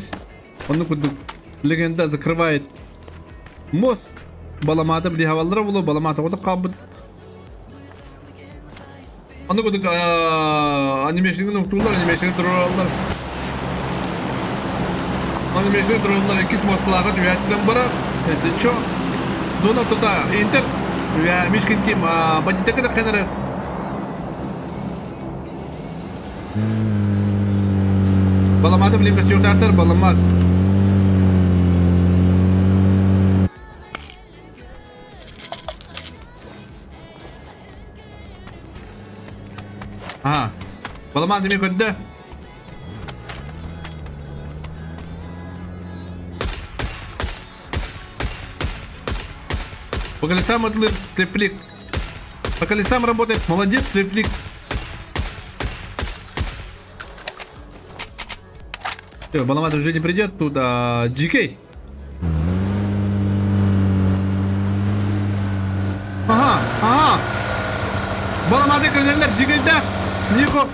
F: Онну курдук легенда закрывает мост. Баламаата били хаваллара булу, баламаата оҕото хаалбыт. Аны кудук анимешнигин уктуулар, анимешнигин турараллар. Анимешнигин турараллар иккис муосталааҕа түһээттинэн барар. Если чё, зона тута Интер, Мишкин Тим бандита кытта эрэр. Баламаты билин көстүөхтээхтэр, баламат. Аа, баламат эмиэ көрдө. По колесам отлыр, слеплик. По колесам работает. Молодец, слеплик. Все, Баламат уже не придет туда. GK. Ага, ага. Баламаты кіргенлер жигейді. Нико.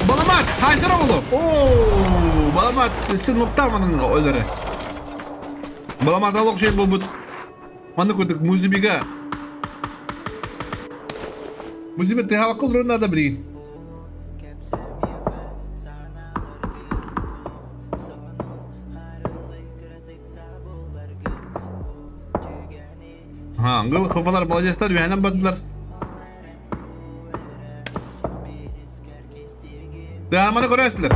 F: Баламат, хайсыр оğlu. Oo, Баламат, сен нуктаманын өлөрө. Баламат алок şey болбут. Маны көрдүк Музибига. Музиби тыһабакка олорор наада билигин. Ха, ангыл хыфалар молодецтар үһэнэн бардылар. Дыһарманы көрөстүлэр.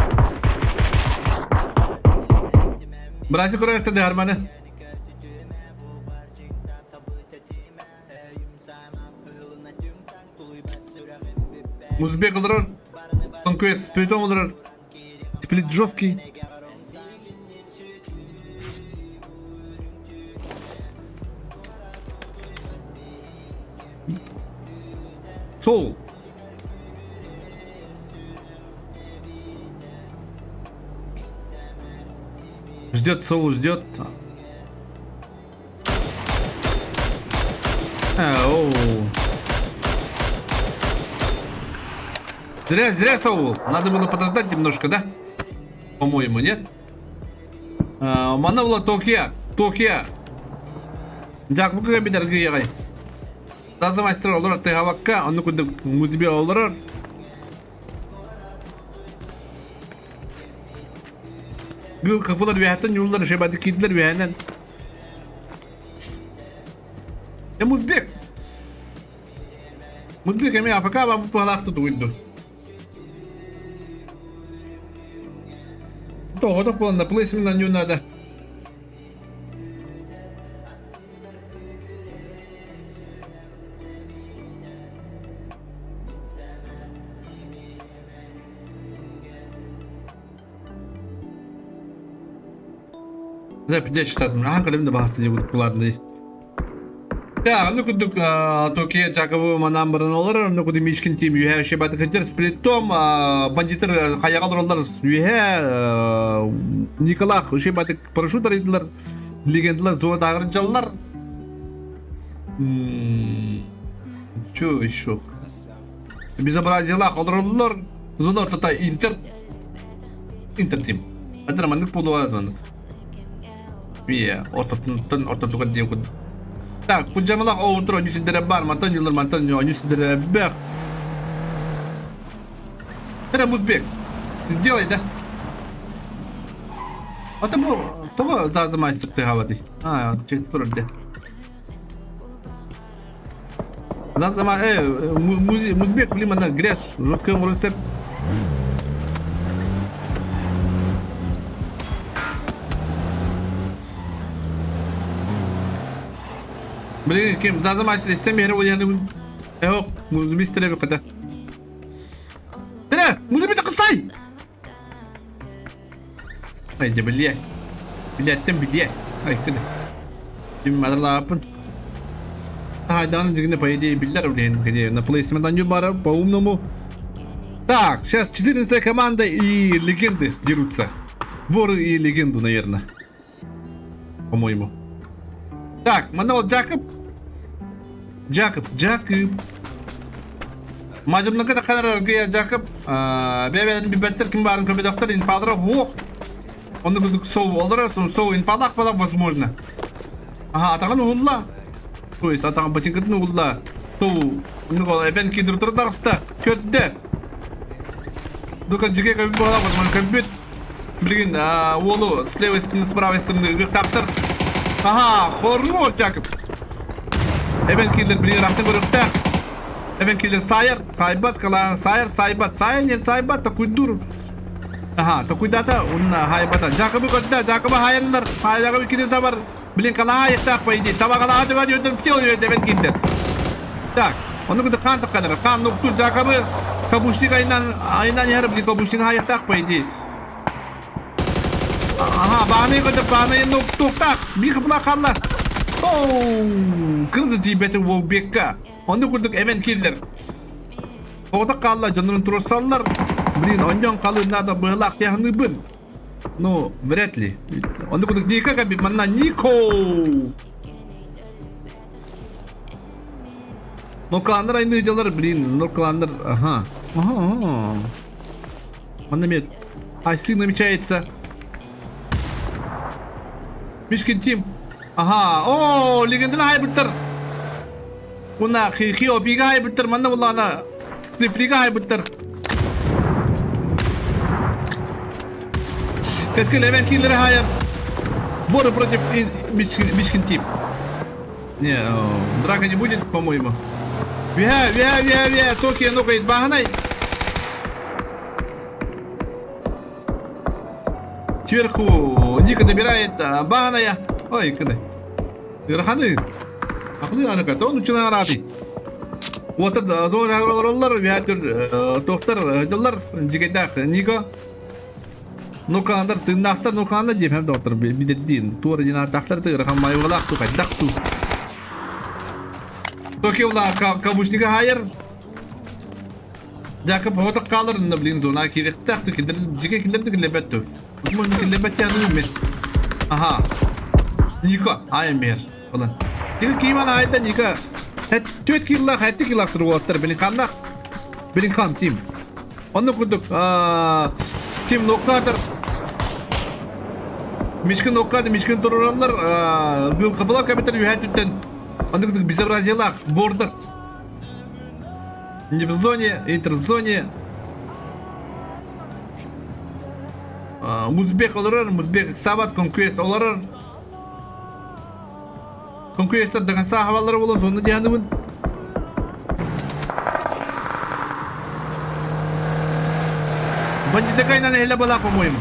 F: Бырасы көрөстүлэр дыһарманы. Узбек олорор, Конквест Сплитом олорор, Сплит жесткий. Сол. Ждет, Соул ждет. Оу. Зря, зря, Саул. Надо было подождать немножко, да? По-моему, нет? Манна була Токио. Токио. Дьаакбыкка бидэргэ яҕай. Таза мастер олорор тыһабакка, онну курдук музыбе олорор. Гыл кыфылар үөһэттэн ньууллар, шебады киирдилэр үөһэнэн. Э, Музбек! Музбек эмиэ АФК бабы туһалаахты тугуйду. Тоҕото буолан плейсмент анньуу надо. Дьэ читатым. Ахан кэлим да баһаста дии кулаатылый. Я, ну курдук Токио Жакову манан баран олорор, ну курдук Мишкин тим үһэ үһэ баты кырдьар сплиттом бандиттар хайаҕа олороллор үһэ Николах үһэ баты парашют арыйдылар легендалар зона таагырдьаллар. Чё еще? Безобразиелаах олороллор. Зона ортото Интер Интер тим. Адыр маннык буолуо маннык. Бие ортотунтан ортотугар диэн курдук. Так, кудьамалах оҕутур онньу сирдэрэ баар, мантан юлар, мантан онньу сирдэрэ бэх. Эрэ Музбек, сделай, да? А то бу, того за мастер ты хаваты. А, чекти турар де. Зазама, э, Музбек, блин, ана грязь, жесткая мурынсеп. Блин, ким зазама истемейер ол Эок, музбистер биката. Эре, музбит кысай! Ай, дьэ билиэ. Билиэттэн билиэ. Ай, кыды. Дим мадалааппын. Хайдаҕын дьигинэ по идее биллэр блин, где на плейсмент анньу бара по-умному. Так, сейчас 14 команда и легенды дерутся. Воры и легенду, наверное. По-моему. Так, манна Джакоб. Джакоб, Джакоб. Мадьымныка да ханар аргыйа Джакоб. Бэбэлэрин билбэттэр ким баарын көрбөтөхтөр инфалара суох. Онно курдук соу олорор, соу инфалаах буолар возможно. Аха, атаҕын уһулла. То есть атаҕын ботинкатын уһулла. Соу. Оннук эбэн киирдир таҕыста. Көрдө. Ну-ка, дьигэ көбүт буолар, көбүт. Билигин уолу с левой стороны, с правой стороны ыгыктаахтар. Ага, хорош, Яков. Эбэн киирдер билигин рахтан көрүөхтээх. Эбэн киирдер саайар, сайбат, калаан, саайар, сайбат, саайар, нет, сайбат, такуйдур. Ага, такуйдата, унна хайбата. Жакобы көрдө, Жакобы хайаллар, хайалары кири табар. Блин, калаа аяктаах по идее. Таба калаа төбө дьөрдөн все эбэн киирдер. Так, ону кытта хаан такканара. Хаан нуктур Жакобы кабушник айынан айынан яһар блин кабушник аяктаах по идее. Ага, бааны көтө бааны нуктуктаах. Бир кыпла қалла. Оу, кырды тиибети Волбекка. Ону курдук эмен кирлер. Оҕото хаалла дьоннорун туруорсаллар. Блин, онньон халыын надо быһылаах тиһаныыбын. Ну, вряд ли. Онно курдук Ника кабит манна Нико! Но кланнар айны дьалар, блин, но кланнар, ага. Ага, ага. Манна мет. Айсы намечается. Мишкин Тим. Ага, о, легенданый хайбыттар. Уна хи обига хайбыттар, манна буллана. Слифрига хайбыттар. Кэскил эвен киллери хайар. Боры против Мишкин Тим. Не, драка не будет, по-моему. Вя, вя, вя, вя, Токио, ну-ка, баганай. Сверху Ника добирает Баганая. Ой, когда. Ыараханы. Акылы аныка, тоон учуна араати. Уотар доолар вятер тохтар дьыллар дьигэйдээх Нико. Нукаандар тыыннаахтар нукаандар диэм хэм доктор бидердиин туора динаатаахтар тыырахан майвалаах ту хайдах ту. Токиола кабушнига хайар. Жакып хоток хаалар инна блин зона кириэхтээх ту киллэр дьигэ киллэрди киллэрбэт ту. Мун киллэрбэт тяну мен. Аха. Ника, ай мер. Olan. Ника киман айда Ника. Хэт түөт киллах, хэтти киллах туруоттар били каннах. Билин кам тим. Онно курдук Тим ноккатор Мишкин ноккады, Мишкин турураллар, гыл кафалар капитал үһәтүттен. Онно курдук безобразиялах, бордер. Не в зоне, интерзоне. Музбек олорор, Музбек Сабат конквест олорор. Конквесттар до конца хаваллар буолан сонно диһаныбын. Бандитакайнан эле была, по-моему.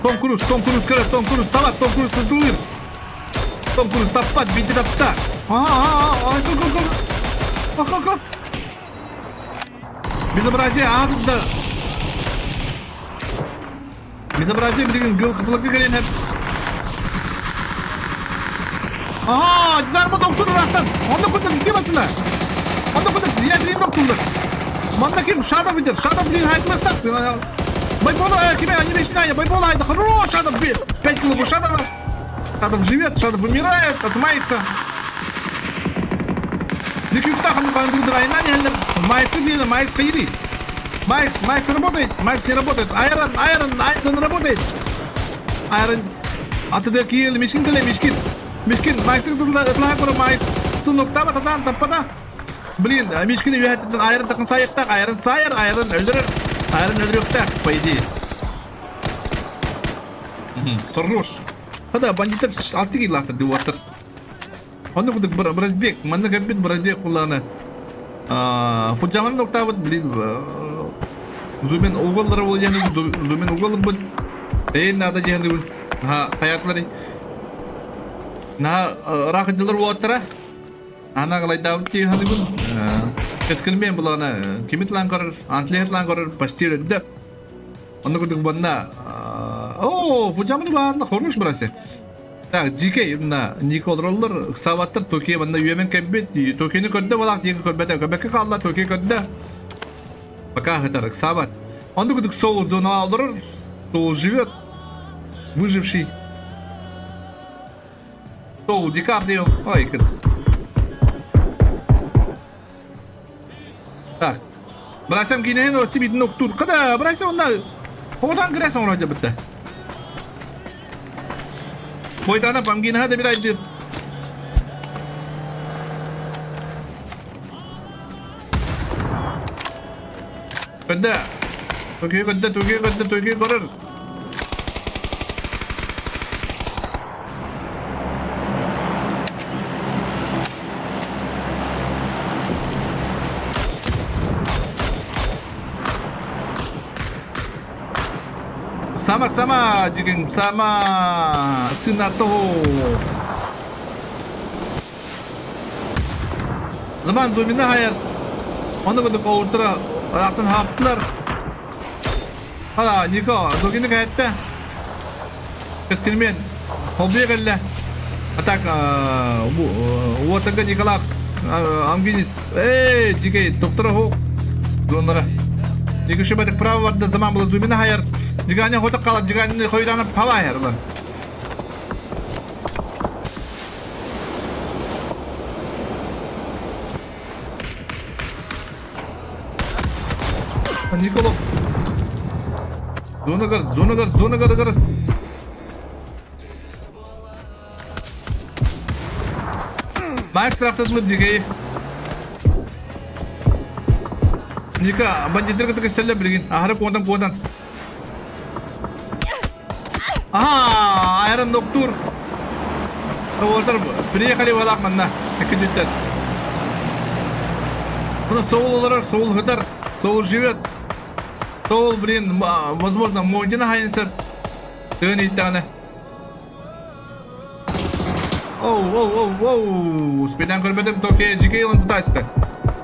F: Том Круз, Том Круз, көрө, Том Круз, табат, Том Круз сылдылыр. Том Круз таппат, бинти тапта. Ага, ага, ага, ко, ко, ко. Ко, ко. Безобразие, а, да. Безобразие билигин гыл кытылыкка кэлэн эп. Ага, дизарма доктор рахтан. Онда кутун ити басына. Онда кутун я билин доктурлар. Манна ким Шадов идет. Шадов блин хайтлыктак. Байбола киме они мечтали. Байбола это хорош Шадов 5 кило Шадова. Шадов живет, Шадов умирает от Майкса. Майкс где? Майкс иди. Майкс, Майкс работает, Майкс не работает. Айрон, Айрон, Айрон работает. Айрон. Атыда киел, Мишкин теле, Мишкин. Мишкин, Майкс тылла Майкс. Тунуктаба татан таппата. Блин, Мишкин үйәтетін Айрон тақын сайықтақ, Айрон сайыр, Айрон өлдірір. Айрон өлдіріқтақ, по идее. Хорош. Хада бандиттар алты кило деп отыр. Онно курдук Бразбек, манна кэлбит Бразбек кулааны Фуджаман ноктаабыт, блин, Зумен уголлара буол диэн Зумен уголларбыт. Эйин наада диэн Наһаа хайаатылар Наһаа ыраах дьыллар уоттара. Ана галайдаабыт дии саныыбын. Кэскилмиэн булаана кими тылаан көрөр, Антлиһы тылаан көрөр, почти өлдө. Онно курдук манна Оо, Фуджаманы баатла хорош брасе. Так, дикэй мына Ника олороллор, ыксаабаттар Токио манна үөмэн кэлбит. Токиону көрдө балаах диэки көрбөтө. Көрбөккө хаалла Токио көрдө. Пока хытар ыксаабат. Онно курдук соус зона олорор, Соул живет. Выживший. Соул Ди Каприо. Ой, Так. Брасам кинehen оси бит ноктур. Када, брасам онна. Одан киресен оража битте. Бойдана памгина да бир айдыр. Көрдө. Тугуй көрдө, тугуй көрдө, тугуй көрөр. Сама, сама, дигин, сама, сына того. Заман зумина хайар. Оны курдук оуртара ыраахтан хаптылар. Ха, Нико, Зогины кэһэттэ. Кэскилмен, холбуйа кэллэ. А так, уотарга Николаев Амгинис. Эй, дикей, доктора хо. Дроннара. Нико шибатык право барда заман была Зумина хайар. Дигане хоток калат, дигане хойдана пава хайар лан. Николов. Зонагар, зонагар, зонагар, гар. Майк страхтатылып дигей. Ника, бандиттер кытта көстөллөр билигин. Аһары куотан куотан. Ага, Айрон Доктор. Уолтар приехали валах манна. Эккүтүттэн. Мына Соул олорор, Соул хытар, Соул живет. Соул, блин, возможно, Монтина хайынсыр. Тыын иттаҕына. Оу, оу, оу, оу. Спидан көрбөтүм, Токио жике ылан тутаачты.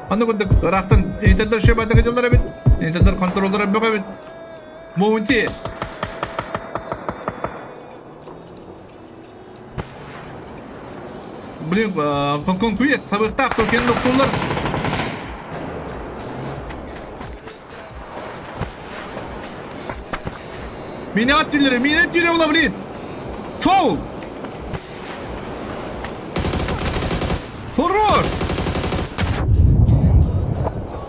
F: Онно курдук ыраахтан интердер шөбатыгы дьыллар эбит. Интердер контроллар бөҕө эбит. Моунти. Блин, конкурент сабыктаах токен доктулар. Мини ат түүлэрэ, мини түүлэ була, блин. Фоул! Хорош!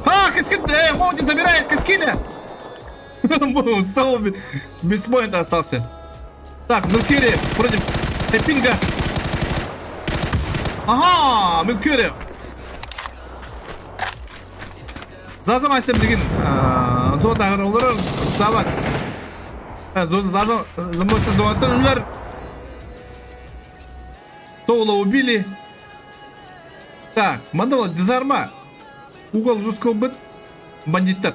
F: А, Каскин, Моунти забирает Каскина! Соул без поинта остался. Так, Милкери против Эпинга. Ага, Милкери. Зазам астым деген зона олар сабат. Зазам зона Соула убили. Так, мандала дизарма. Угол жестко быт. Бандиттар.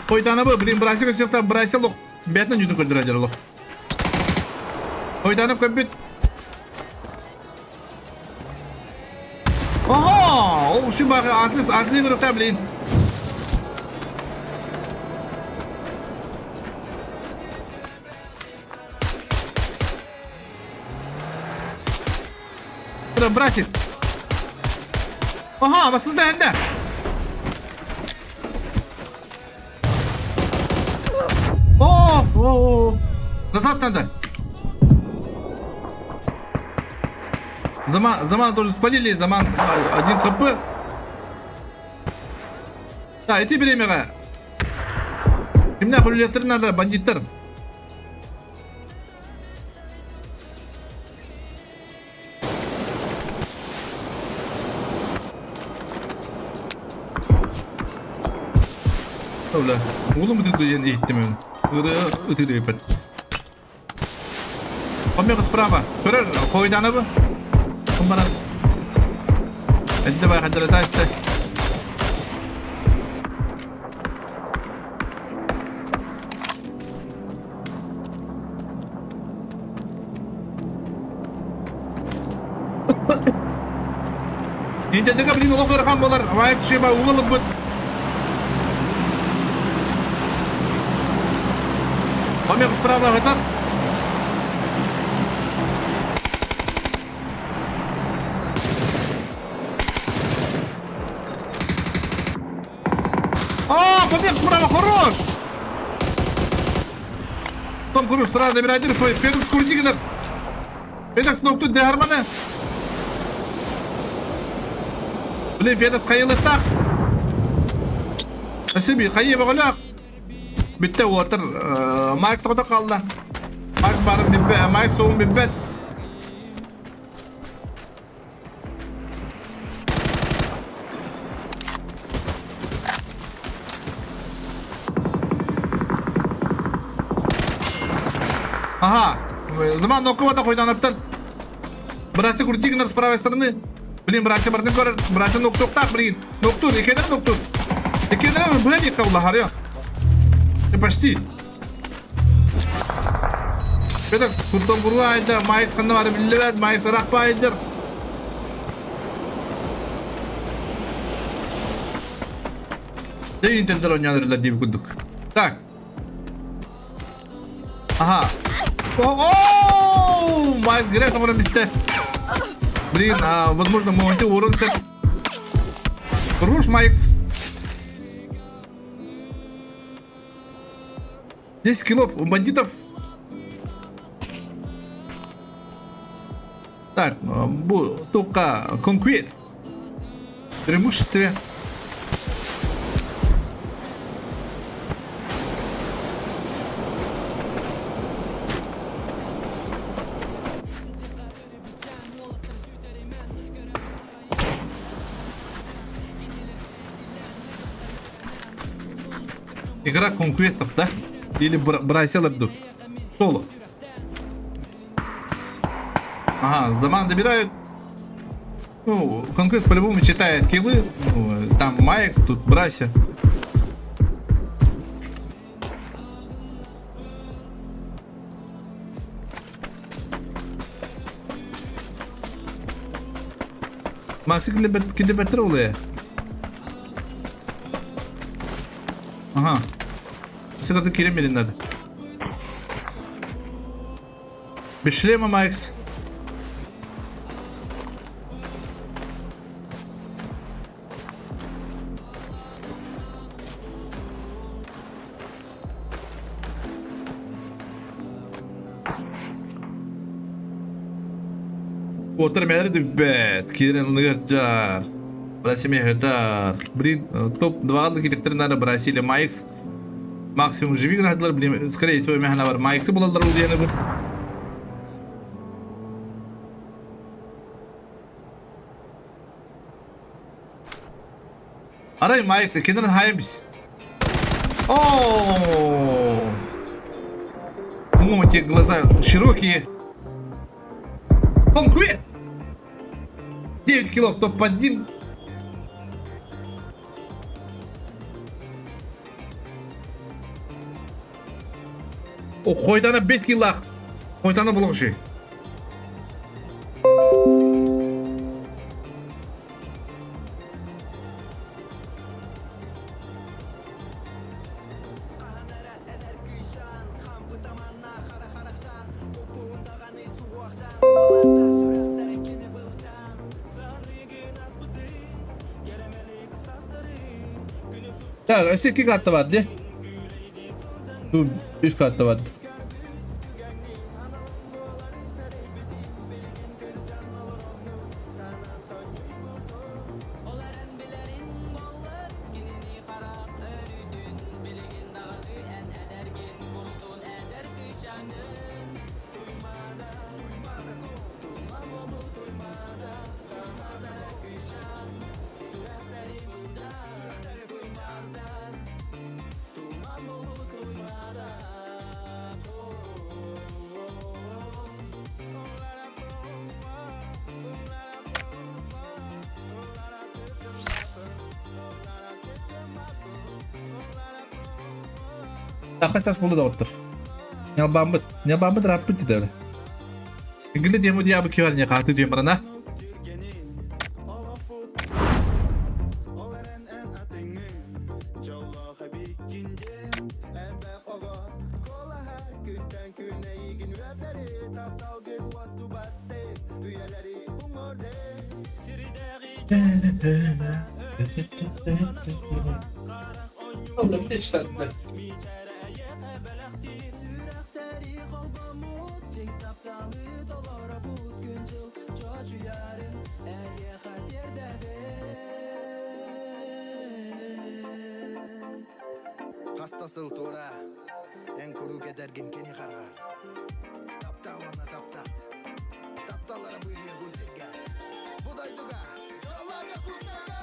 F: Ойданабы, блин, бырасик өсөктөр, бырасик лох. Бәтін жүдін көрдірәдер лох. Ойданып көпбүт. Ага, ол şu бағы атлас, атлы группа, блин. Братик. Ага, басылды энде. О, о, о. Назад надо. Заман, Заман тоже спалили, Заман 1 хп. Да, ити бириэмэҕэ. Кимнээх үлэлиэхтэрин наада бандиттар. Öyle. Oğlum ытыды диэн иһиттим Ыры ытыр эппит. Омега справа. Көрөр, хойданабы. Кымбаран. Эдде бай хадырата исте. Интендеге блин олох ыарахан буолар. Вайп шиба уылыбыт. Омега справа хытар. О, побег справа, хорош! Том Круз сразу забирает свой Федекс Курдигинер. Федекс нокту Дехарманы. Блин, Федекс хайылыктах. Спасибо, хайы боголях. Бүттэ уотар Майк соҕото хаалла. Майк барын билбэт, Майк суоҕун билбэт. Ага, Заман ноккова хойданыптар. Братья Крутигнер с правой стороны. Блин, братья бардын көрөр. Братья ноктуктаах, блин. Ноктур, икенер ноктур. Икенер быһа диэккэ улаһарыа. Почти. Петр, куртон буруа айда, Майкс ханна бары биллибэт, Майкс ырах баайдыр. Дэ интердер ойнаан диэби курдук. Так. Ага. О, Майкс грязь оҥорон бистэ. Блин, а, возможно, моменте урон сөп. Руш, Майкс. 10 киллов у бандитов. Так, бу только Conquest. Преимуществе. Игра конквестов, да? Или бросил ду. Соло. Ага, Заман добирают. Ну, Конквест по-любому читает киллы. Ну, там Майкс, тут Брася. Макси килибеттер улы. Ага. Сыгырды кире надо. Без шлема Майкс. Отыр мэлэр дүббэт, киирэн ылыгырдьар. Бразилия ыһытар. Блин, топ-2 кириктер надо Бразилия Майкс. Максимум живи гынадылар, блин, скорее всего, мэхана бар. Майксы булалар ол диэни бу. Арай Майкс кинер хайбис. О! Ну, эти глаза широкие. Конквест! 9 килов топ-1. О, Хойдана 5 килах. Хойдана булугши. Так, өссө икки карта бар дии. Бу үс карта бар. Хас буолла доҕоттор. Ньалбааммыт, ньалбааммыт ырааппыт дии Гиле диэм диабы киһи хааты диэм барана.
A: Хаста сыл туора, эн куруук эдэргин кини хараҕар. Тапта уонна таптат. Тапталлара быыһыыр бу сиргэ. Бу дойдуга дьоллоох кустарга!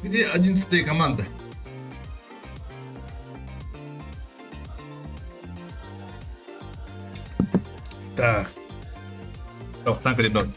F: Где одиннадцатая команда? Так. Тохтан коридор.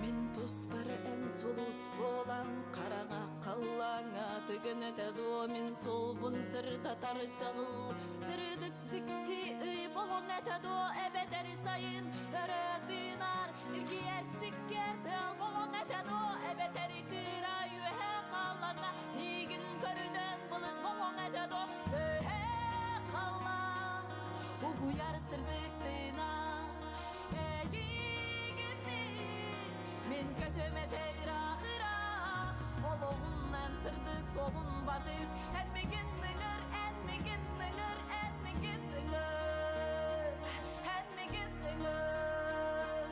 H: Мин туспар эн сулус буолан хараҥа халлааҥҥа тыгын этэ дуо мин суолбун сырдатар чаҕыл сырдык дьикти ый болоҥ этэ дуо эбэтэр сайын өрө тыынар илгийэр сиккиэр тыал болоҥ этэ дуо эбэтэр кыыра үөһэ халлааҥҥа миигин көрүнэн былыт болоҥ этэ дуо үөһэ халлаан угуйар сырдык тыына Эйигинниин мин көтөм этэ ыраах-ыраах Олоҕунан сырдык суолун батыс Эн миигин ыҥыр, эн миигин ыҥыр, эн миигин ыҥыр Эн миигин ыҥыр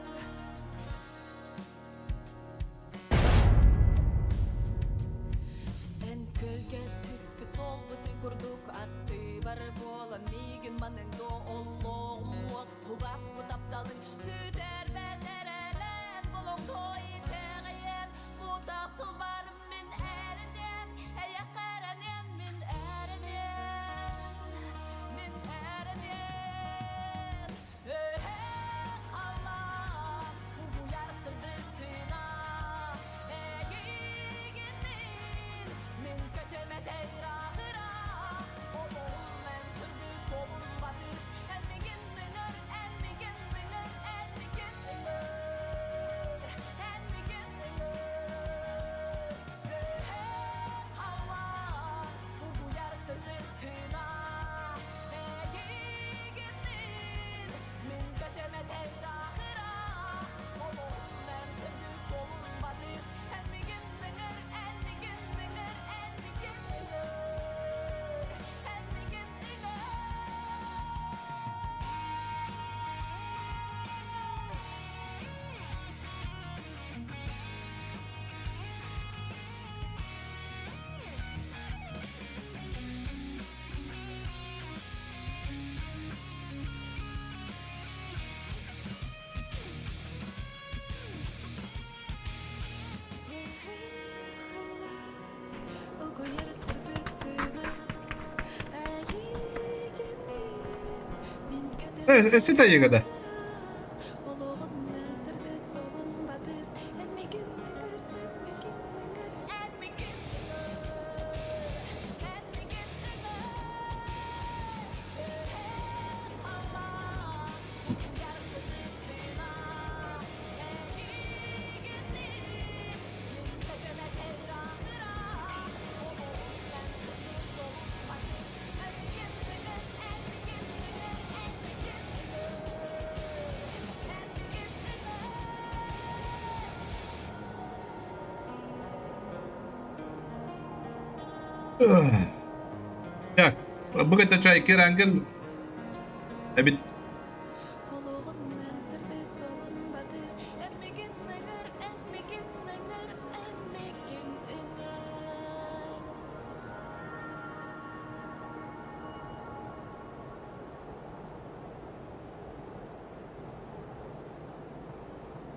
H: Эн көлгө түспүт олбуту курдук аттыбар буолан миигин манын до оллоҕум уостубаппы тапталыҥ сүтэрбэт эрэлэн болоҥто итэҕэйэн бу тапталбар мин эрэнем эйэхэ эрэнем мин эрэнем мин эрэнем Өһө халлаан угуйар сырдык тыына Эйигинниин мин көтөм этэ ыраах-ыраах Олоҕум эн сырдык суолун батыс Эн миигин ыҥыр, эн миигин ыҥыр, эн миигин ыҥыр Эн миигин ыҥыр Өһө халлаан угуйар сырдык тыына Эйигинниин мин көтөм этэ ыраах-ыраах Олоҕум эн сырдык суолун батыс Эн миигин ыҥыр, эн миигин ыҥыр, эн миигин ыҥыр Эн миигин ыҥыр
F: Өссө тайыгада. Так, бу кытта чай керангел эбит.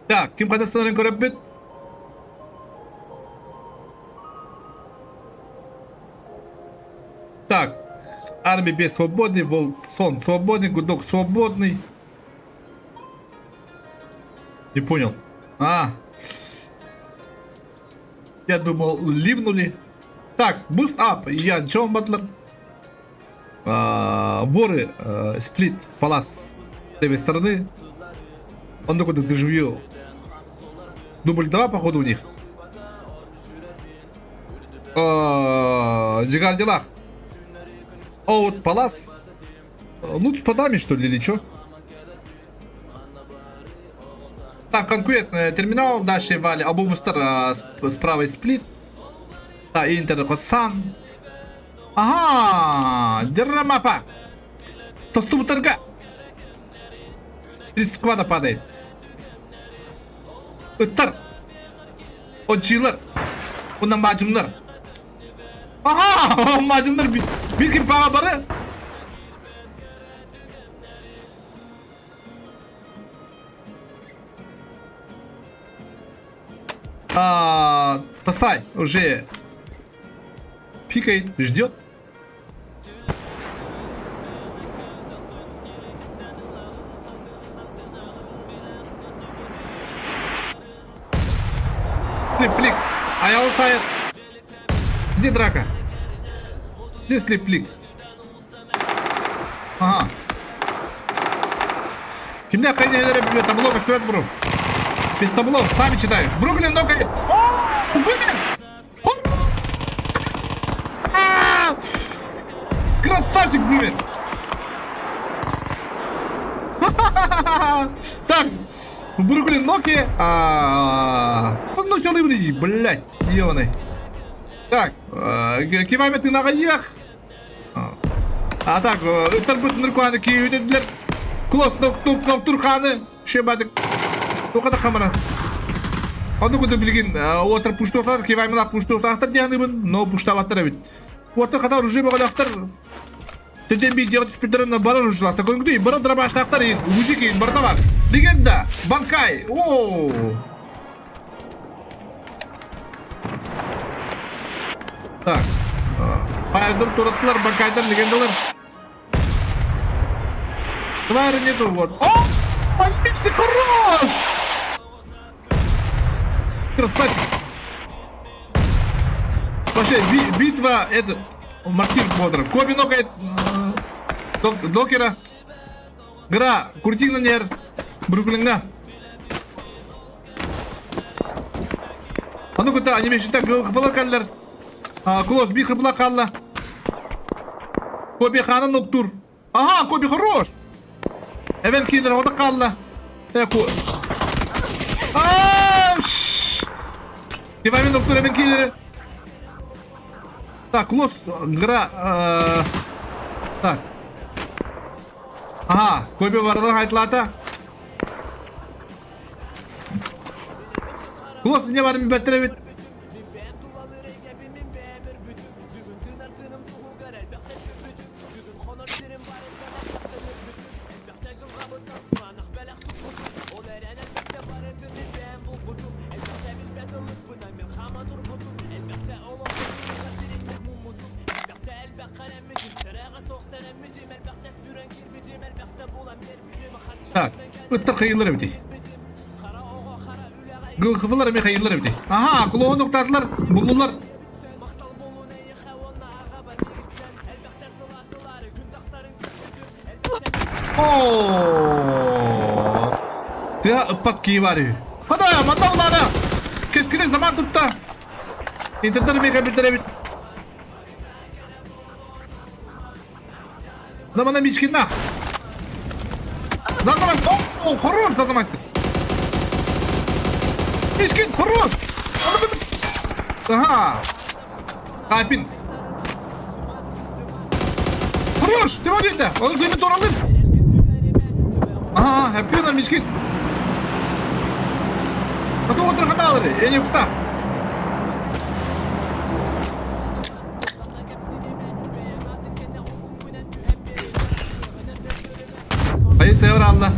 F: Так, ким хатастарын көрөппүт? Так, армия без свободы, Волсон свободный, Гудок свободный. Не понял. А, я думал, ливнули. Так, буст ап, я Джон Батлер. А, воры, э, сплит, палас с левой стороны. Он такой дежавю. Дубль 2, походу, у них. А, Дигар делах. Оут Палас. Ну, с подами, что ли, или что? Так, конкурент терминал, дальше Вали, Абубустар с правой сплит. Да, Интер Хосан. Ага, Деррамапа. Тостубутарга. Три сквада падает. Ыттар. Отчилар. Онан баажымнар. Ага, мажымнар бир ким паға бары. А, Тасай уже пикает, ждет. Слип-флик. Аял сайт. Где драка? Где слип-флик? Ага. Кимде кайнелері билет табло көстөрөт бро. Без табло, сами читаю. Бруклин нокает. О, блин! Красавчик, Зумер! Так, Бруклин Ноки. Ну, чалы, блядь, ебаный. Так, кимаме ты нагаях. А так, ыттар бут ныркуаны киюдедилер. Клосс ноктур турханы. Шебадык. Токата камара. Ону куду билигин уотар пуштуохтар, киваймылах пуштуохтар дианыбын, но пуштабаттар эбит. Уотар хата оружие боголяхтар. Теден би жега түспүттерин барар оружиялахтар. Көрүнгүдөй бара дробаштахтар ин, узик ин, барда бар. Легенда, Банкай. О! Так. Пайдыр тураттылар, Банкайдар, легендалар. Твари нету, вот. О! Отличный хорош! Красавчик. Вообще, битва, это, мартир Бодр. Коби нокает докера. Гра, куртигна нер, Бруклинга. А ну-ка, они мешают гыл каллар. Клосс би хыбла калла. Коби хана ноктур. Ага, Коби хорош. Эвен киллер ода калла. Эко. Тивами ноктур Эвен киллер. Так, Клосс, гра. Так. Ага, Коби бардан хайтлата. Клосс не бар ми беттеребит. Так, ыттар кыйылар эбити. Гылхывылар эми кыйылар эбити. Ага, кулоон уктаатылар, буллулар. О! Тыа ыппат кии бар үһү. Хада, манна улаана. Кэскилин заман тутта. Интернет эми компьютер эбит. Замана Мичкина. Задамай. О, хорош, задамайсың. Мичкин, хорош. Ага. Капин. Хорош, ты вот это. Он где туралын. Ага, хэппи Мичкин. А то вот каналары, я не устав. Hayır sever Allah.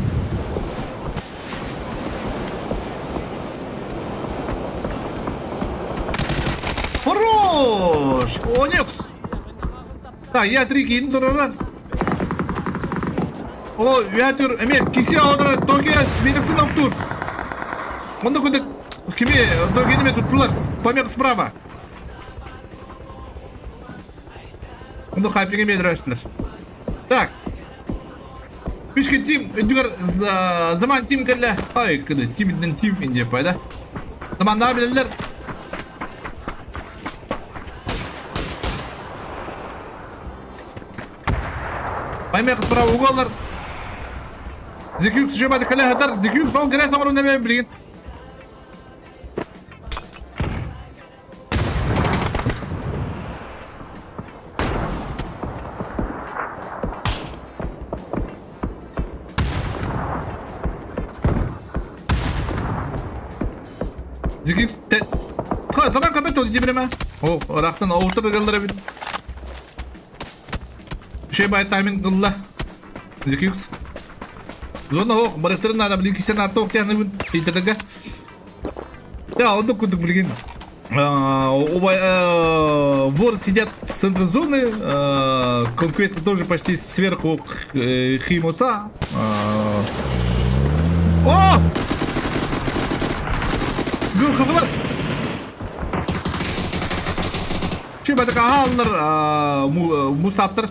F: Хорош! Оникс! Так, я три киин турарар. О, үһэ эмиэ киси оҕолоро Токио Смитексын октуур. Онно курдук кими Токиону эмиэ туттулар. Помех справа. Онно хайпиҥ эмиэ өлөрөстүлэр. Так. Пишки Тим, өйдүгэр Заман Тим кэллэ. Ай, кыды, Тим Тим индия пайда. Заманнаа билэллэр. Поймек справа уголлар. Зекюк жебады кэлэ хатар. Зекюк сол кэлэ соҥорун эбэ билигин. Зекюк Zaman kapat oldu cebirime. Oh, Irak'tan orta bölgelere bir Şey bay тайминг ылла. Зекюкс. Зона ох, барыктырын надо, блин, кисен атты ох тяны итердеге. Я, оннук курдук билигин Вор сидят в центре зоны, Конквест тоже почти сверху Химоса. О! Гүрхывлар! Чү бәтік аһаллар мустаптыр.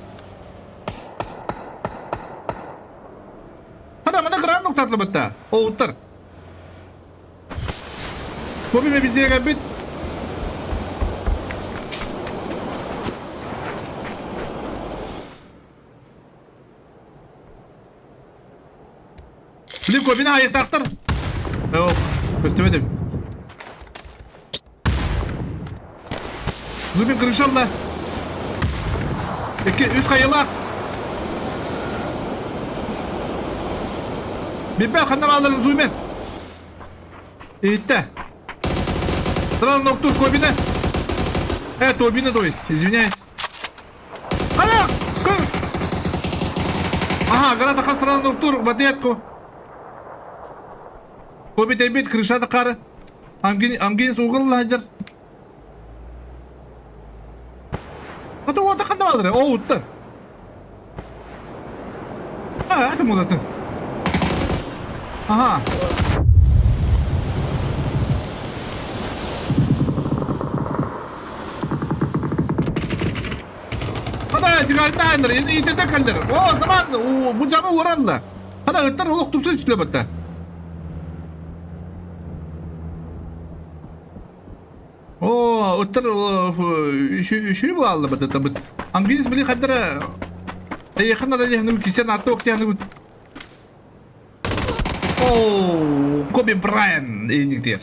F: Хана мана гран нуктатлы бытта. Оуттар. Көбүмэ биздиэ кэлбит. Блин, Кобини айыктаахтар. Оо, көстүбэт эбит. Зубин крышалла. Икки, үс хайылаах. Билбэт ханна баалларын Зубин. Иһиттэ. Сразу ноктур Кобина. Э, Тобина, то есть, извиняюсь. Хана! Ага, граната хан сразу ноктур в ответку. Коби тэйбит, крышата қары. Амгин сугыл лаһдьар. Ата уота ханна баалар? Оо, уттар. А, это мудатын. Ага. Хана тигальтааннар, итирдэ кэллэр. О, заман, бу жамы уоранла. Хана ыттар олох тупса сүтлө батта. Оо, ыттар үчүгэй буолаллар бытыттабыт. Англис били хаддара эйиэхэ надо диэхнүбүт кисен аттуох диэхнүбүт. Оо, Коби Брайан иниктиэр.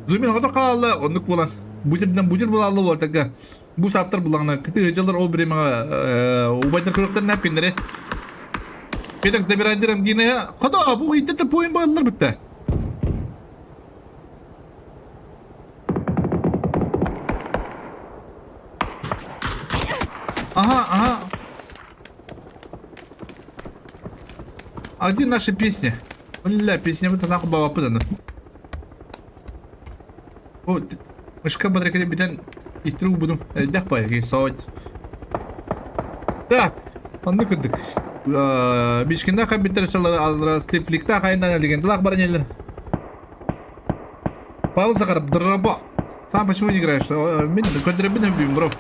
F: Зумин хото хаалла оннук буолан бутирден бутир буолалла буолтарга бу сааттар булаҕына кытыы дьыллар ол биримэҕэ убайдар көрөхтөр нэпкиннэри Петекс добирайдерам дине хото бу иттете поин буоллар битте. Ага, ага. А где наша песня? Бля, песня вот нахуй баба пыдана. Вот, мышка батарейка битен иттиру будум. Элдэх пай, сооть. Так, онны кырдык. Бишкинда хабиттер слипликта хайнан легендалах баранелер. Павел Захаров, драба. Сам почему не играешь? Мин көндөрөбүн өбүм, бро.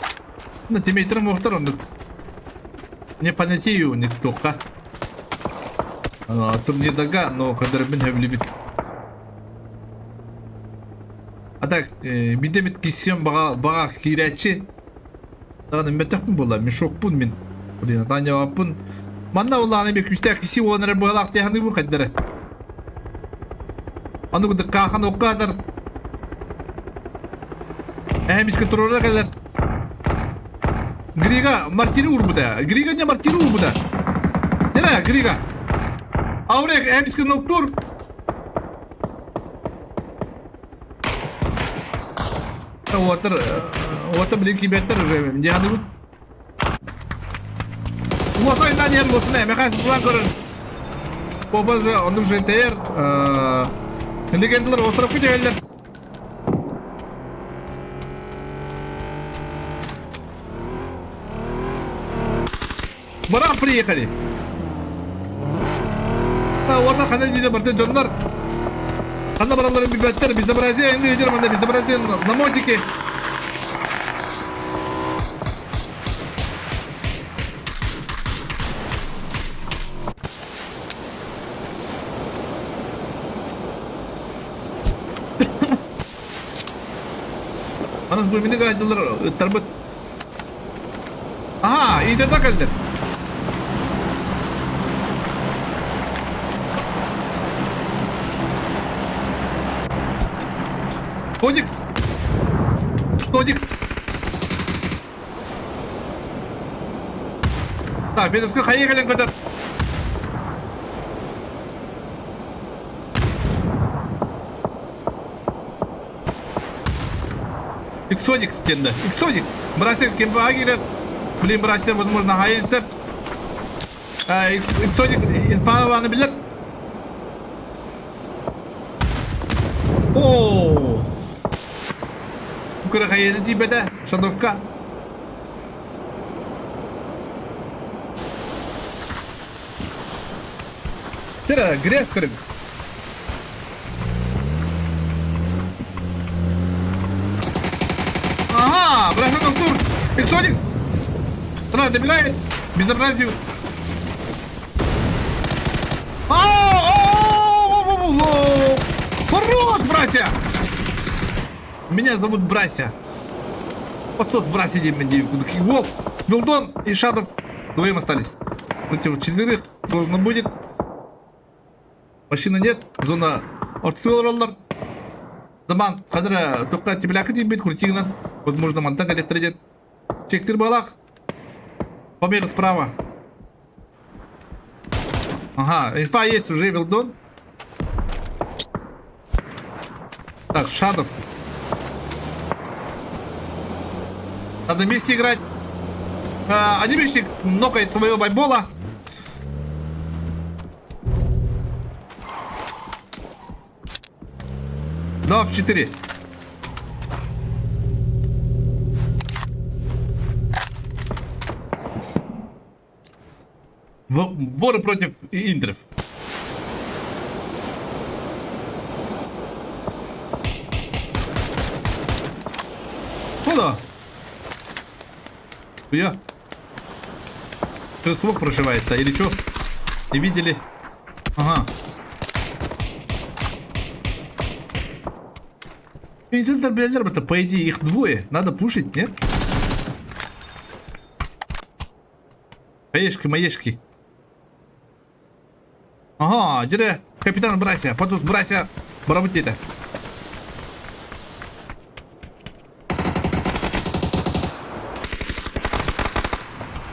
F: Ну, тиммейтерим уохтар оннук. Не понятию никтуха. Турнирдага, но көндөрөбүн өбүлүбүт. А так, бидемит киссиэн баҕа баҕа киирээччи. Даҕаны мөтөхпүн буолла, мешокпун мин. Блин, атаанньабаппын. Манна буоллаҕына эмиэ күүстээх киси буолан эрэр быһалаах дии саныыбын хайдары. Аны курдук каахан окко атар. Эһэм искэ туруора кэлэр. Грига мартини уурбута. Грига не мартини уурбута. Нere Грига? Аврек эһэм искэ ноктур. Уотар, уота билин кибеттер дии саныыбын. Лосой Даниэль лосуна эмэхэ сытылан көрөр. Попа же оннук же тэйэр. Легендалар островка түһэллэр. Баран приехали. Уонна хана диде барда дьоннор. Ханна баралларын билбэттэр. Безобразие эҥин ыйдыр манна безобразие на мотике. Анас бу мини гайдылар ыттарбыт. Ага, иитэ кэлдим. Кодекс. Кодекс. Так, Федоска хайа кэлэн көтөр. Иксоникс диэн Иксоникс. Братья ким баҕа киирэр. Блин, братья, возможно, хайын сөп. Иксоник инфа билэр. О! Күрэ хайыны тиийбэтэ. Шадовка. Тера, грязь көрүҥ. Ага, братан Артур, Иксоникс. Тра, добирает. Безобразию. Хорош, братья! Меня зовут Брася. Подсос Брася Воп, Вилдон и Шадов вдвоем остались. Против четверых сложно будет. Машины нет, зона ортолороллар. Заман кадра только тебляка тиийбит крутигынан. Возможно, мантан кэлэхтэрэ Чектир балах. Победа справа. Ага, инфа есть уже, Вилдон. Так, Шадов. Надо вместе играть. А, Анимешник нокает своего байбола. 2 в 4. Воры против Индров. Куда? Я. Что, смог проживает-то или что? Не видели? Ага. Это, по идее, их двое. Надо пушить, нет? Маешки, маешки. Ага, дьэ, капитан Брася, потус Брася, барабыт это.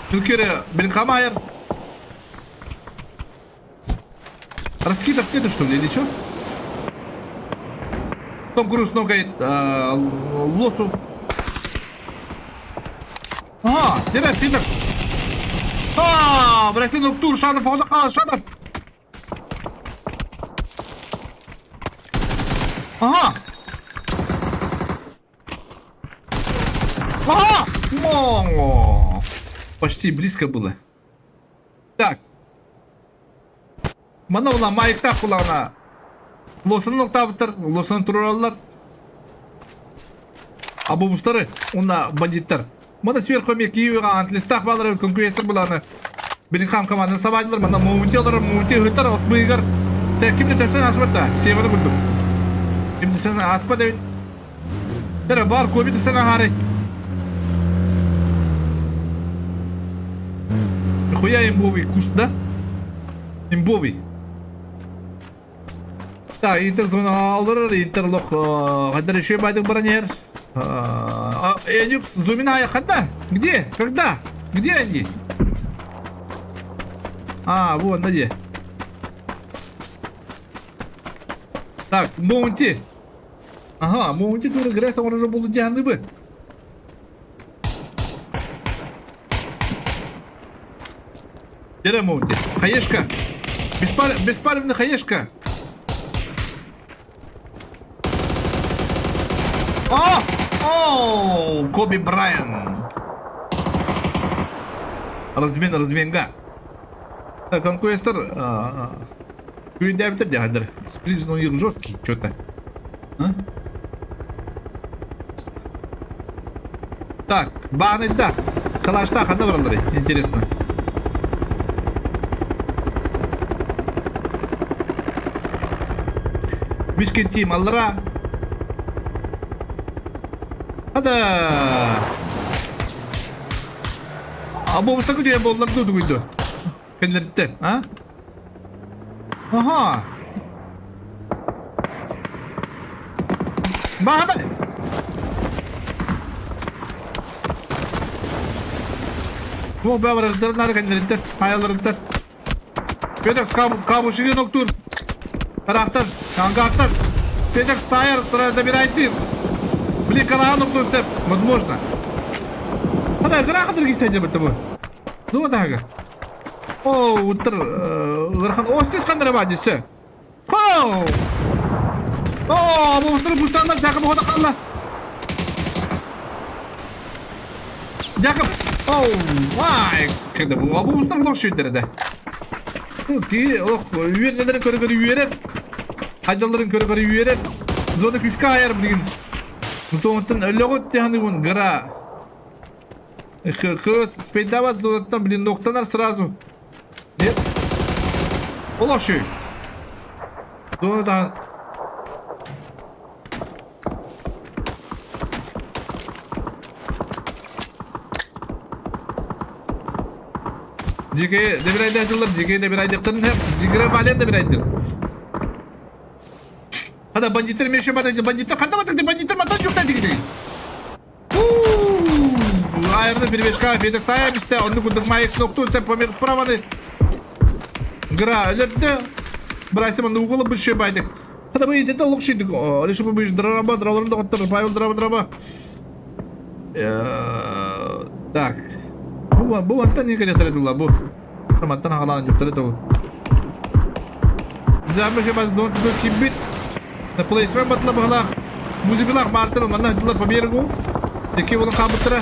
F: Түкері, блин, хамайыр. Раскидов нету, что ли, или что? Том Круз нокает Лосу. Ага, дьэ, Фидекс. А, Брасин Уктур, Шадов, он Шадов. Ага. Ага! О, почти близко было. Так. Манна була маайыктаах булаҕына Лосун октавыттар, Лосун тураллар. Абубустары, уонна бандиттар. Мана сверху эмиэ Киевига антлистаах баалар көҥкүйэстэр булааны Билинхам команданы сабаадылар, манна Муунти олорор, Муунти ыһыттар от быыгар. Ким да тэпсэн ааспат да, Северы курдук. Ким да тэпсэн ааспат эбит. Тере бар Коби тэпсэн аһаарай. Нихуя имбовый куст, да? Имбовый. Так, Интер зона алырыр, Интер лох хандар еще байдык баран иһэр. Эдюкс Зумина ханна? Где? Когда? Где они? А, вон, где. Так, Моунти. Ага, Моунти тоже грязь, он уже был бы. Дьэ Моунти. Хаешка. Беспалевный хаешка. О! О! Коби Брайан. Размен разменга. Конкуэстер Күрүндээбиттэр дьаһайдар. Сплиз, ну их жесткий что-то. А? Так, баанайда. Калашта ханна баралларый? Интересно. Мишкин тим аллара. Хада. Або бустаку диэн буоллар дуу дугуйду. Кэннэриттэн, а? Аха. Баһана. Бу бабарыттар нары кэннэриттэн, хайаларыттан. Петр кабушигин октур. Тарахтар, кангаттар. Петр Сайер добирает Блин, Карахан октур сеп, возможно. Хада, граха дыргисә деп бу. Ну, тага. О, утыр ыарахан Остис ханнара баа десе. Хоу! О, бу утыр буштаннар Жакоб оҕото хаалла. Жакоб! Оу, вай! Когда бу бу устар олох шүйдер да. Ки, ох, үөрнелерин көрө-көрө үөрэр. Хайдалларын көрө-көрө үөрэр. Зона күүскэ айар билигин. Зонаттан өлөҕүт тиһаныгын гра. Кыыс спейдават зонаттан блин ноктанар сразу. Нет. Олоши. Зонадан Дьиге де bir ayda açılır. Дьиге де bir ayda hep. Дьигре бален де bir ayda. Хада бандиттер меше бата бандиттер ханда батык бандиттер матан жукта дигиде. Айырды перебежка Федек Сая бисте. Онны курдук Майкс нокту сеп помер справаны. Гра өлөрдө. Брайсым онны уголы бүшө байдык. Хада бу итете лук шидик. Реши бу биш драба драларында коттор. Павел драба драба. Так. Бу бу антан не келе тула бу. Мантан хагалаан жуктары ту. Замы хема зон ту кибит. На плейсмен батла бахлах. Музибилах мартыр манна дылар по берегу. Деки болон кабыттыра.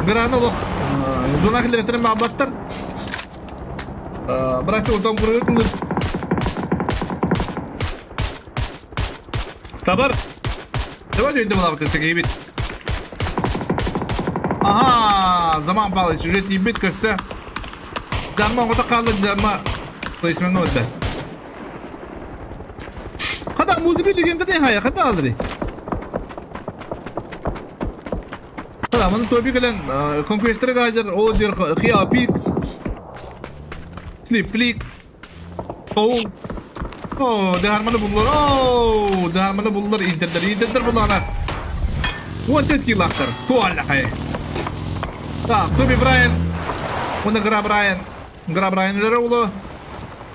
F: Грана лох. Зона килертерин бабаттар. Брат отон курык. Табар. Давай дүйді булабыт өтө Ага, заман Павлович, уже тиийбит көрсө. Жарма оҕото хаалла жарма плейсмеҥҥэ барда. Хата музыка легенда не хая, хата алдыры. Хата, маны тоби кэлэн конквестер газер, ол жер хия пик. Слип клик. Оу. О, дыһарманы буллар. Оу, дыһарманы буллар интердер, интердер буллар. 14 килактар. Туалла хай. Так, Тоби Брайан. Уна Гра Брайан. Гра Брайан лere улу.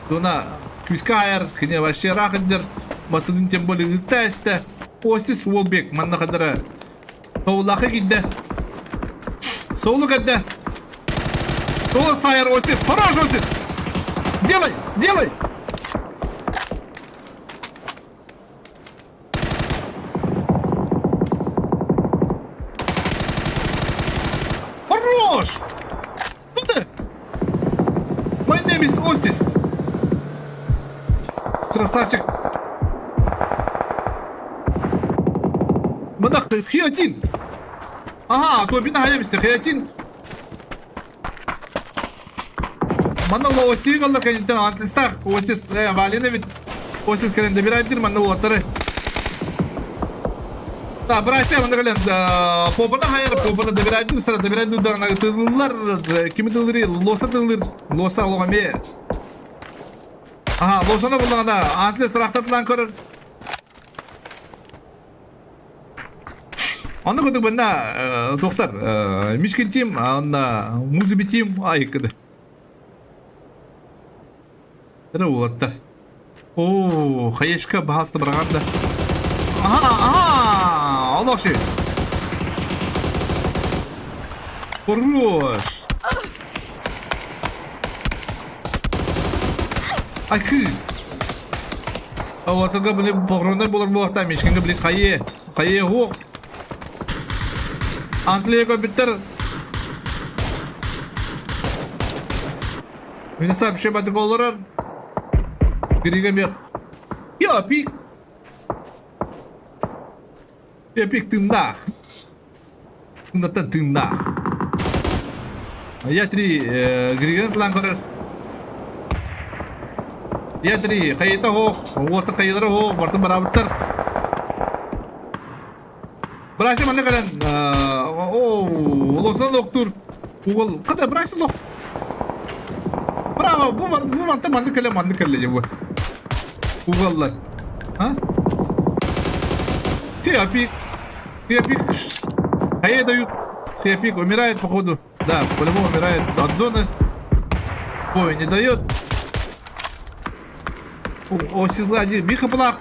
F: Дуна Квискайер, кини вообще рахадер. Масыдын тем более теста. Осис Уолбек, манна кадара. Тоулахы кидде. Соулу кадда. Соло Сайер Осис. Хорош Осис. Делай, делай. Хорош! Куда? My name is Осис. Красавчик. Мадах, хиатин. Ага, то бина хаябисте хиатин. Манна Осис аллар кэнниттэн Антлистах Осис Валина ведь Осис кэлэн добирает манна уоттары. Да, братья, манна кэлэн попана хайар, попана добирает сара добирает да тыллар, кими тыллыр, лоса тыллыр, лоса олоҕа Ага, лосаны буллаҕына Антлис рахтатылан көрөр. Онно курдук манна тохтар Мишкин Тим, онна Музыби Тим айыккыды. Эрэ уолаттар. Оо, хаешка баһаста быраҕан да. Аха, аха, олох Хорош. Айкы. Ауатыга блин погронай болар буолахта Мишкинга блин хайе. Хайе хоқ. Англия көрбүттэр. Минеса вообще батык олорор. Грига бек. Я пик. Я пик тыыннаах. Тыыннаттан тыыннаах. Я три Григан тылан көрөр. Я три хайыта хоох, уота хайылара хоох, бартын барабыттар. Брася манна кэлэн, оо, олосон локтуур уол, хата Брася лох. Браво, бу бу мантан маннык кэлэ маннык кэллэ дьэ бу. Угаллар. А? Хиапик. Хиапик. Хае дают. Хиапик умирает походу. Да, по-любому умирает от зоны. Ой, не дает. О, сзади. Миха Блах.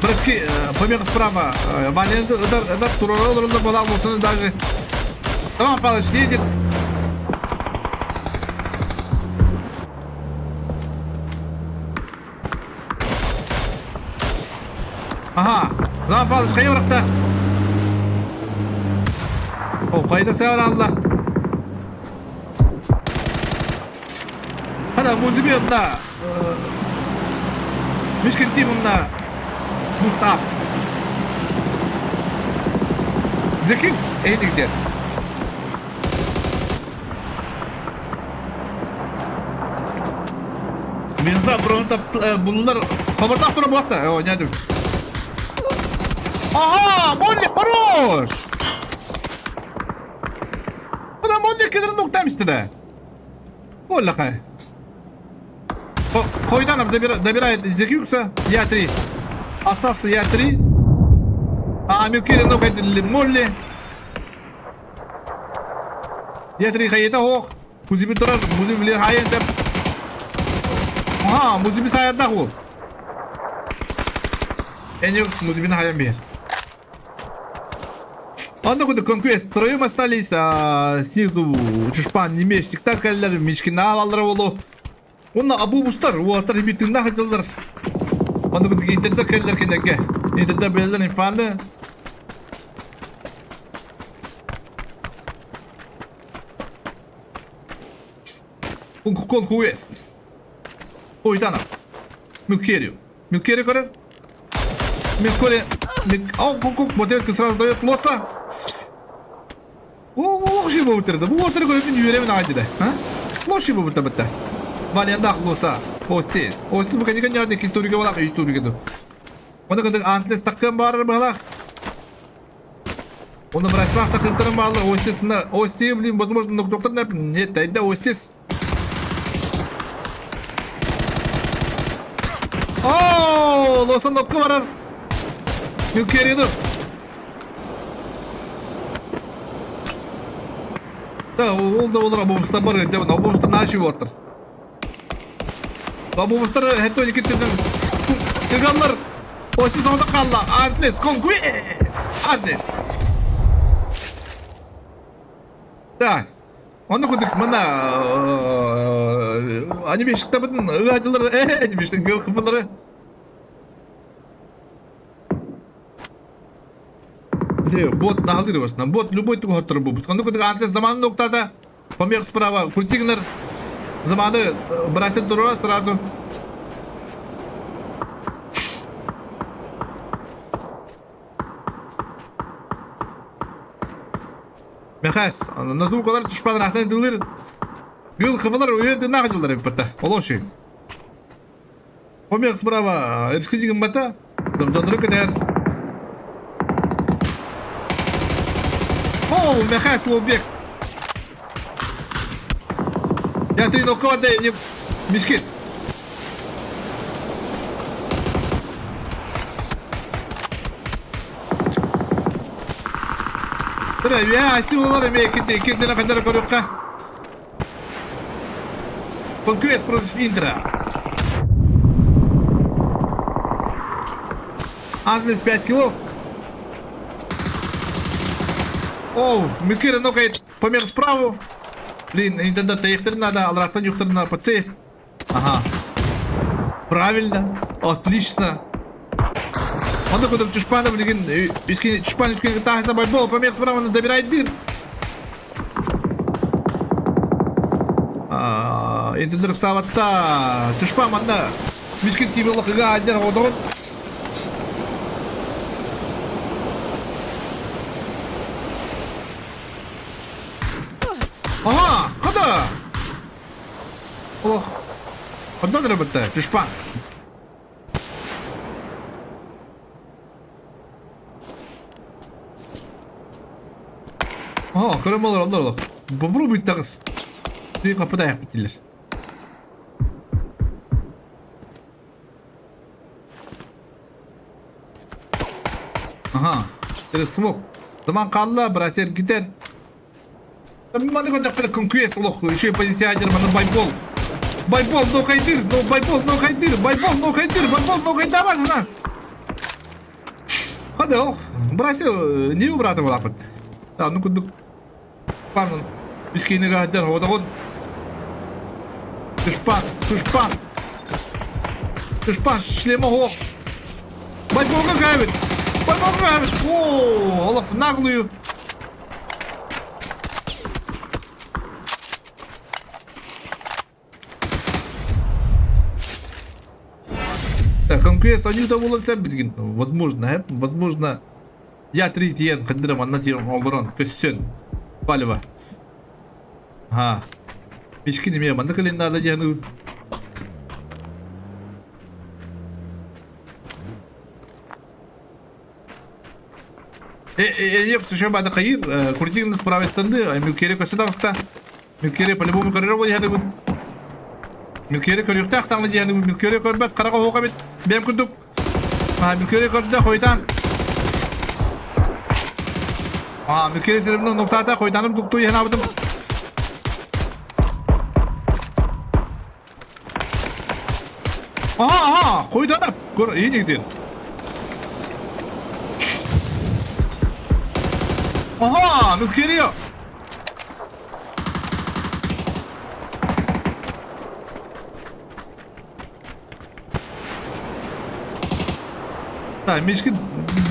F: Братки, помеха справа. Ваня, даже. Роман Павлович едет. Ага, Роман Павлович хайа барахта? О, хайда сәвер алла. Хана музыби онна. Мишкин тим онна. Мустап. The Kings эйдигдер. Минза бронта буллар хабардаах тура буохта. О, нядым. Ага, Молли хорош! Мына Молли кедерин нуктам истеде. Боллака. Хойданов добирает Зекюкса. Я-3. Остался Я-3. А Милкери нокает Молли. Я-3 хайыта ох. Музиби турар, музиби билер хайын деп. Ага, музиби саятнах ол. Энюкс музибини хайан бер. Онно курдук конквест втроем остались, а снизу чушпан немешниктар кэллэр, мичкина алаллара болу. Онно абубустар, уолаттар эми тыыннаах сылдьаллар. Онно курдук интерда кэллэр кинилэргэ. Интерда билэллэр инфаны. Конквест. Ойтанов. Милкерию. Милкерию көрөр. Милкори. Ау, кук, моделька сразу дает лоса. О, лоши буутырды. Бу отыр көрөтүн үөрэбин аҕай деді. А? Лоши буутыр бітті. Валендах лоса. Остес. Остес bu каникан ярды история балак история ду. Оны кындык антлес таккан барыр балак. Оны браслах такыктырын баалы. Остес на Остес, блин, возможно, доктор нет, да Остес. Оо, лосан окка барар. Нүкерину. Да, ол да олар обомустар бар, жабын обомустар нашы отыр. Обомустар хэтто никиттен Тыгаллар. Осы сонда қалла. Атлес, конквест. Атлес. Так. Онно курдук манна анимешниктабытын ыаадьылар э анимешник гыл Бот наһалыыр басна. Бот любой тугу хотторор буолбут. Онно курдук Антлес заманын уктаата. Помех справа. Крутигнер заманы бросит турура сразу. Мэхээс, назукалар түшпадан ахтан тылыр. Гыл хывалар уйын тынах жылдар эппата. Олоши. Помех справа, эрскидигин бата. Замжандыры кетер. О, Мэхээс лобек. Я ты нокоде не мишкит. Тыры, я асиулар эме иккитинэ ханнара көрүөххэ. Конквест против Интера. Англис 5 килов. Оу, Микира нокает помер справу. Блин, Нинтендо тэйхтэрин надо, алраттан юхтарын под сейф. Ага. Правильно. Отлично. Манна көтөр Чушпана билигин Чушпан үскин тааһыса байбол помех справа добирает дыр. Интердер ыксаабатта. Чушпан манна мискин тиибелла кыга адер одоҕун. Ага, хада! Ох, хандан эрэ бытта, Чушпан. Aa, көрөн болар олар олох. Попробуй таҕыс. Түй капыта аяқпытилер. Аха, смок. Заман қалла, брасер гитер. Маны көрдөхпүнэ күҥкүө солох үчүгэй позиция маны байбол. Байбол нокайдыр, но байбол нокайдыр, байбол нокайдыр, байбол нокайдаман на. Хада ох, бросил не брата балапыт. Да, ну кудук пан үскейнига хаддар одагон. Тушпан, тушпан. Тушпан шлема ох. Байболга кайбит. Байболга кайбит. О, олох в наглую. Так, конкурент они да буолан сен билигин возможно, возможно, я три диэн хандыра манна диэн олорон көссөн палево. Ага. Мишкин эмиэ манна кэлин наада диэн Эйиэк сушем баада хайыр, курдигин с правой стороны, Милкере көстө таҕыста. Милкере по-любому көрөр буолуохтаах Милкере көрүөхтээх таҥна диэхэ Милкере көрбөт хараҕа оһуох эбит. Бэйэм курдук. А, Милкере көрдө хойутаан. А, Милкере сиримнен нуктаата хойутааным туктуу иһэн аабытым. Aha aha хойутаанап. Көр, иһин игдин. Aha, Милкере. Так, Мишкин,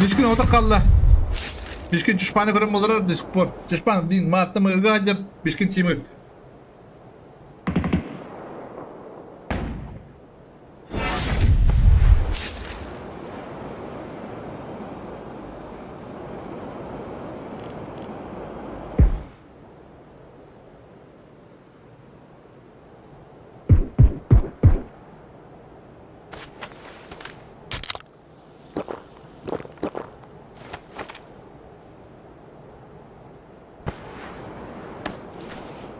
F: Мишкин ота қалла. Мишкин чушпаны көрөн болар до сих пор. Чушпан, блин, мартта мыгыга дер, Мишкин тимы.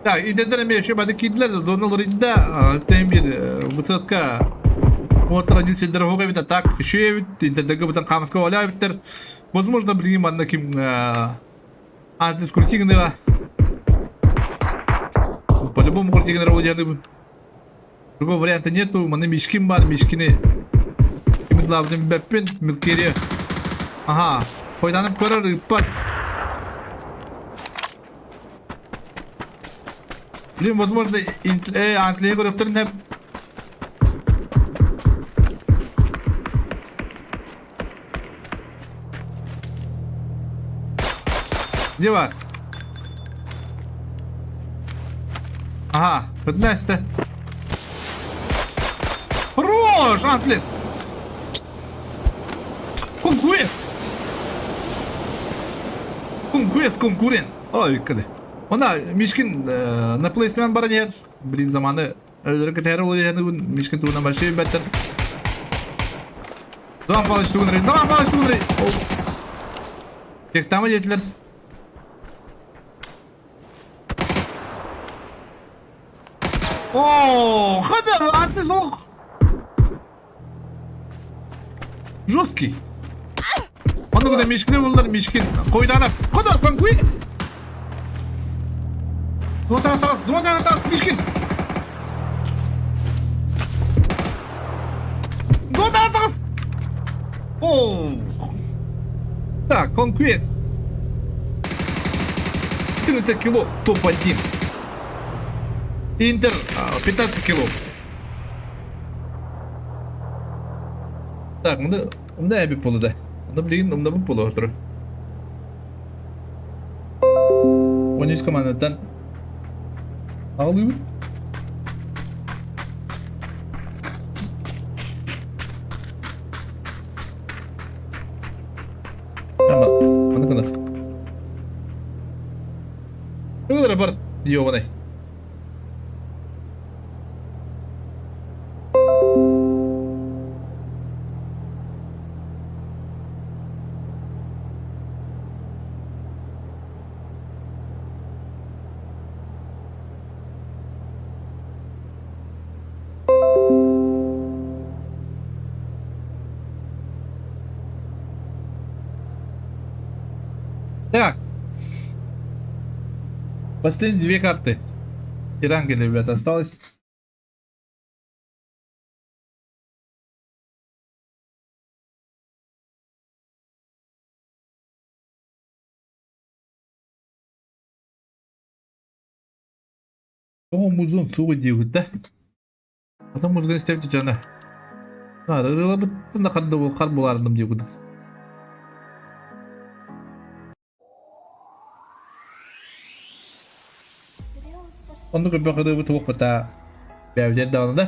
F: Так, идэлэр эмиэ еще бады киирдилэр, зоналар инда, тем бир высотка Уоттара ньүсэллэр оһох эбит, а так еще эбит, интернетке бутан хаамыска оля эбиттер. Возможно, билигин манна ким Атлас крутигныга. По-любому крутигнера удианыбын. Другого варианта нету, маны мишкин бар, мишкини. Кимит лабдын бэппин, милкери. Ага, хойданып көрөр ыппат. Блин, возможно, антлея көрөктөрүн хеп. Где бар? Ага, 15 Хорош, Атлес! Конкурент! Конкурент, конкурент! Ой, кыды. Она, Мишкин на плейсмен баран иһэр. Блин, заманы өлөрө кэтэһэр ол Мишкин тугунан большой бэттэр. Заман Павлович тугун Заман Павлович тугун Тектама диэтилэр. О, хада, атлес ох. Жесткий. Аны гына Мишкин булдылар, Мишкин. Койданып. Куда, конкурент? Зонтага зонтага Мишкин. Зонтага О! Так, конкурент. 14 кило, топ-1. Интер 15 кило. Так, мында мында эбит болду да. Ну, билигин умнабыт буолуо турар. 13 командаттан аҕалыыбыт. Ама, аны гынах. Ылара бар, ёбаный. Так. Последние две карты. Ирангель, ребята, осталось. Тоҕо музон тугу диэбит да? Атын музыканы истэбит дьоно. Ырылабыттан да хар булаарным диэбит. Оннук элбэх ырыабыт туох бата бэйэбитигэр даҕаны да.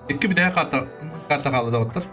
F: Икки бүтэһик карта карта хаалла доҕоттор.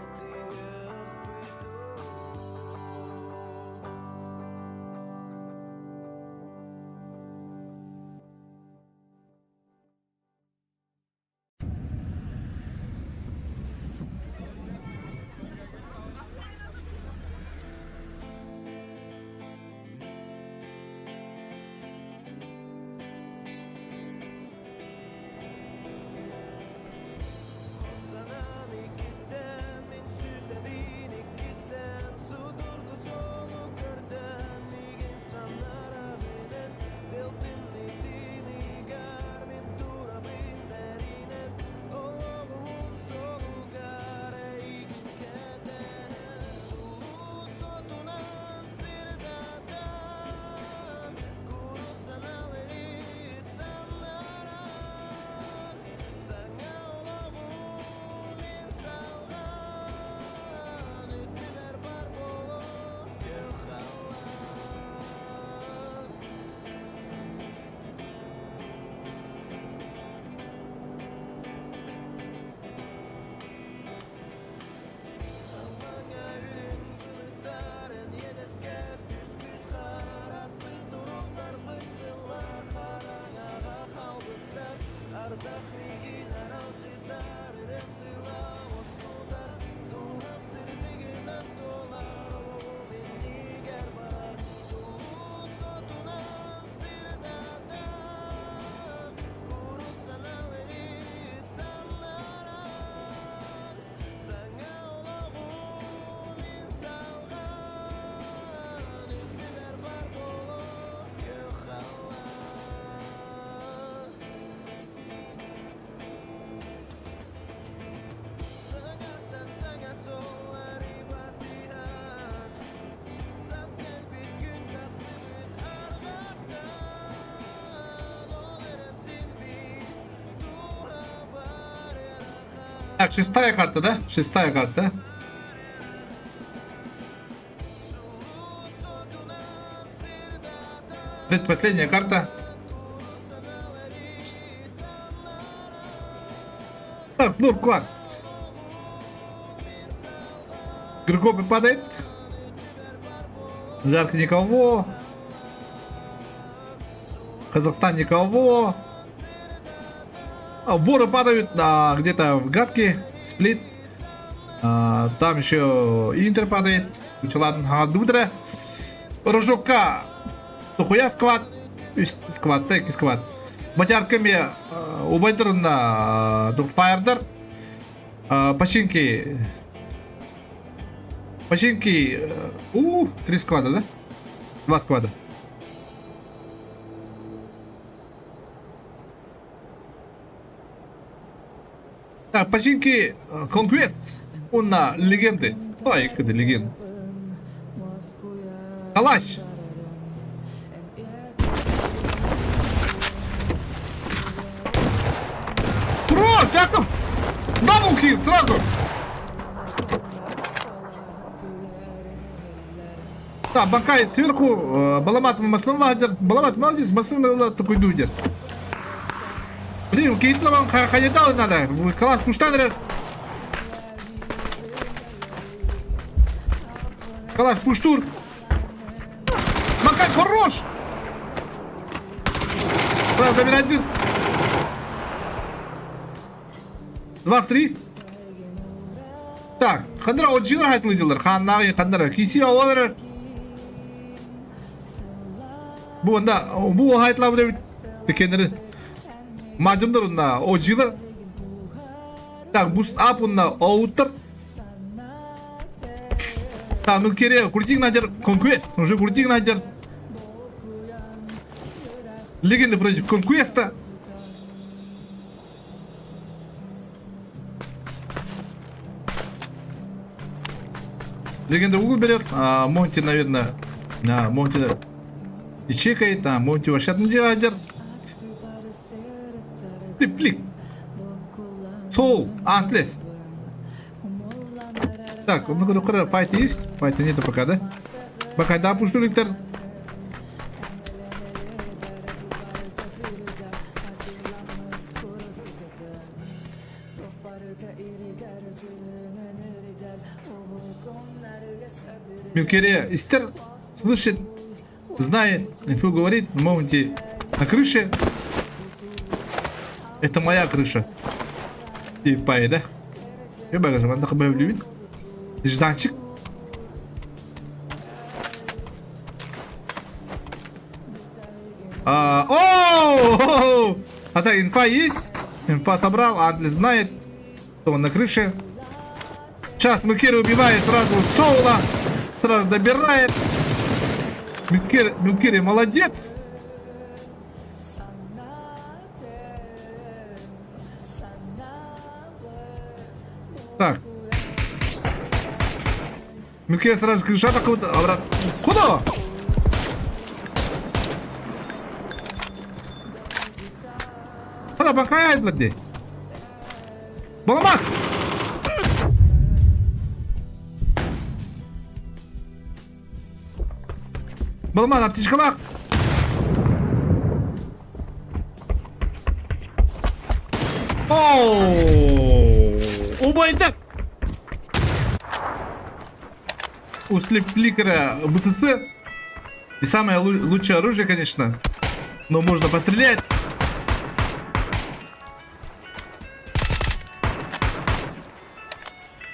F: Так, шестая карта, да? Шестая карта. Предпоследняя карта. Так, Нурклан. Григопи падает. Жарко никого. Казахстан никого. А, воры падают на где-то в гадке. Сплит. А, там еще Интер падает. Ладно, Дудра. Рожока. Тухуя сквад. Сквад, так сквад. Батярками убайдыр на Фаердер. Починки. Починки. У, три сквада, да? Два сквада. Так, починки Conquest. Уонна легенды. Ой, кыды легенда. Калаш. Про, Яков! Double kill сразу! Так, Бакай сверху, э, Баламат массыналаах Баламат молодец, массыналаах такой дудер. Блин, Кейтлован хайдал надо, Калаш пуштан Калаш пуштур. Макай хорош! Правда, номер один. Два в три. Так, ханнара отжинар хайтылы Ханнағы ханнара. Киси алалар. Бу онда, бу хайтла бу кеннери. Мажымдар онда ожилар. Так, буст ап онда ауттар. Так, ну кере, крутик надер, конквест. Уже крутик надер. Легенда против конквеста. Легенда угол берет, а Монти, наверное, а, Монти и чекает, а Монти вообще делает. Ты флик. Соул, Антлес. Так, ну говорю, файт есть? Файта нету пока, да? Пока да, пуштуликтер. Милкере Истер слышит, знает, инфу говорит, в моменте на крыше. Это моя крыша. И пай, да? Я багажым, анда кыбай Жданчик. А, о! А так, инфа есть? Инфа собрал, Адли знает, что он на крыше. Сейчас Мукери убивает сразу Соула. Сразу добирает. Мукери, Мукери молодец. Так. Мукери сразу крыша такой вот обратно. Куда? Куда пока я Баламат! Баламат, аптечкалаах! Оу! Убайдак! У слип-фликера БСС. И самое лучшее оружие, конечно. Но можно пострелять.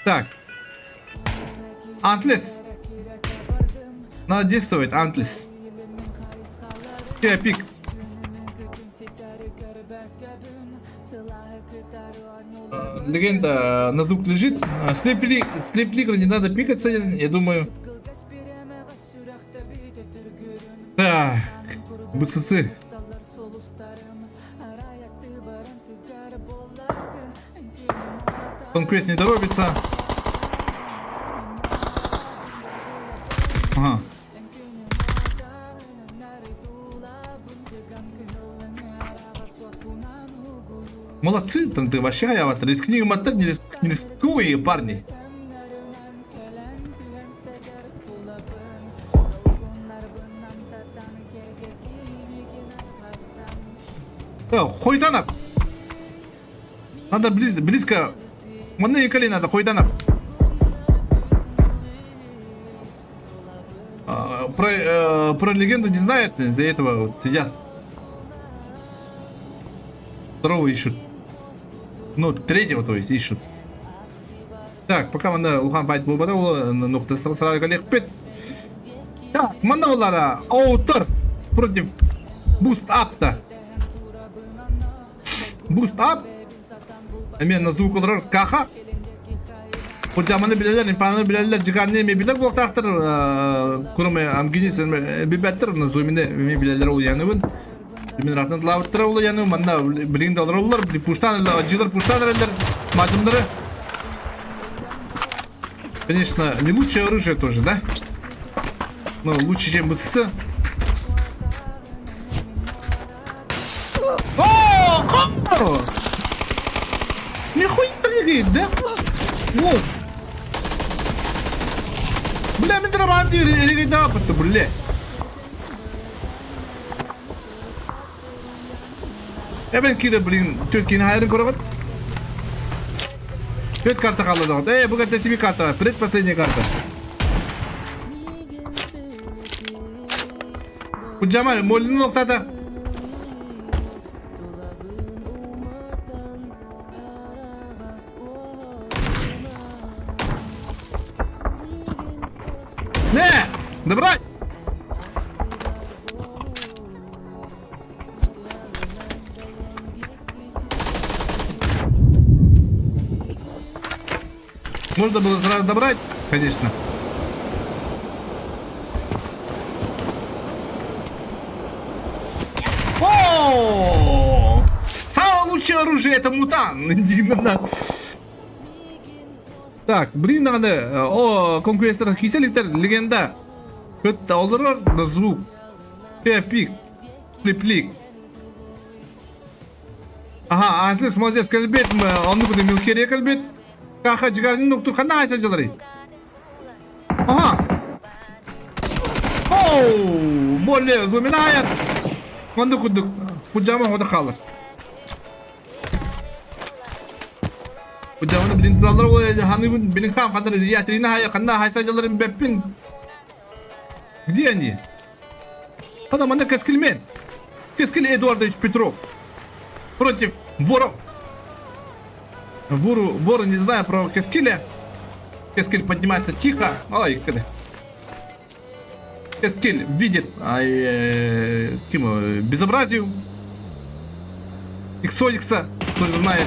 F: Так. Антлес. Надо действовать, Антлес. Пик. Легенда на звук лежит. Слип не надо пикаться, я думаю. Так. БСС. Конквест не доробится. Ага. Молодцы, там ты вообще аватар. Рискни мотор, не, риск, не рискуй, парни. Хойданап. Надо близ, близко. Манна екали надо, хойданап. Про, про легенду не знает, из-за этого вот сидят. Второго ищут. Ну, третьего, то есть, ищут. Так, пока манна улахан файт буолбата ол нуктастан сразу кэлиэхпит. Так, манна буллара Оутер против Буст Апта. Буст Ап. Эмиэ на звук олорор Каха. Кудьаманы билэлэр, инфаны билэллэр, дьигарны эмиэ билэр буолтаахтар, кроме Амгинис билбэттэр, но Зумины эмиэ билэллэр улуйаныбын. Мин ратан тылаабыттара улуйаны, манна билигин да олороллор, пуштан адьыылар пуштан эрэллэр, мадымдары. Конечно, не лучшее оружие тоже, да? Но лучше, чем БСС. О, как? Нихуя прыгает, да? Вот. Бля, мен драмам диир, бля. Эбэн киирэ блин, түөрт киин хайарын көрөҕүт? Түөрт карта хаалла доҕот. Ээ, бу карта сиби карта, предпоследняя карта. Куджама, моллин ноктата. Не! Добрать! Можно было сразу добрать, конечно. О! Самое лучшее оружие это мутант. Так, блин, надо. О, конкуренттар киселиктер легенда. Көт олорор на звук. Пик, плиплик. Ага, Антлес молодец кэлбит, оннук да Милкерия кэлбит. Каха жигалин нуктур ханна хайса жылары. Ага. Оу, моле зуминает. Оннук курдук куджама хода хаалар. Куджаманы билин тураллар ханыбын билин хам хандар ятрина хая ханна хайса жыларын беппин. Где они? Хана манна Кэскилмен. Кэскил Эдуардович Петров. Против воров. Вору, вору не знаю про Кэскиля. Кэскиль поднимается тихо. Ой, когда. Кэскиль видит ай, э, ким, безобразию. Иксоникса тоже знает.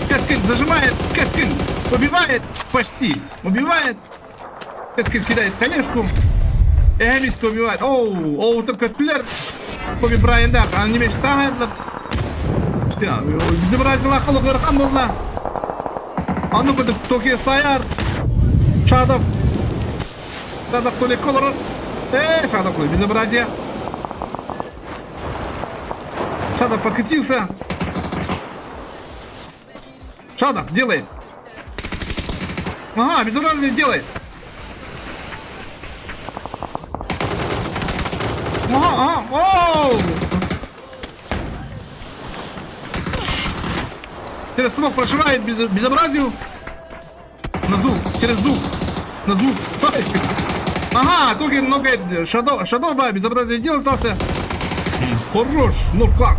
F: Кэскиль зажимает. Кэскиль убивает. Почти. Убивает. Кэскиль кидает хаешку. Эмиска убивает. Оу, оу, только плер. Коби Брайан да, не мечтает. Безобразие халык ырхан буолла. Аны курдук Токио Саяр. Шадов. Шадов Толик олорор. Эй, Шадов, безобразие. Шадов подкатился. Шадов делает. Ага, безобразие делает. Ага, ага, оу! Через смог прошивает без, безобразию. На звук, через звук. На звук. Ага, только много шадо, шадо, безобразие делает остался. Хорош, ну как?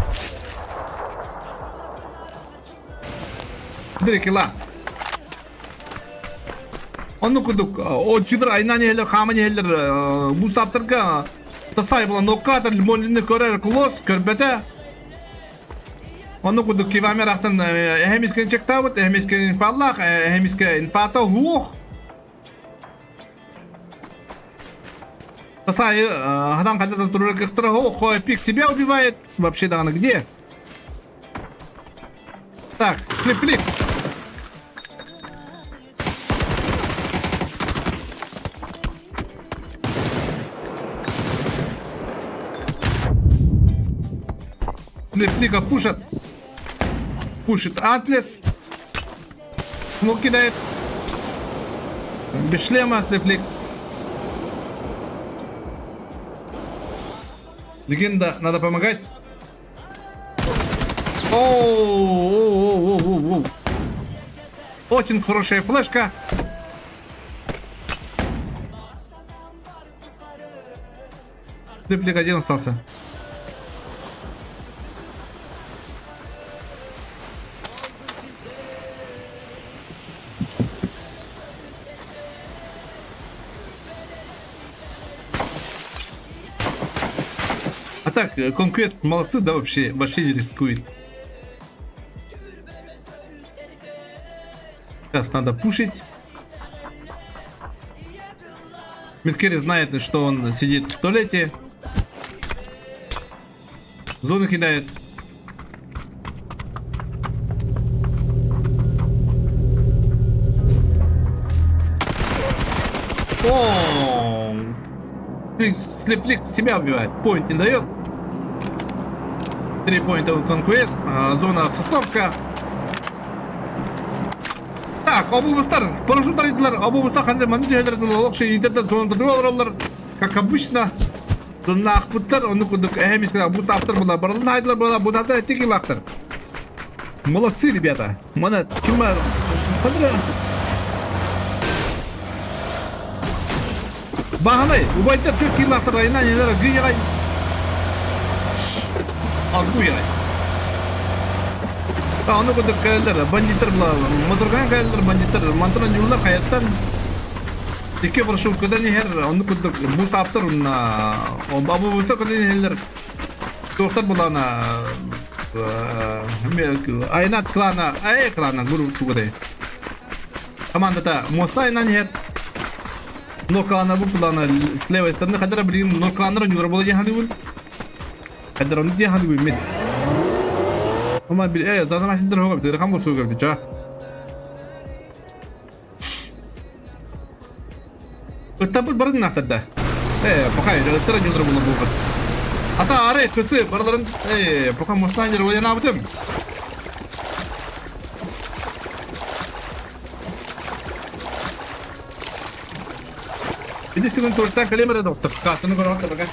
F: Три килла. Оннук курдук оччутар айнаан иһэллэр, хааман иһэллэр бустааптарга тасай буолан ноккаатар лимонины көрөр кулос көрбөтө. Оннук курдук кивамер ахтан эһэм искин чектаабыт, эһэм искин инфаллаах, эһэм иске инфата уох. Тасай хатан хатан турар кыхтара хо пик себя убивает. Вообще даҕаны где? Так, слип-флип. Флип-флика пушат. Пушит Атлес. Смок кидает. Без шлема слип-флик. Легенда, надо помогать. Оу, Очень хорошая флешка. Дыфлик один остался. А так, Конквест молодцы, да, вообще, вообще не рискует. Сейчас надо пушить. Миткери знает, что он сидит в туалете. Зону кидает. О, Слеплик себя убивает. Поинт не дает. Три поинта у Конквест. Зона сосновка. Так, обувустар, парашют арыйдылар, обувустар ханды манны түһэлэр олох шей интернет зонада олороллор, как обычно. Доннаахпыттар, ону курдук эһэ мискэ бу саптар була, барылын хайдылар була, бу саптар эттик илаахтар. Молодцы, ребята. Мана ким бар? Хадра. Баһанай, убайдар төрт килаахтар айынан нелер гыйгай. Аргуйгай. Ону курдук кэлэллэр, бандиттар була, моторган кэлэллэр бандиттар, мантан юллар хайаттан Икки парашюткадан иһэр, оннук курдук бу сааптар уонна абубуста көтөн иһэллэр. Туохтар булаана Айнат клана, ай клана, гуру тугудай. Командата муоста айнан иһэр. Но клана бу клана с левой стороны хадара билигин но кланнар ньура була диэн ханыыбын. Хадара ону диэн ханыыбын мин. Ома бил э задан асиндер хоҕа бит ырхан босуга бит ча. Ыттарбыт бары гыннаахтар да. Ээ, пока ыттара дьонноро булла буолбут. Ата ары кысы барыларын ээ, пока мустанер ойнаабытым. Видишь, ты торта калемера доктор. Катыны көрөҕөр пока.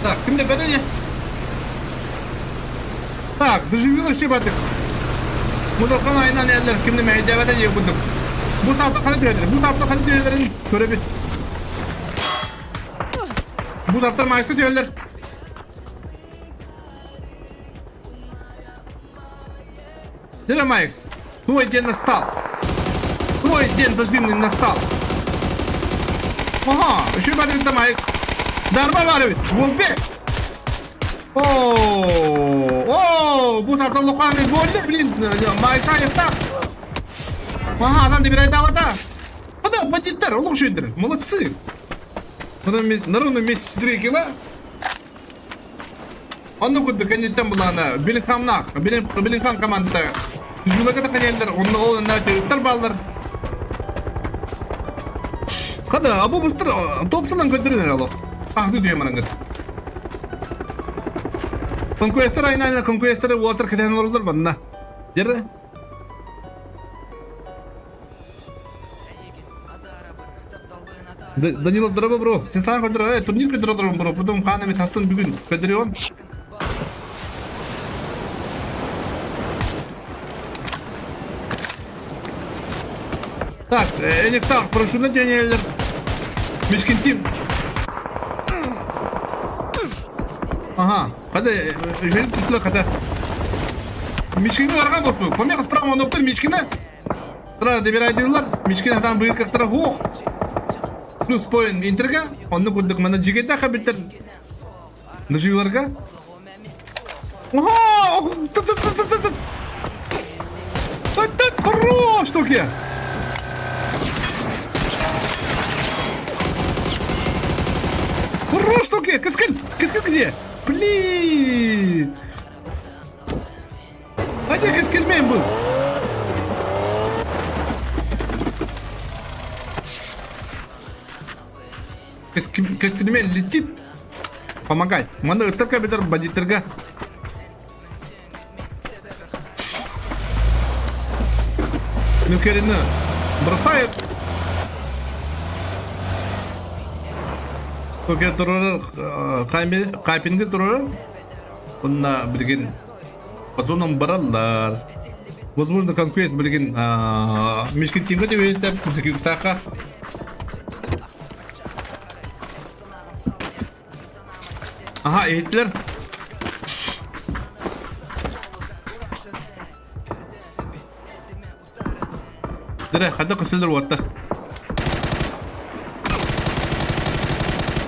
F: Так, ким да бәдәне? Так, доживилар шибатык. Мудакан айынан әлләр кимне мәйдәбәдә диye курдук. Бу саатта ханы түһәләр. Бу саатта ханы түһәләрин көрөбүт. Бу сааттар майсы түһәләр. Дера Майкс, твой день настал. Твой день дождливый настал. Ага, еще бадрит Майкс. Дарба барыбит, Волбек. О, о, бу сааттан лукан больно, блин, Майкса яхта. Ага, адам добирает авата. Куда бандиттар, олох үчүгэйдэр, молодцы. На ровном месте 4 кило. Онно курдук кэнниттэн булаана Беллингхамнаах, Беллингхам командата Жулага кэнэллэр, онно ол онно ыттар бааллар. Хада, абу быстыр топ сылан көрдөрөн эрэ олох. Ахты дүйэ манангыт. Конкуэстер айна конкуэстеры уотар кэтээн олороллор манна. Дьэрэ. Данилов дороба бро, сен саған көндір, э, турнир көндір отырмын бро, потом қаны мен тасын бүгін көндіреуім. Так, Электар, прошу на день, Мишкин Тим. Ага, қада, жөн түсілі қада. Мишкинге барған бос бұл. Помеха справа, он оптыр Мишкина. Тра добирайдыыллар, Мичкин хатан быыр кыахтара суох. Плюс поин Интерга, онну курдук манна жигэтэх эбиттэр дожиыларга. Ого! Тут-тут-тут-тут-тут! Тут хорош штуки! Хорош штуки! Кыскын! Кыскын где? Блин! Hadi кэскилмээн был. Кэскилмэн летит. Помогай. Манна ыттарга битэр бандиттарга. Нүкерини бросает. Көке турар, кайпинги турар. Онна билигин по зонам бараллар. Возможно, конкурент билигин Мишкин Тинго деп өйүнсәп, Кыргызстаха. Ага, иһиттилэр. Дere, хада көсөлөр уоттар.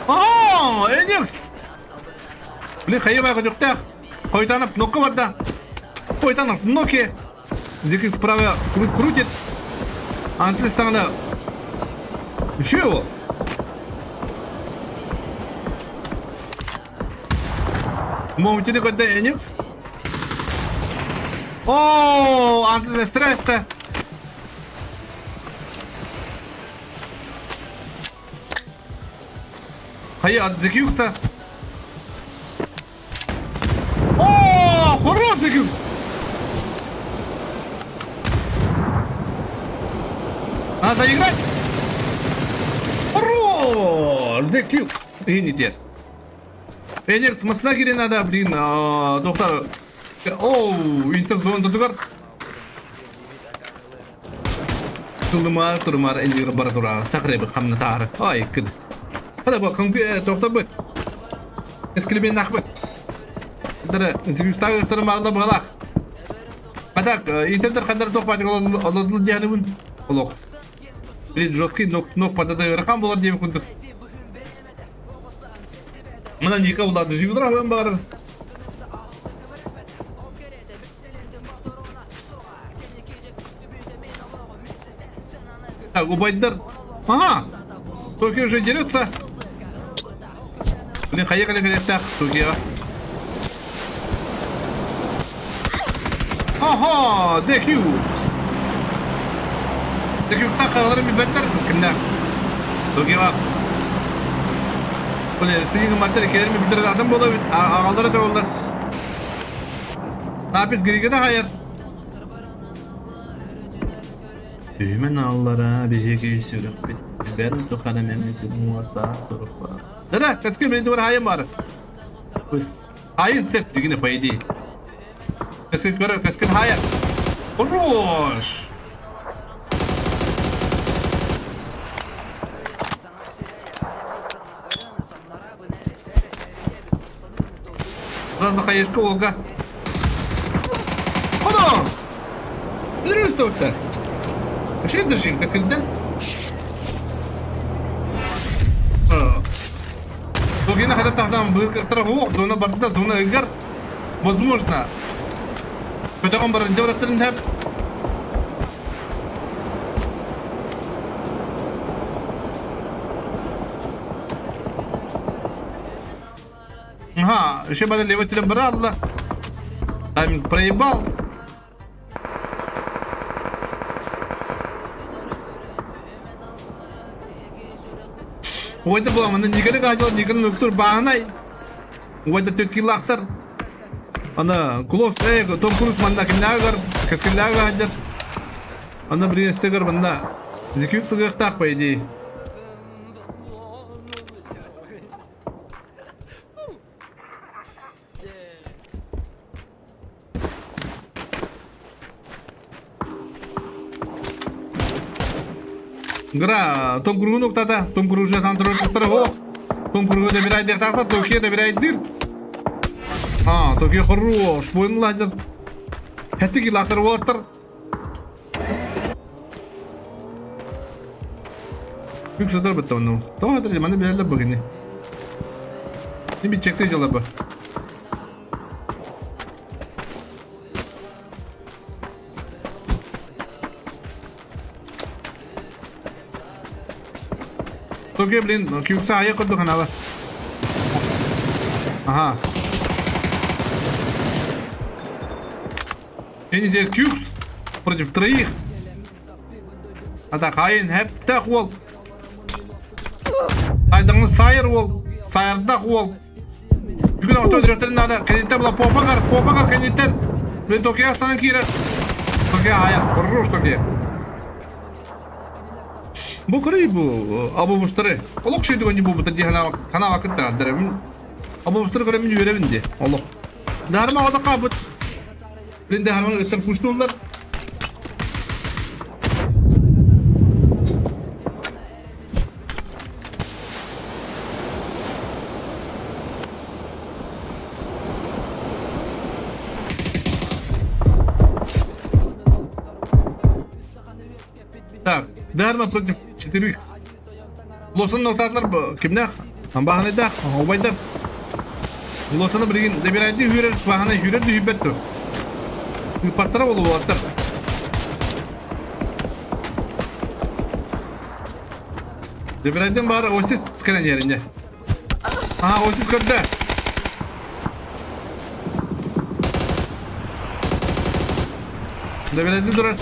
F: Аа, Эникс! Блин, хайа байга дьуктаах. Хойтанов нокка барда. Хойтанов в ноке. Дикий справа кру крутит. Антлес таҥана Еще его. Моментini көрдө Эникс. О, Антлес стресста. Хайа, отзекился. О, хорош Зекюкс! Надо играть! Хорош! Зекюкс! И не теперь. Феникс, масна кире надо, блин, доктор. Оу, интерзон тутугар. Тулумар, турумар, эллир бара тура. Сахребы хамна таар. Ай, кыд. Хада бу, тоқтар быт. Эскилибен нахбыт. Дара, зигустагы марла бгалах. Атак, интердер хандар тох патик олодул дианыбын. Олох. Блин, жесткий ног ног падады ырахан болар диэн курдук. Мына Ника улады живдыр бар. Так, убайдар. Ага! Токио уже дерется. Блин, хаехали кэлиэхтээх Токиоҕа. Ага, The Cubes. The Cubes-тан хааларын билбэттэр кимнээх. Токиоҕа. Блин, спиннинг маттар кэлэр билдер адам буола аҕаллара да Напис Григана хайар. Түмэн аллара биһиги сүрэхпит бэл тухары мэмэсин уҥуордаах турукпа. Да-да, кацкы мен дур хайым бар. Пыс. Хайын сеп дигине по идее. Каскын көрөр, каскын хайа. Хорош! Раз хаешка Олга. Куда? Үрүстөктөр. Шесть держим, каскырдан. Тугина хотя там быыр зона барда, зона ыгар. Возможно. Көтөҕөн баран дьабараттарын хэп. Ага, еще бада левый теле брал. Тайминг проебал. Ойда була манна Никаны гаадьал Никаны нуктур баанай. Ойда төткилаахтар. Ана Клос э Том Круз манна кимнаагар кэскиллээх гаадьар. Ана бириэстэгэр манна Зикюк сыгыахтаах по идее. Гра, Том Кругун уктата, Том Круз же там туруктар о. Том Кругу добирайдыр Токио добирайдыр. А, Токио хорош, бойын ладер. Хәтті лақтыр уаттыр. Күк сытар бытта онно. Тоҕо хатыр маны билэллэр бу кини. Ми чекте дьыла бу. Тоге, блин, кюкса айа курдук ханаба. Ага. Эни кюкс против троих. Ата хайын хэптэх уол. Айдаҥны сайыр уол. Сайырдах уол. Бүгүн орто өлөрөттөрүн наада. Кэнниттэн була попагар, попагар кэнниттэн. Блин, Токио астанан киирэр. Токио хайар, хорош Токио. Бу кырый бу абобустары. Олох шөйдүгөн бу бу дии ханаава кытта дәрәмин. Абобустары көрөмүн үөрөбүн ди. Олох. Дарма ода кабыт. Блин, дарма ыттар куштулар. Так, Дарма против четырех. Лосаны нотатлар кимнәх? Баһанайдах, убайдар. Лосаны билигин добирайды хүрэр, баһанай хүрэр дүйбэт тур. Ыпаттара болуаттар. Добирайдын бары осис кэлэн иэринне. Аха, осис көрдө. Добирайды турар.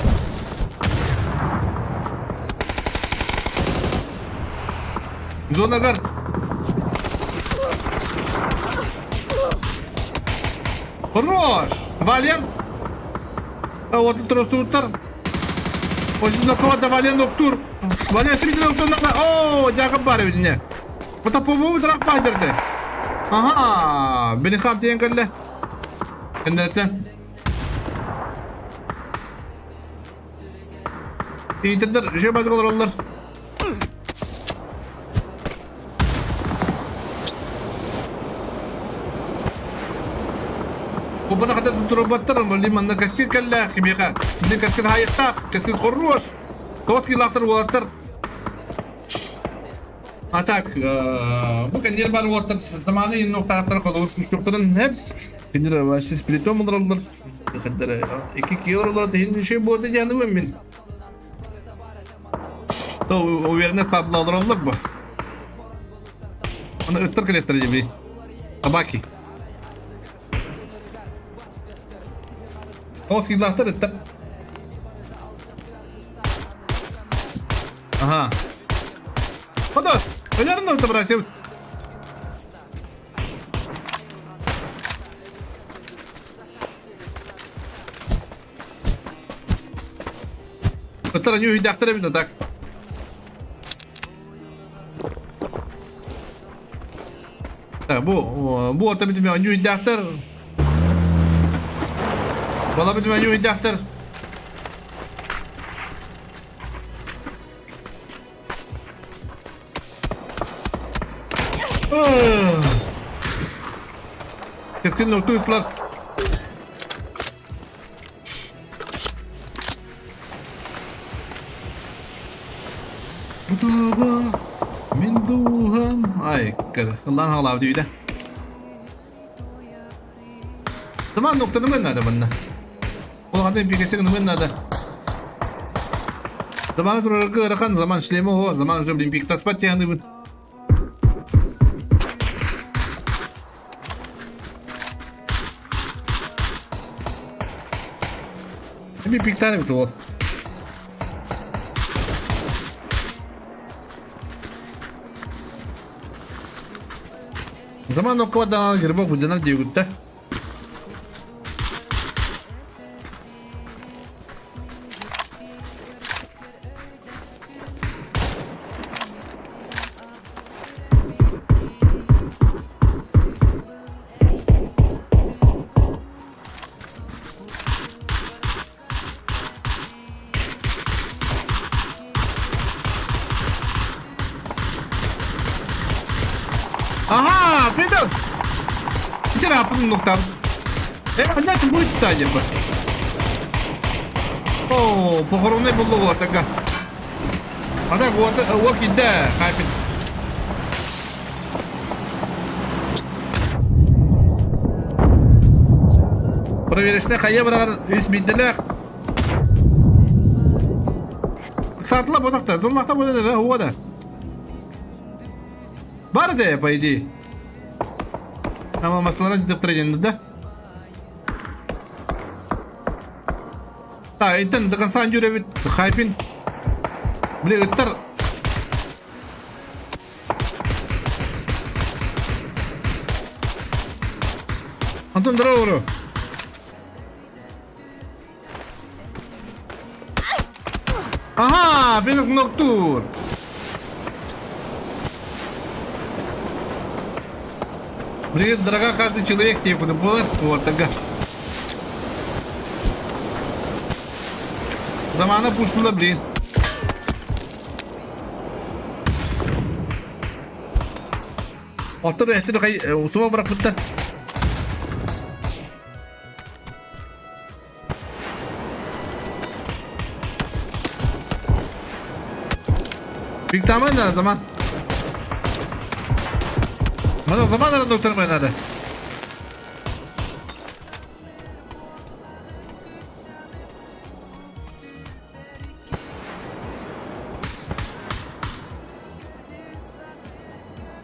F: Зонагар. Хорош! Валер! А вот тростуттар. Очень знакомо Вален Доктур. Вален Срити Доктур. О, Жакоб бар эбитине. Ота побу трак баһдырды. Ага, бини хам тиен кэллэ. Кэннэртэн. Иитэллэр же бадык олороллор. Кубана хата турбаттар, мали манна каскир кэллэ, кимиэхэ. Били каскир хайыктаах, каскир хорруос. Тоҕус килаахтар уолаттар. А так, бу кэнниэр бар уолаттар заманы иннуктаахтар холобур кустуктарын хеп кинилер вообще сплитом олороллор. Икки киэр олорор тиһин үшүй буолда диэн мин. То уверенность Павла олороллор бу. Аны ыттар кэлеттер дебри. Табаки. Тоҕус килаахтар ыттар. Ага. Хода, өлөрүн орто братья. Ыттар они үйдәхтер эбит так. Так, бу бу орто бит мен үйдәхтер. Бала бит мен үйдәхтер. Кескин нөктү Бутуга мин дууһам ай ыллаан хаалаабыт үйдэ. Тыман ноктаны надо манна. Улахан пикесе гынымын надо. Заман турарга ыарахан заман шлема о заман уже блин пиктаспат тиһаныбын. Bir piktare bit ол. Заман оккодан грибок буденар диегутта. Ага, привет! Вчера нуктар. Э, будет та О, похоронный буллуга така. Ата уот киирдэ, хайпит. Проверочная хайа быраҕар үс биирдэлээх. Саатыла ботахта, дуллахта буде да, уо да. Бар да, по идее. Ама маслара дитектор да? Так, итен до конца жүрөбүт. Хайпин. Били ыттар Антон, здорово, бро. Ага, Феникс Ноктур. Привет, дорога, каждый человек тебе буду было. Вот, ага. Замана пушнула, блин. Алтыр эһтин хай усума бырахпыттар. Бигтаман надо, заман. Мана заман надо, доктор надо.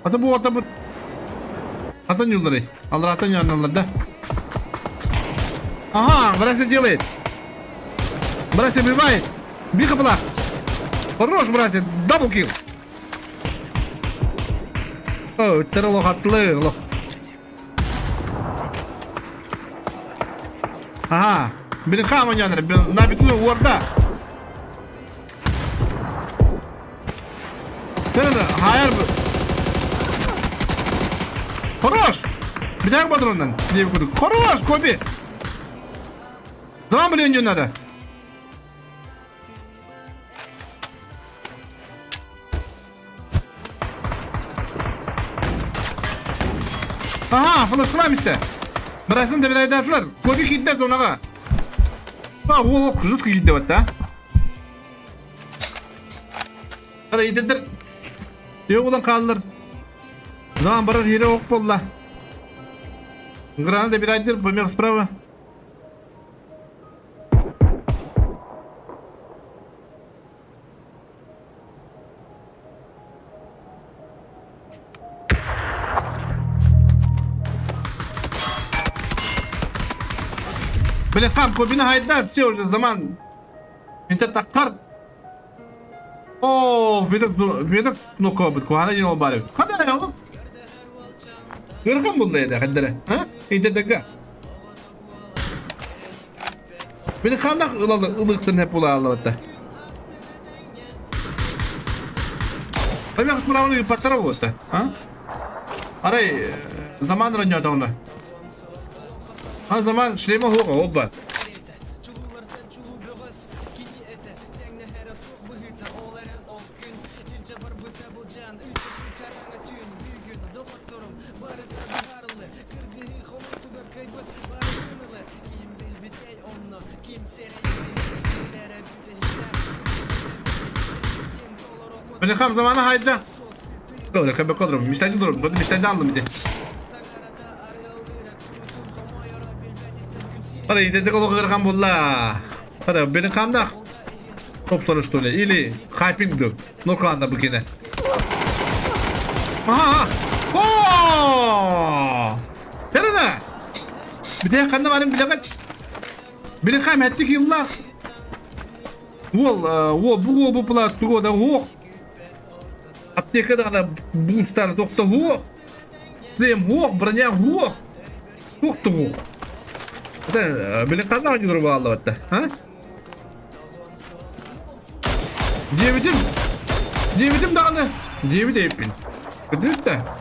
F: Ата бу орта бу Атын юллары. Алар атын yanlarlar да. Ага, братья делает. Братья убивает. Биха была. Хорош, братья, дабл килл. О, өттері лох аттылы, лох. Ага, блин, хам ойнаныр, набису орда. Хайыр. Хорош! Битак патроннан. Деп курдук. Хорош, Коби! Zaman блин надо. Ага, флешкалам исте. Бирасын деп айтатылар. Коби кийди зонага. А, ол жестко кийди деп атты, а? Хада итендер. Yok ulan kaldılar. Zaman барар yere ok болла. Граната bir aydır, помех справа. Блин, хам, кобина хайдар, все уже заман. Инте таққар. Оо, видок нокобит, кухана жин ол барып. Хада я ол. Гырхан булды еді, хаддара. Ha? Инте дага. Beni kandak ılıktın hep ula Allah'ta. Tabii kısmı patlara bu Ha? Арай заман раньята онда. А заман шлема хоға, опа. Били хам замана хайда. Böyle кабе кадром, мечтать дуром, вот мечтать алdım bir de. Hadi идете коло кырган болла. Hadi beni kamdak. Топ что ли? Или хайпинг Ноканда букине. Aha! О! Перена! Bir de kandı varım bilemet. Biri kam ettik yıllar. Ол, о, бу бу пла туго да о. Аптекада да бустар тохто о. Шлем о, броня о. Тохто о. Это били канда жүгүрүп алды атта, а? Дебитим. Дебитим дагы. Дебит эппин. Күтүп да.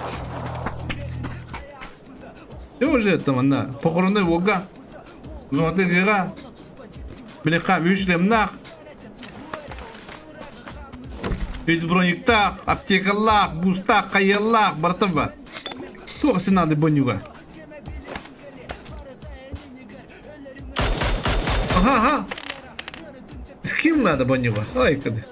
F: Все уже это мына похоронный ога. Золотый гыга. Били кам үч Үс брониктах, аптекалах, бустах, каяллах, бартыба. Туох сенады бонюга. Ага, ага. Скилл надо бонюга. Ай, кады.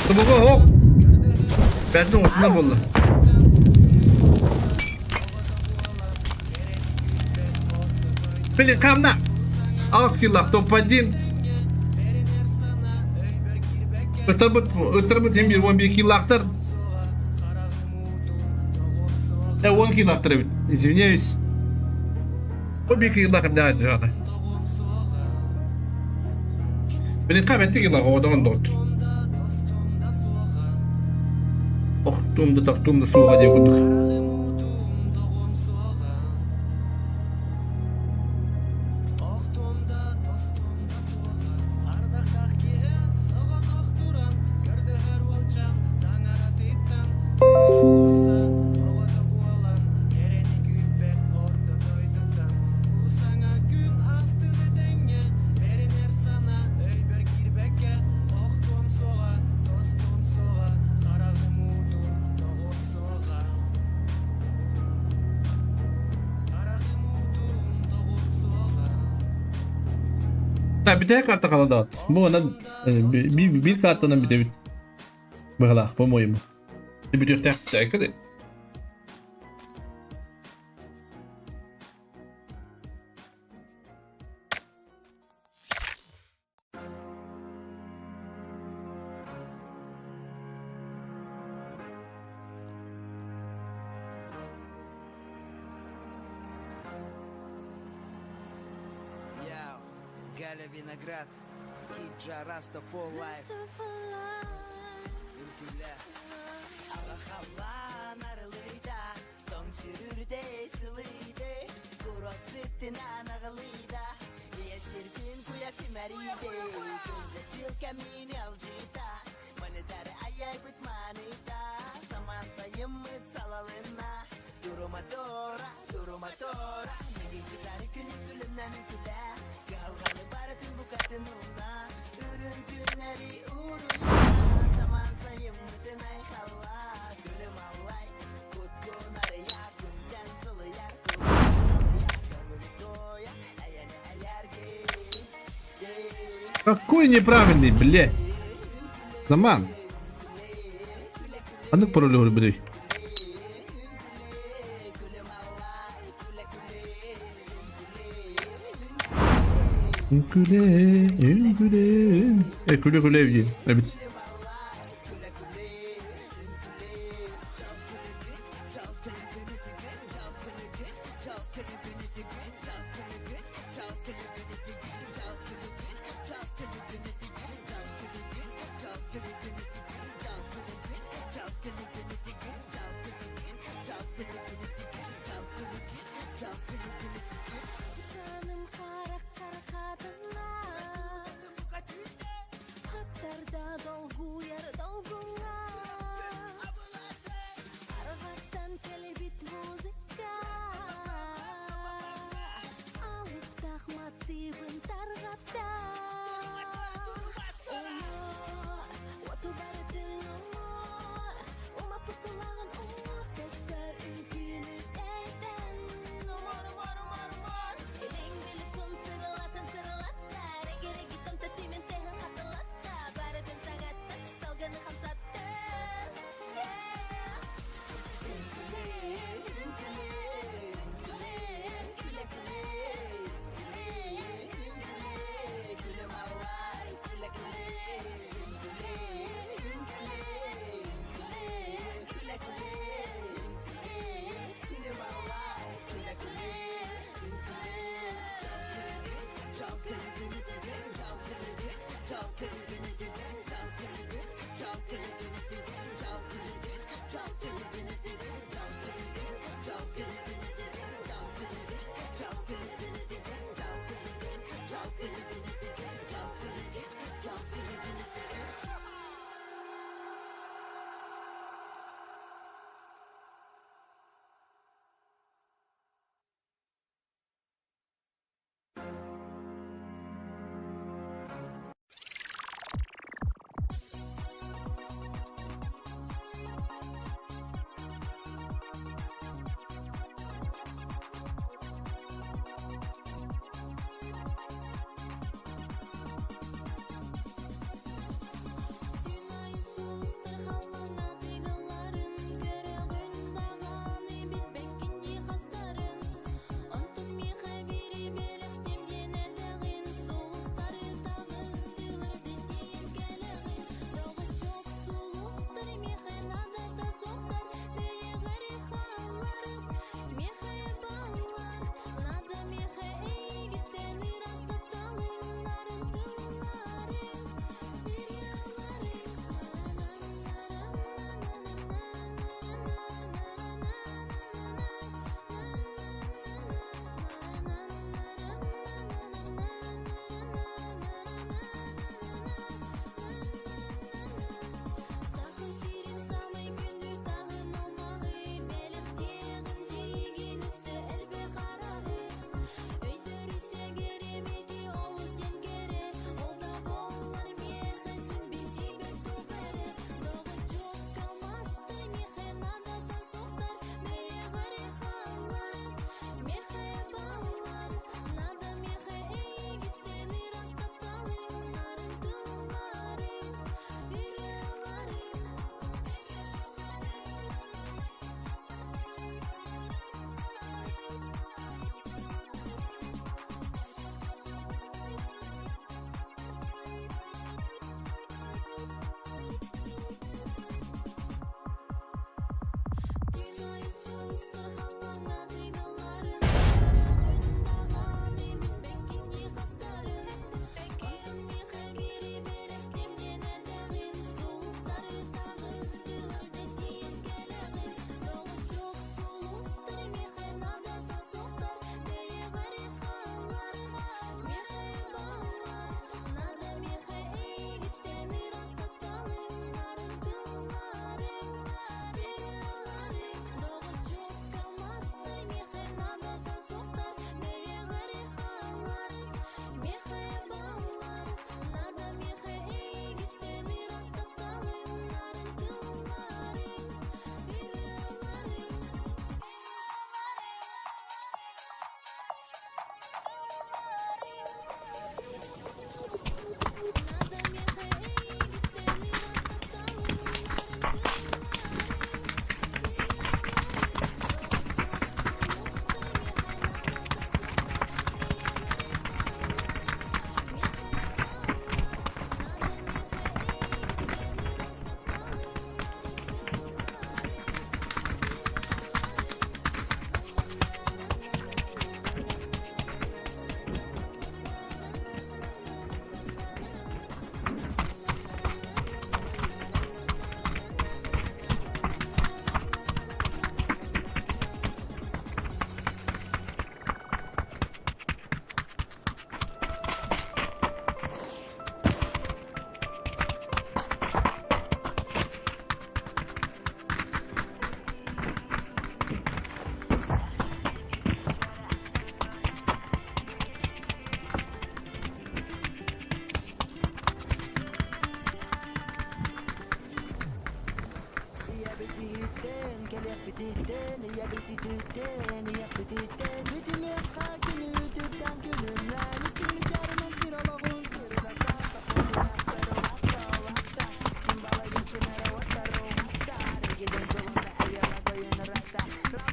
F: Тобоҕо оһох. Бэрдин оҥостунар буолла. Блин, хамна! Аҕыс киллах, топ-1. Ытырбыт, ытырбыт hem bir 11 киллахтар. 10 киллахтар эбит. Извиняюсь. 11 киллах эмне айтырааны. Блин, кам этти киллах оҕодоҕон доҕот. Охтум да тохтум да суоҕа диye курдук. Бүтэһик карта халадаат. Бу онон биир картанан бүтэбит. Быһалаах, по-моему. Бүтүөхтээх
B: Галя Виноград, Киджа Раста for Life.
F: Какой неправильный, блядь. Заман. А ну пароль блядь. Үҥкүлэ, үҥкүлэ. Э, күлэ күлэ диэн эбит.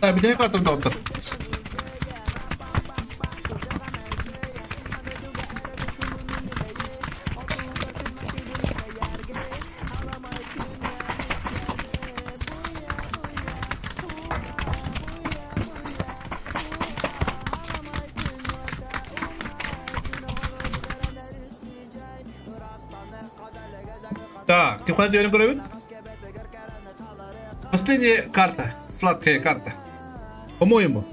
F: Бүтэһик картам доҕоттор. Так, ты куда дверь көрөбүт? Последняя карта, сладкая карта. По-моему.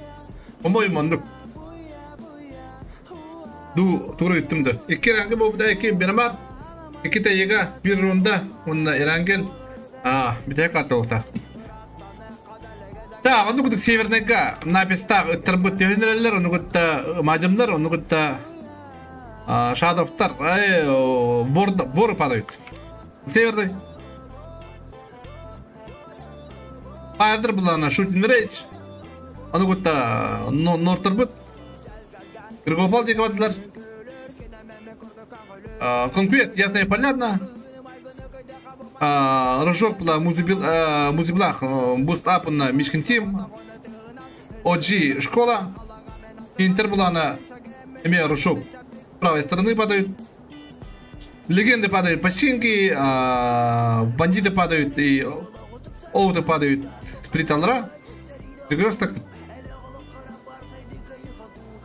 F: По-моему, оннук. Ду тура ыттым да. Икки ранга буолбута, икки Мирамар, икки Тайга, бир рунда, уонна Ирангел. А, бүтэһик карта буолта. Так, оннук курдук Северныйга напистаах ыттарбыт түһүнэрэллэр, ону кытта мадьымнар, ону кытта Шадовтар, вор, воры падают. Северный. Пайдыр булана Шутин Рейдж. Ону кытта Нортарбыт. Кыргопал диэки бардылар. Конквест, ясно и понятно. Рожок была Музиблах, Буст Апна Мишкин Тим. OG школа. Интер была на эмиэ Рожок. Правой стороны падают. Легенды падают починки, бандиты падают и оуты падают с плиталра. Перекресток.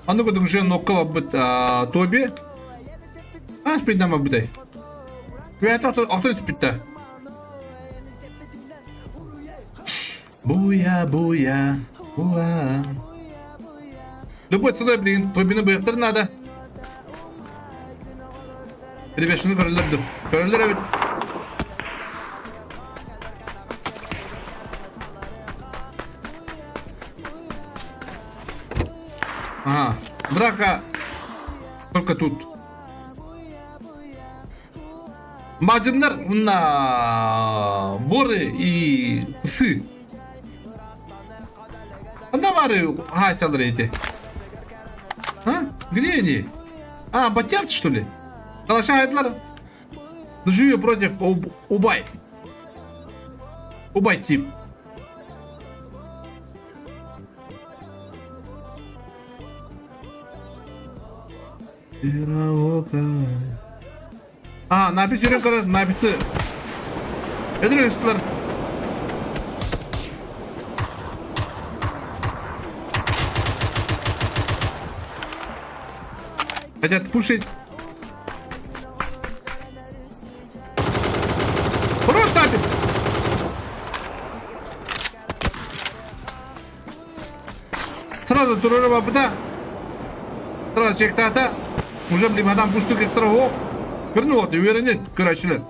F: А ну-ка, дружи, нокка быт Тоби. А, спиднама бытай. Охтон спитта. Буя, буя, буа. Любой ценой, блин, Тобины быйыктар надо. Перебешini көрөлөр ду. Көрөлөр эбит. Ага. Драка только тут. Мадьымнар мына воры и псы. Анда бары хайсалар эти. А? Где они? А, батярцы, что ли? Калаша айдылар. Живи против Уб Убай. Убай тип. А, напис жүрен көрөр, написы. Эдір өстілер. Хотят пушить. Хорош напис! Сразу туруру бапыта. Сразу чектата. Уже блин, адам пушту кектер о. Көрүнүп отыр, үөрэнет көрөөчүлөр.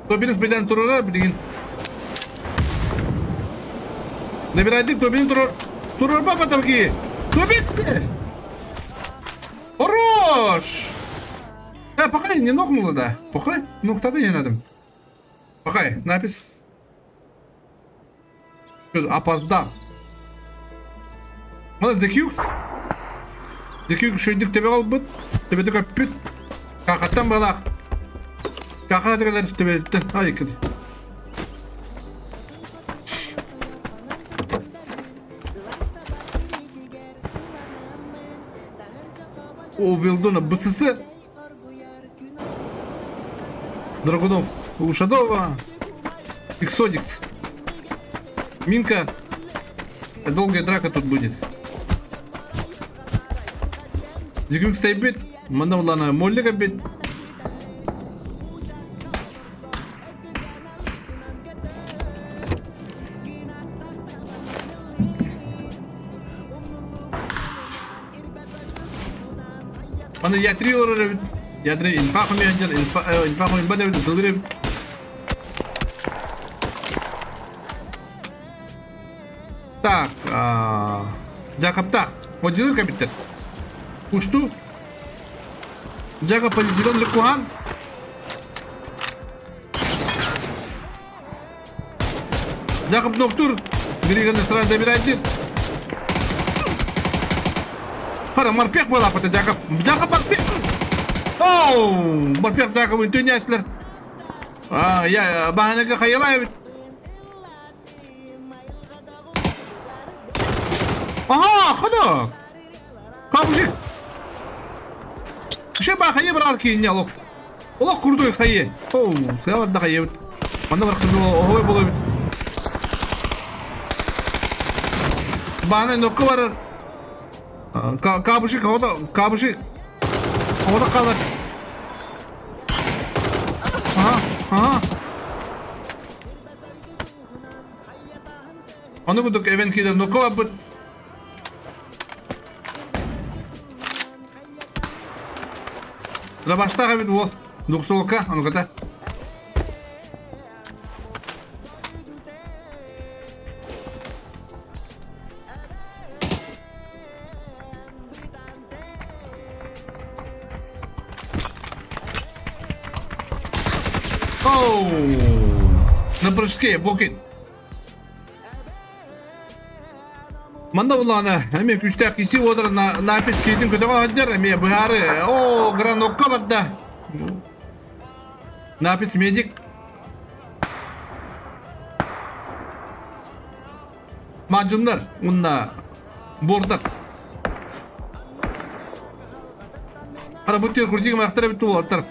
F: Тобинус билен турара билигин. Набирайдык Тобин турар. Турар бапата ки. Тобин! Хорош! Э, пока не нокнуло, да. Пока ноктады не надо. Пока, напис. Опоздал. Мына The Cukes. The Cukes шөйдүк төбө албыт. Төбөтө көппүт. Какаттан балах. Кака тегелер төбөттен. Ай кedi. О Вилдона БСС. Драгунов Ушадова. Иксодикс. Минка. Долгая драка тут будет. Дикюк стоит. Манна Моллика бит. Аны ятри олорор эбит. Ятри инфа хомуйан инфа инфа хомуйбат эбит ытылыр эбит. Так, Жакаптах. Одиныр кабиттер. Ушту. Жакап позицион Кухан. Жакоб Ноктур Григаны сразу забирает. Хара, морпех была это Жакоб. Жакоб морпех! Оу! Морпех Жакоб үнтүнәслер. А, я баһаныга хайылай бит. Ага, хода! Кабужик! Ше ба хайы брал кийин олох. Олох курдуй хайы. Оу, сыа да хайы. Манна бар кырды оһой болой бит. Бааны нокко барар. Кабушик, ода, кабушик. Ода калар. Ага, ага. Ону курдук эвен киирэр нокко барбыт. Рабаштаах эбит уол. Двухсолка, онуката. Оу! На прыжке, Бокин. Манна буллаҕына эмиэ күүстээх киси уодара напис киитин көтөҕө сылдьар эмиэ быһаары оо гранокка барда напис медик мажуннар уонна бордар Хара бу түөр курдик махтар эбит уолаттар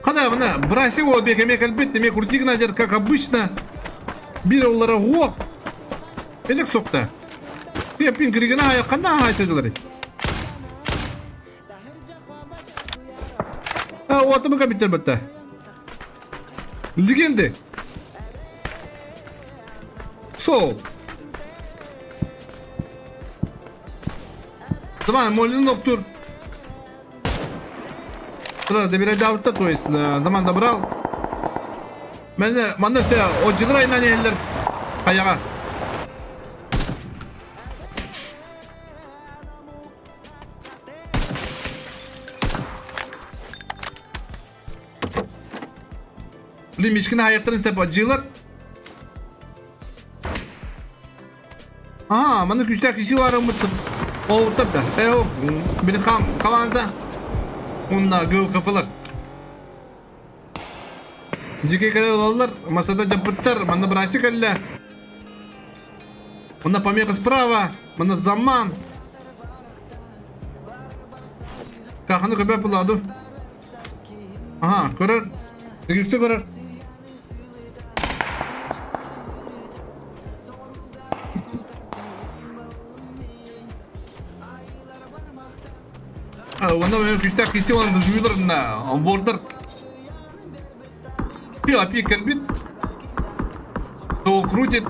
F: Хана мына браси ол бекеме кэлбит эме крутик надер как обычно бир оллара уох элек сокта Пеппин киригина айакканна айтадылар А, отымы кабиттер бітті. Легенды. Сол. Давай, Молин Ноктур. Сразу добирай давта, то есть заман добрал. Мене манна все отжиграй на нелер. Хаяга. Блин, мичкин аяқтарын істеп ажылар. Аа, маны күүстээх киси барыммыт. Оуттар да. Э, били хам команда. Унна гыл кафалар. Дикий кэлэ ылаллар, масада дьаппыттар, манна бырасы кэллэ. Манна помеха справа, манна заман. Каханы көбө буладу. Ага, көрөр. Дигипсе көрөр. Онно мен күүстээх киси онно дужуйдар на бордар Пи кэлбит. То крутит.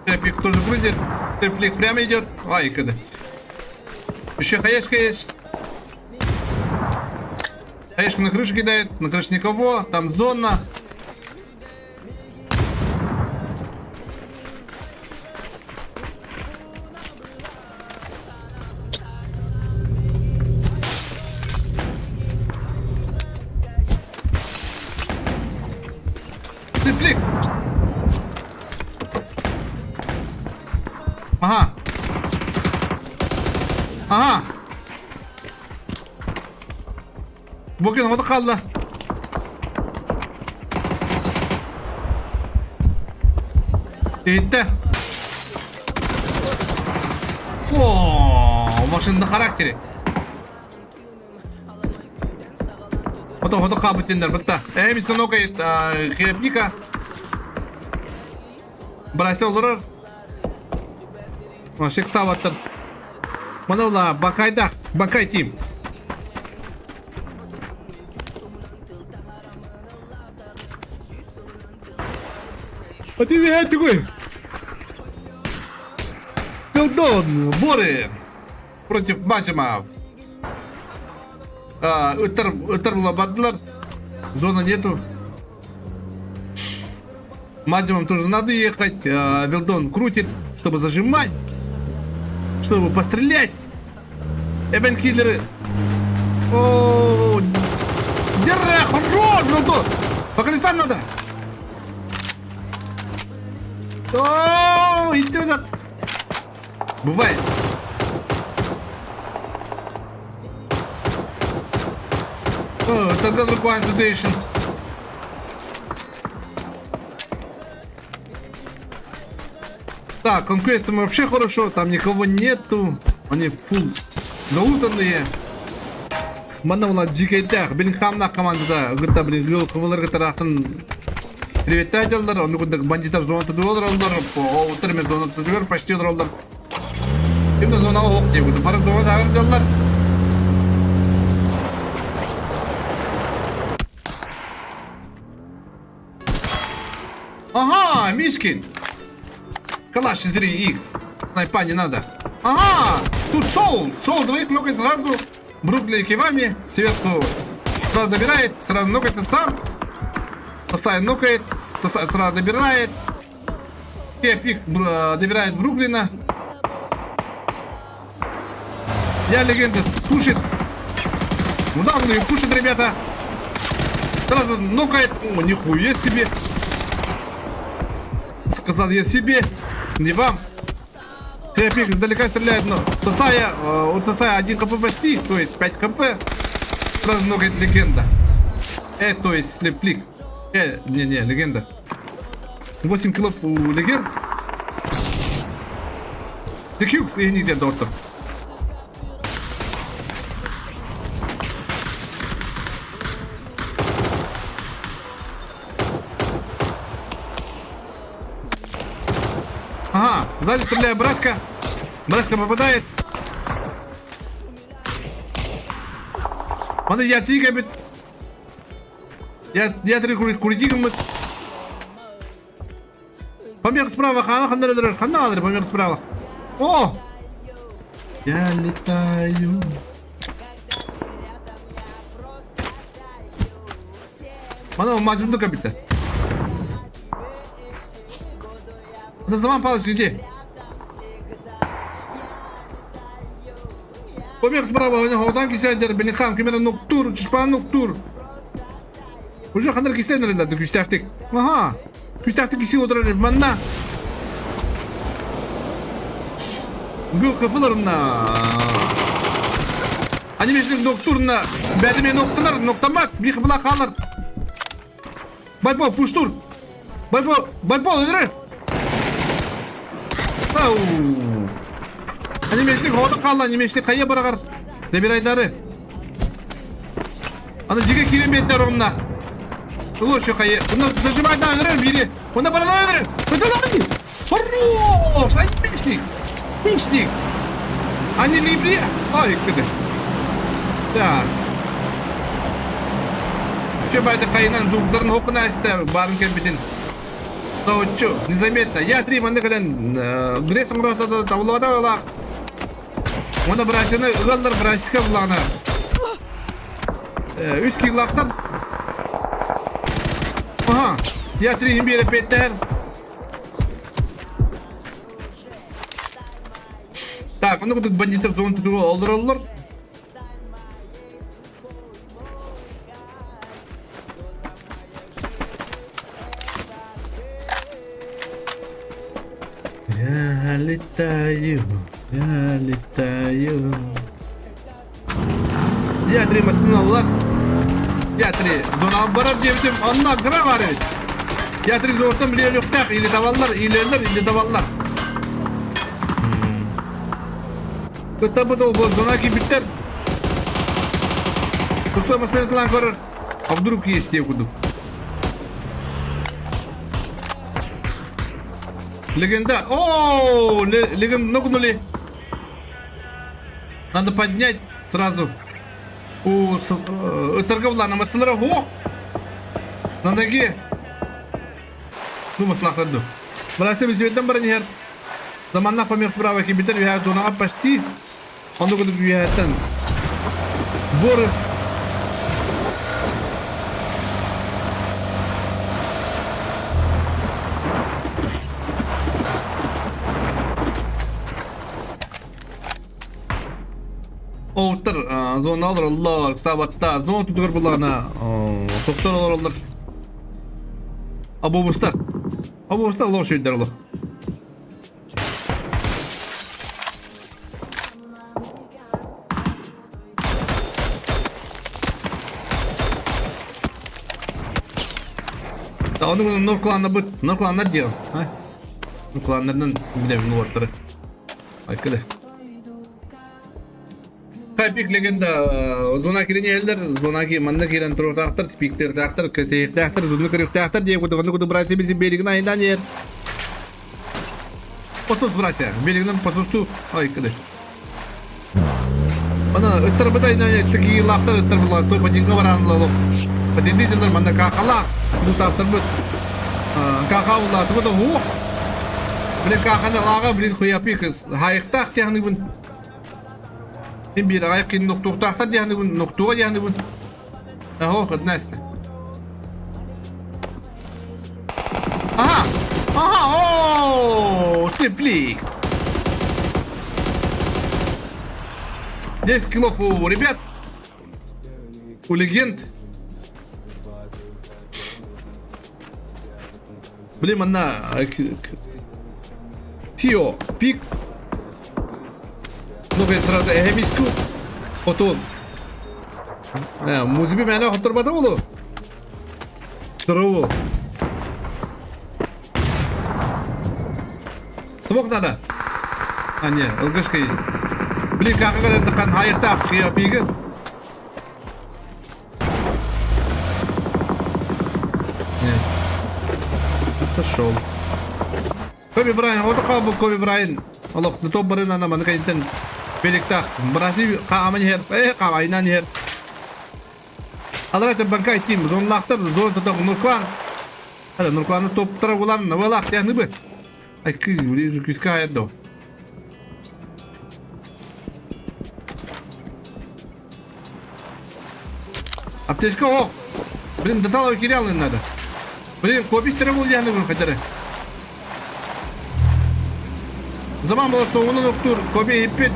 F: Тэпик тоже крутит. Тэплик прямо идет. Ай, когда. Еще хаешка есть. Хаешка на крышу кидает. На крыше никого. Там зона. Типлик! Ага. Ага. Букин оҕото хаалла. Иһиттэ. О, машина на характере. Ото ото хаабытиннар бытта. Э, мисканокай хлебника. Брася олорор. Шик сабаттар. Манаула Бакайдах, Бакай тим. А ты не такой. Пилдон, Боры против Мачимов. Ыттар, ыттар бадылар. Зона нету. Мадимам тоже надо ехать. Вилдон крутит, чтобы зажимать, чтобы пострелять. Эбен киллеры. О, Держи, хорош, Вилдон. По колесам надо. О, иди сюда. Бывает. О, тогда другой situation. Так, конквестом вообще хорошо, там никого нету. Они фул залутанные. Манна була дьикэйдээх, Беллингхамнаах командата кытта блин ыал кытта араахтан приветтээтэллэр, ону курдук бандиттар зона тутуга олороллор, оҕуттар эмиэ зона тутугар почти олороллор. Ким да зонаҕа оһох диэбит, бары зона таһар дьаллар. Ага, Мишкин! Калаш 4Х. Снайпа не надо. Ага, тут Соул. Соул двоих нокает сразу. Брукли кивами. Сверху сразу добирает. Сразу нокает сам. Тасай нокает. Тасай сразу добирает. Пик добирает Бруклина. Я легенда пушит. Вдавную пушит, ребята. Сразу нокает. О, нихуя себе. Сказал я себе, не вам. Тряпик издалека стреляет, но Тасая, у Тасая 1 хп почти, то есть 5 хп. Сразу нокает легенда. То есть слеплик. Не-не, легенда. 8 киллов у легенд. Декюкс и не доктор. Ага, сзади стреляет Браска. Браска попадает. Смотри, я три кабит. Я три куритигмыт. Помех справа, хана хана хана помех справа. О! Я летаю. Мана мажунду кабита. Заман Павлович, где? Помех справа, у него танки сядер, Беллингхам, кемера нуктур, чешпан нуктур. Уже ханар кисен да, күстәхтик. Ага. Күстәхтик киси отырар манна. Гül кыфыларына. Анимешник ноктурна. Бәдеме нокталар, ноктамат, би кыбла калар. Байбол, пуштур. Байбол, байбол, өдөрөр. Ау. Анимешник хода калла, анимешник кая барагар. Дебирайдары. Аны жиге кирен беттер онна. Лучше кая. Уна зажимать на өдөрөр бири. Уна барана өдөрөр. Өдөрөр. Хорош! Анимешник. Пушник. Они либри. Ай, кыды. Так. Че байда кайынан звуктарын хокуна исте барын келбитин. Тоочу, незаметно. Я три манды кален Грес оңротада табылбата олақ. Оны брасины ылалар брасика булана. Үс килактар. Ага, я три химбире петтер. Так, оны кудук бандиттер зон тутугу олдуроллор. Я летаю, я летаю. Я три масыналар. Я три зона барар диэбитим, онно гра бар эбит. Я три зортан билиэлүөхтээх или табаллар, илэллэр, или табаллар. Кыттабыт ол зона киирбиттэр. Пустой массыына көрөр. А вдруг есть те кудук. Легенда. О, легенда нокнули. Надо поднять сразу. У торговла на массылара. Ох! На ноге. Ну, маслахтарду. Брасе бисибеттен баран иһэр. Заманнах помех справа кибитер үһэ зонаҕа почти. Онно курдук үһэттэн бор зона олороллор, ыксаабаттар. Зона тутугар буллаҕына тохтор олороллор. Обобустар. Обобустар лош өйдөр олох. Да, onu Норкланна быт. Норкланна диэн. Норкланнарынан билэбин уоттары. Айкыды. Пик легенда зона киринеллер, зона ки манна кирен туртахтар, спиктертахтар, кэтехтахтар, зуну кырыхтахтар диye куду онну куду братья бизи берегин айынан ер. Посус братья, берегинен посусту айкыды. Ана ыттар бытай тыки лахтар ыттар була той падинга баран лох. Падинди дилер манна какала мусаптар бут. Кака ула ту да ху. Блин какана лага блин хуяпи кыз хайыктах технигин. Им бир айкын нуктуктахтар технигин нуктуга технигин. Ахо хаднаста. Ага! Ага! О, слиплик! 10 килов у ребят. У легенд. Блин, она... Тио, пик. Ну-ка, сразу эхемиску. Потом. Музыки меня хотор болу. Здорово. Смок надо. А, не, ЛГшка есть. Блин, как это кан хайртах, я пиген. Не. Отошел. Коби Брайан, вот такой Коби Брайан. Аллах, ну то барын ана маны кайнтен беликтах. Браси хааман хер, э хаайнан хер. Алар это банкай тим, зонлахтар, зон тата нурклан. Хада нуркланы топтара булан, навалах я ныбы. Ай кы, блин, күскә аядо. Аптечка, о! Блин, до талого кирялы надо. Блин, копись требовал я не хотя бы. Zaman было соғынан оқтур, копия еппет.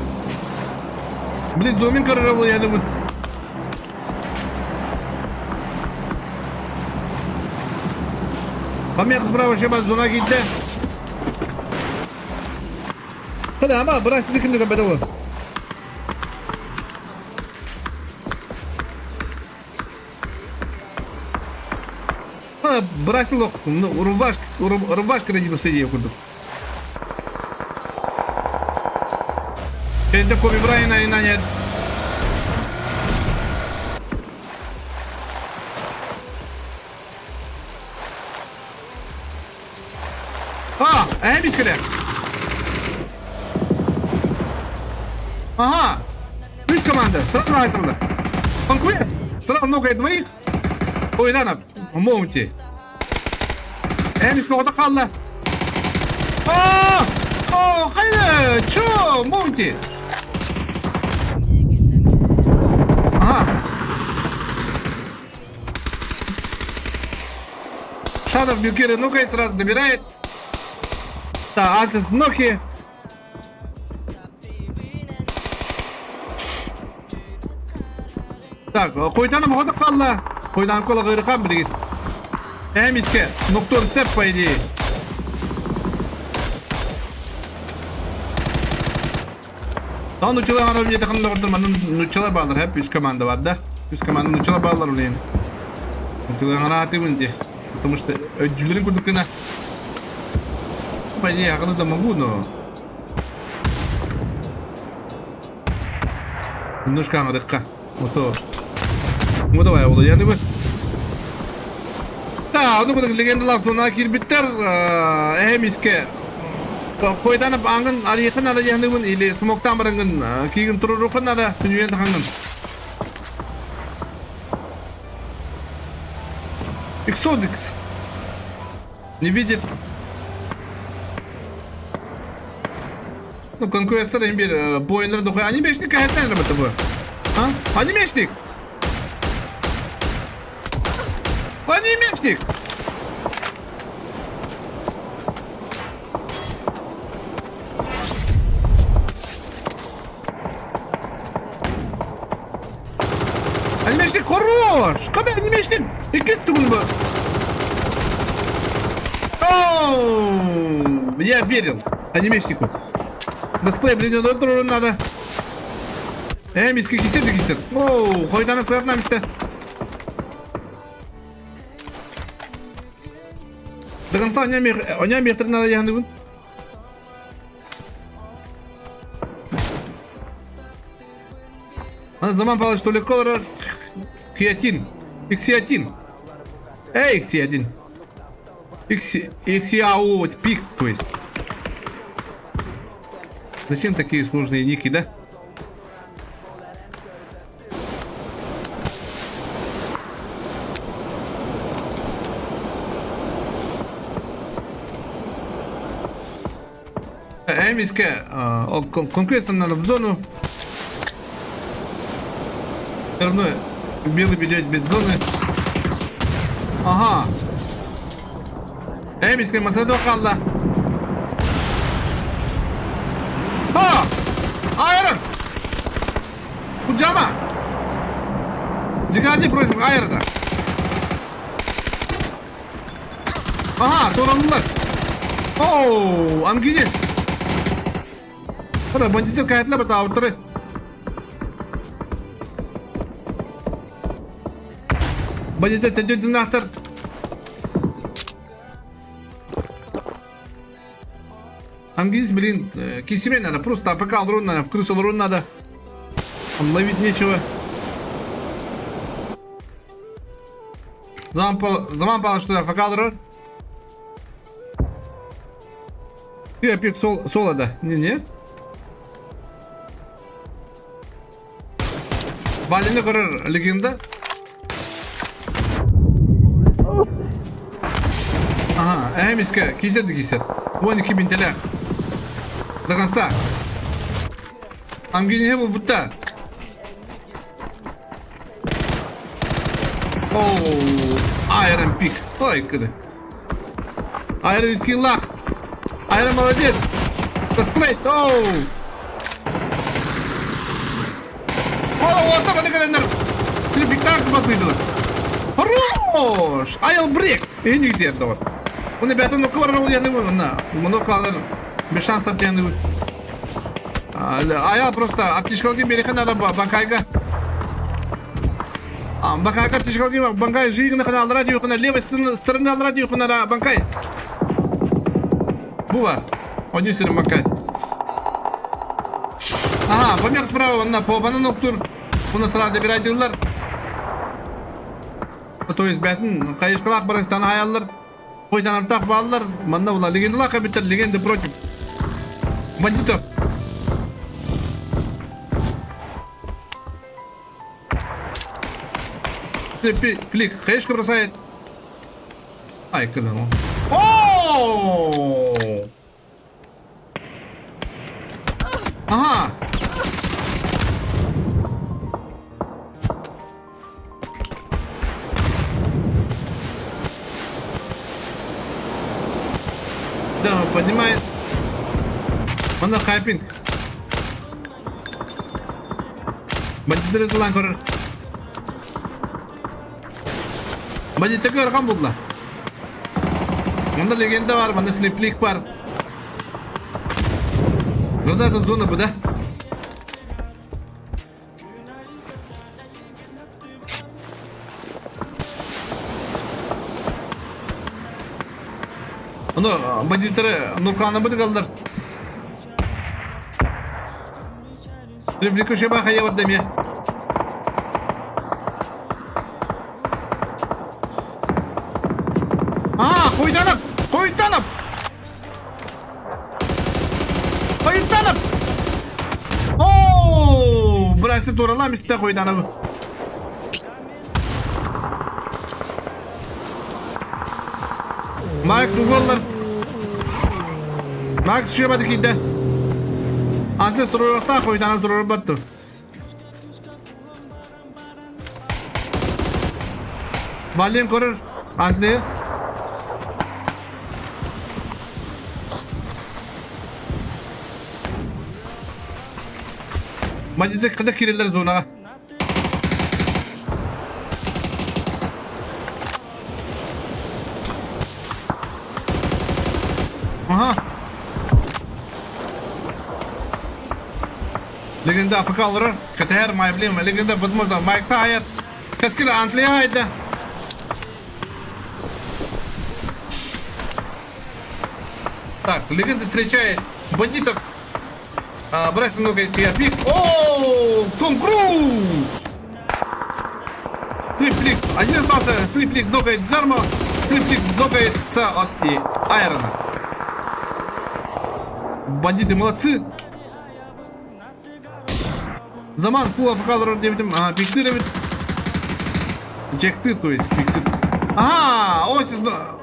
F: Блин, зомин карарабыл я не Память справа шеба зона китте. Hadi ama bırak şimdi kimde bedava. Ha бросил рубашка, рубашка родился я курдук. Kendi Kobe Bryant'a inan А, эмискеле. Ага. Плюс команда. Сразу сразу. Конкурент. Сразу много двоих. Ой, да, Моунти. Эмис ода қалды. А! О, хайда! Чо, Моунти? Ага. Шадов Бюкеры ну-ка сразу добирает. Да, Атлас Ноки. Так, қойданып ходы қалла. Қойданып кола ғырқан білген. Әмеске, ноктон цеп, по идее. Daha нучалар ана bir takımda kurdur. Нучалар bağlar. Hep üst команда var da. Üst команда нучалар bağlar ulayım. Нучалар ана атымын де. Потому что ödüllerin kurduklarına. По идее, я да могу, но... Немножко аңырыққа. Вот Ну давай, ол яны бы. Да, оны бұның легендалар зона кирбиттер, эмиске. Хойданып аңын арихын ала яхныбын или смоктан барыңын кигин турурукын ала түнүйен тахаңын. Иксодикс. Не видит. Ну, конкуренттер им бир бойынлар духай. Анимешник кәһәттән рәбәтә бу. А? Анимешник! Анимешник! Хорош! Када немештин? Иккис тугун бу. Оу! Я верил анимешнику. Дисплей, блин, не надо. Э, миски кисер кисер. Оу, хойданып сыратна мисте. До конца оня мехтер надо яхныбын. Аны Заман Павлович Толиколор Киатин. Иксиатин. Эй, Иксиатин. Икс, Иксиау, пик, то есть. Зачем такие сложные ники, да? Эмискэ конкретно надо в зону. Все равно белый ведет без зоны. Ага. Эмискэ масадо хаалла. Ха! Айрон! Куджама! Джигарди против Айрона. Ага, туораннылар. Оу, Ангинес. Ара, бандиттар каятла батаабыттары. Бандиттар тәдүтүнахтар. Ангинес, блин, кисиме надо, просто АФК алырун надо, в крысу алырун надо. Там ловить нечего. Заман пал, что АФК алырар. Я пик сол, соло да. Не, не. Балины көрөр легенда. Ага, эмиске кисер кисер. 12 бинтелер. До конца. Ангине был будто. Оу, Айрон Пик. Ой, кыды. Айрон скиллах. Айрон молодец. Косплей. Оу. О, вот там они Флиппикар басыйдылар. Хорош! Айл брек! И нигде давар. Он ребята, ну квар я не на. Много калар без шансов тянут. Аял просто аптечкалгин береха надо банкайга. Банкайга аптечкалгин банкай жигина хана алра дию хана левой стороны алра дию хана банкай. Бува. Одни сирим банкай. Ага, помер справа на по банан октур. Уна сразу добирать То есть бәтин кайышкалак барыстан хаяллар. Қойтанамтақ балалар, манна була легендалар кабиттер легенды против бандитов. Флик, хаешка бросает. Ай, когда он. О! Ага. Все, поднимает. Он на хайпинг. Бандиттер тылан көрөр. Бандиттер көргөн булла. Мында легенда бар, мында слиплик бар. Ну да, это зона бы, да? Ону бандиттары Нурканы быдыгаллар. Рефлик шеба хая бар деме. А, қойданып, қойданып. Қойданып. Оу, бірасы турала мисте қойданып. Макс уголлар. Макс шебады кийде. Антес туруракта қойданып туруру батты. Вален көрөр Антле. Бандиттер када кирелер зонаға. Ага. Легенда АФК олорор. КТР, Майблин, легенда, возможно, Майк Саайат. Кэскил Антлия хайда. Так, легенда встречает бандитов. А, бросил много пик. О, Том Круз! Слиплик. Один остался. Слиплик ногает Зарма. Слиплик ногается от и Айрона. Бандиты молодцы. Заман фул АФК диэбитим. Ага, пиктыр эбит. Чектыр, то есть, пиктыр. Ага, Осис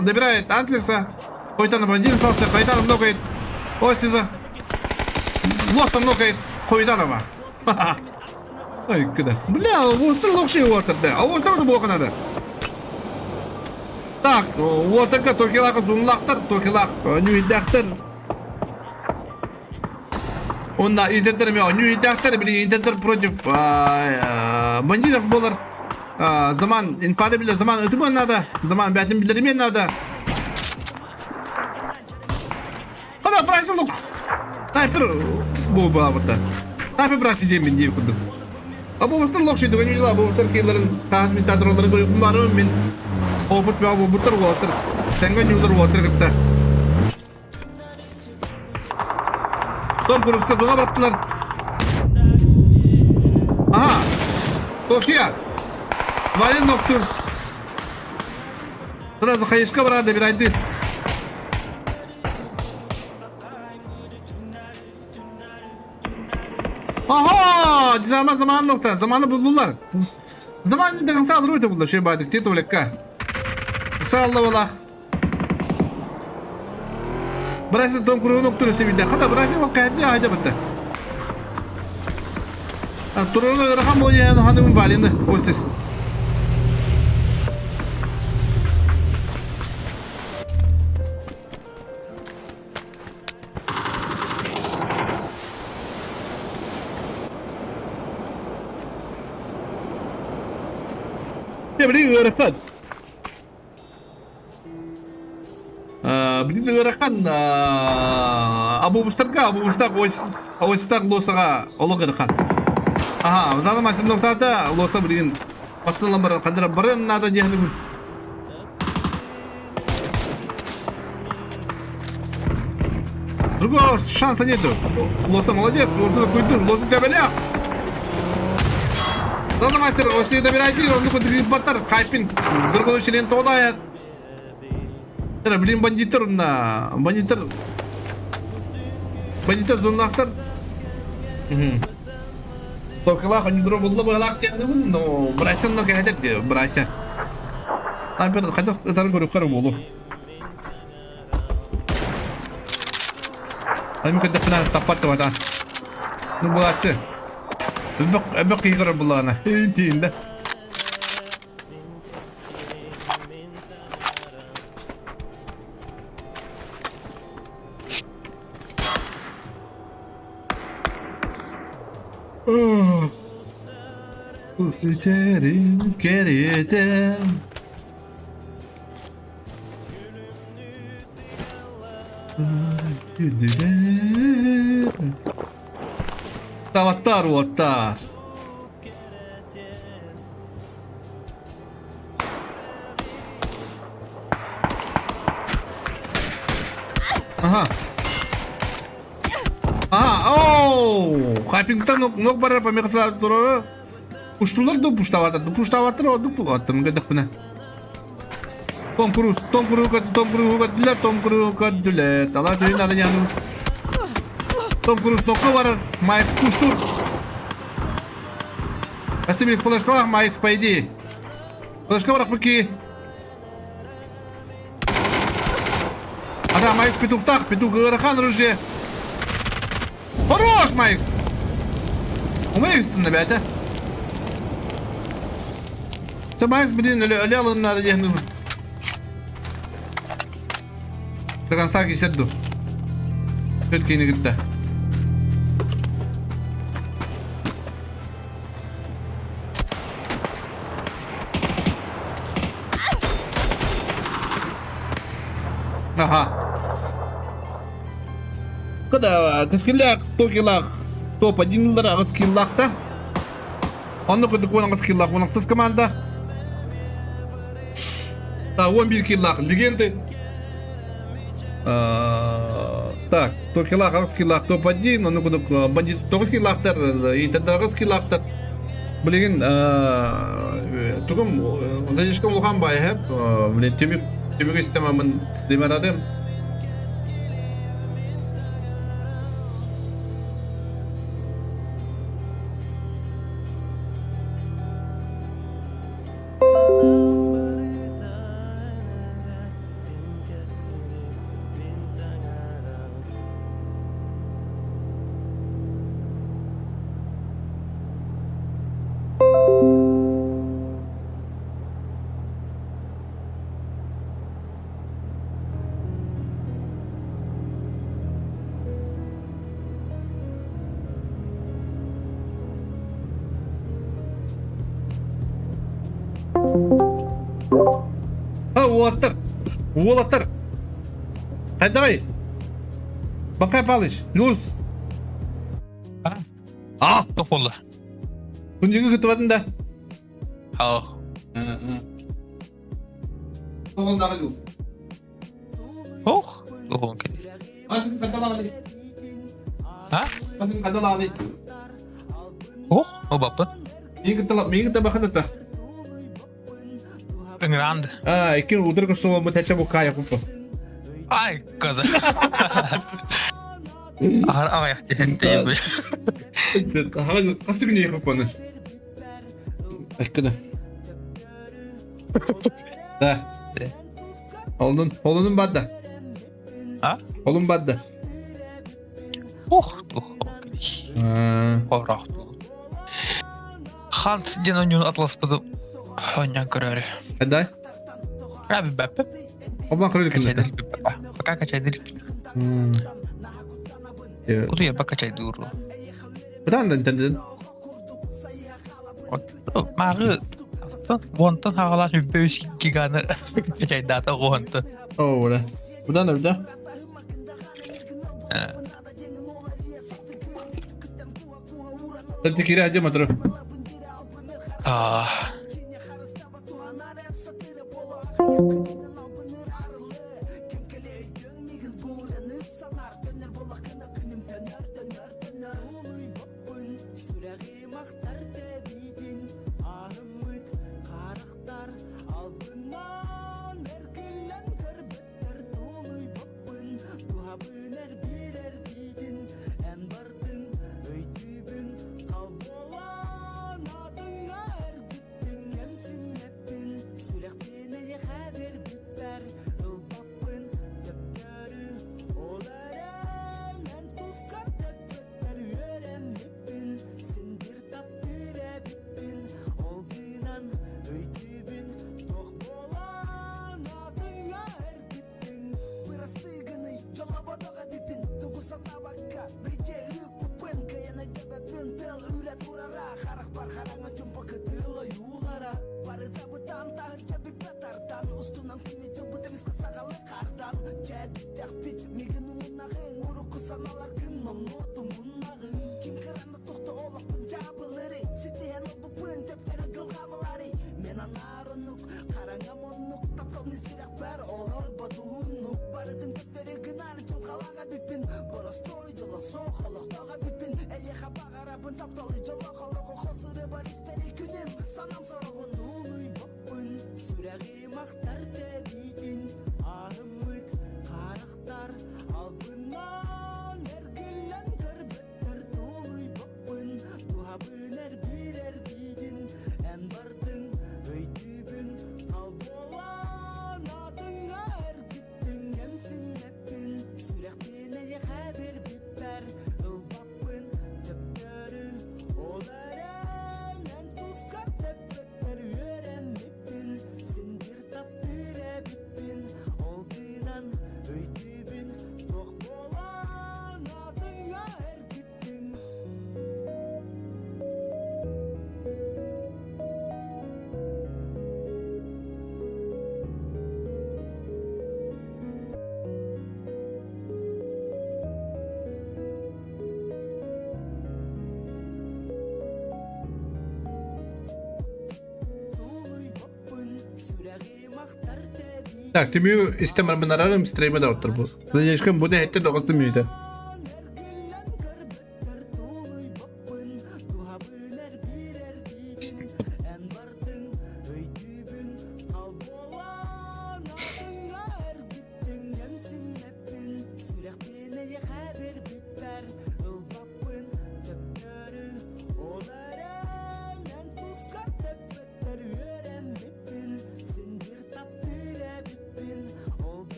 F: добирает Антлиса. Хойтан бандит остался. Хойтан нокает Осиза. Лоса нокает Хойтанова. Ай, куда? Бля, уостар локши уостар, да. А уостар буолуохха надо. Так, уостарга Токилаха зунлахтар, Токилах ньюйдахтар. Онна интертер ньюйдахтар, блин, интертер против бандитов буолар. Заман инфары билэр, заман ытымыан надо, заман бээтин билэримиэн надо. Хана брайсон лук. Снайпер буолбаабыта. Снайпер брайсон диэн диир курдук. Абовустар локши дыган юла абовустар кийларын таас мистаторлары көрүп барым мен опыт баа буттар уолаттар тэҥҥэ ньуулар уолаттар кытта Том Круска тула бараттылар. Ага. Тохия. Вален доктор. Сразу хайышка барады бирайды. Ага! Zaman zaman nokta. Zamanı buldular. Zaman деген саалыр өте булла шей бадык тет олекка. Саалла балах. Бразил Том Круз ноктур себилде. Хата Бразил кәдне айда бітті. Турunu ырахан болуян ханымын балины остес. Блин ыарахан. Блин ыарахан абубустарга абубустар ойстар лосаға олық ыарахан. Ага, залы машина ноктата лоса блин басылым бар кадыр барын надо диэн Другого шанса нету. Лоса молодец, Лоса культур, Лоса тебя Залы мастер, оси добирайте, он ну батар, хайпин, другого член тода. Блин, бандиттер на бандиттер бандиттер зоннахтар. Токалах они дро булла балак тяныбын, но брайсан но кәһәтер брайса. Снайпер хотя ытар көрүккар болу. Ами кәдәпнә таппат вата. Ну булатсы. Өбөк өбөк кыйгыр булана. Тиинде. Üfleterim keretem. Таваттар уоттар. Ага. Ага, оу! Хайпингтан ног барар помехасылар турары. Пуштулар ду пуштаватыр, ду пуштаватыр, ду пуштаватыр, гөдөх Том Круз, Том Круз, Том Круз көттүлэр, Том Круз көттүлэр. Тала түйүн арыяны. Том Круз нокко барар, Майк пуштур. Спасибо, флешкалах Майкс, по идее. Флешка барак быки. Ата, Майкс петух так, петух ыарахан оружие. Хорош, Майкс! Умеешь ты набять, а? Майкс, блин, өлө алыннары диэн До конца кисерду. Өткені кітті. Ага. Када кэскиллээх Токиолаах топ-1 ыллар аҕыс киллаахта. Онно курдук 18 киллаах 16 команда. 11 киллаах легенды. Так, Токиолаах 8 киллаах топ-1, онно курдук бандит 9 киллаахтар, Интерда 8 киллаахтар. Билигин тугум задержка улахан баайа блин түмүк түмүк истемамын стримарадым. А, уолаттар! Уолаттар! Хайдавай! Бакай Палыч, Люс!
J: А?
F: А!
J: Туох буолла?
F: Күндүгү кыттыбатын да?
J: Ау.
F: Тоҕондаҕы Люс.
J: Ох, туох кэлли. А? Ох, обаппын.
F: Миигин табахан ата.
J: Ыҥыраан да.
F: А, икки утары көрсөҕөммүт эчэ буккаайа куппа.
J: Ай, када. Ахар аҕайах диэн
F: Хас күн куппаны? Эккеде. Да. Олунун, олунун бадда.
J: А?
F: Олун бадда.
J: Ох, тух. Орох. Хант диэн оонньууну атласпытым оонньоон көрөөрү.
F: Дай.
J: А, билбэппин.
F: Обан көрөр
J: Качайдыр Пока качайдыр. Кутуйа пока качайдыр.
F: Бытан да интендин.
J: Мааҕы уонтан хаҕалаан үббэ үс гиганы качайдаата уонтан.
F: Оо, Бытан да. Тәтті кире әдем отырып.
J: Аа.
F: Так, түмүү истэн барбын арарым стриме да оттор бу. Задержкам бу нэһиттэ доҕос түмүүтэ.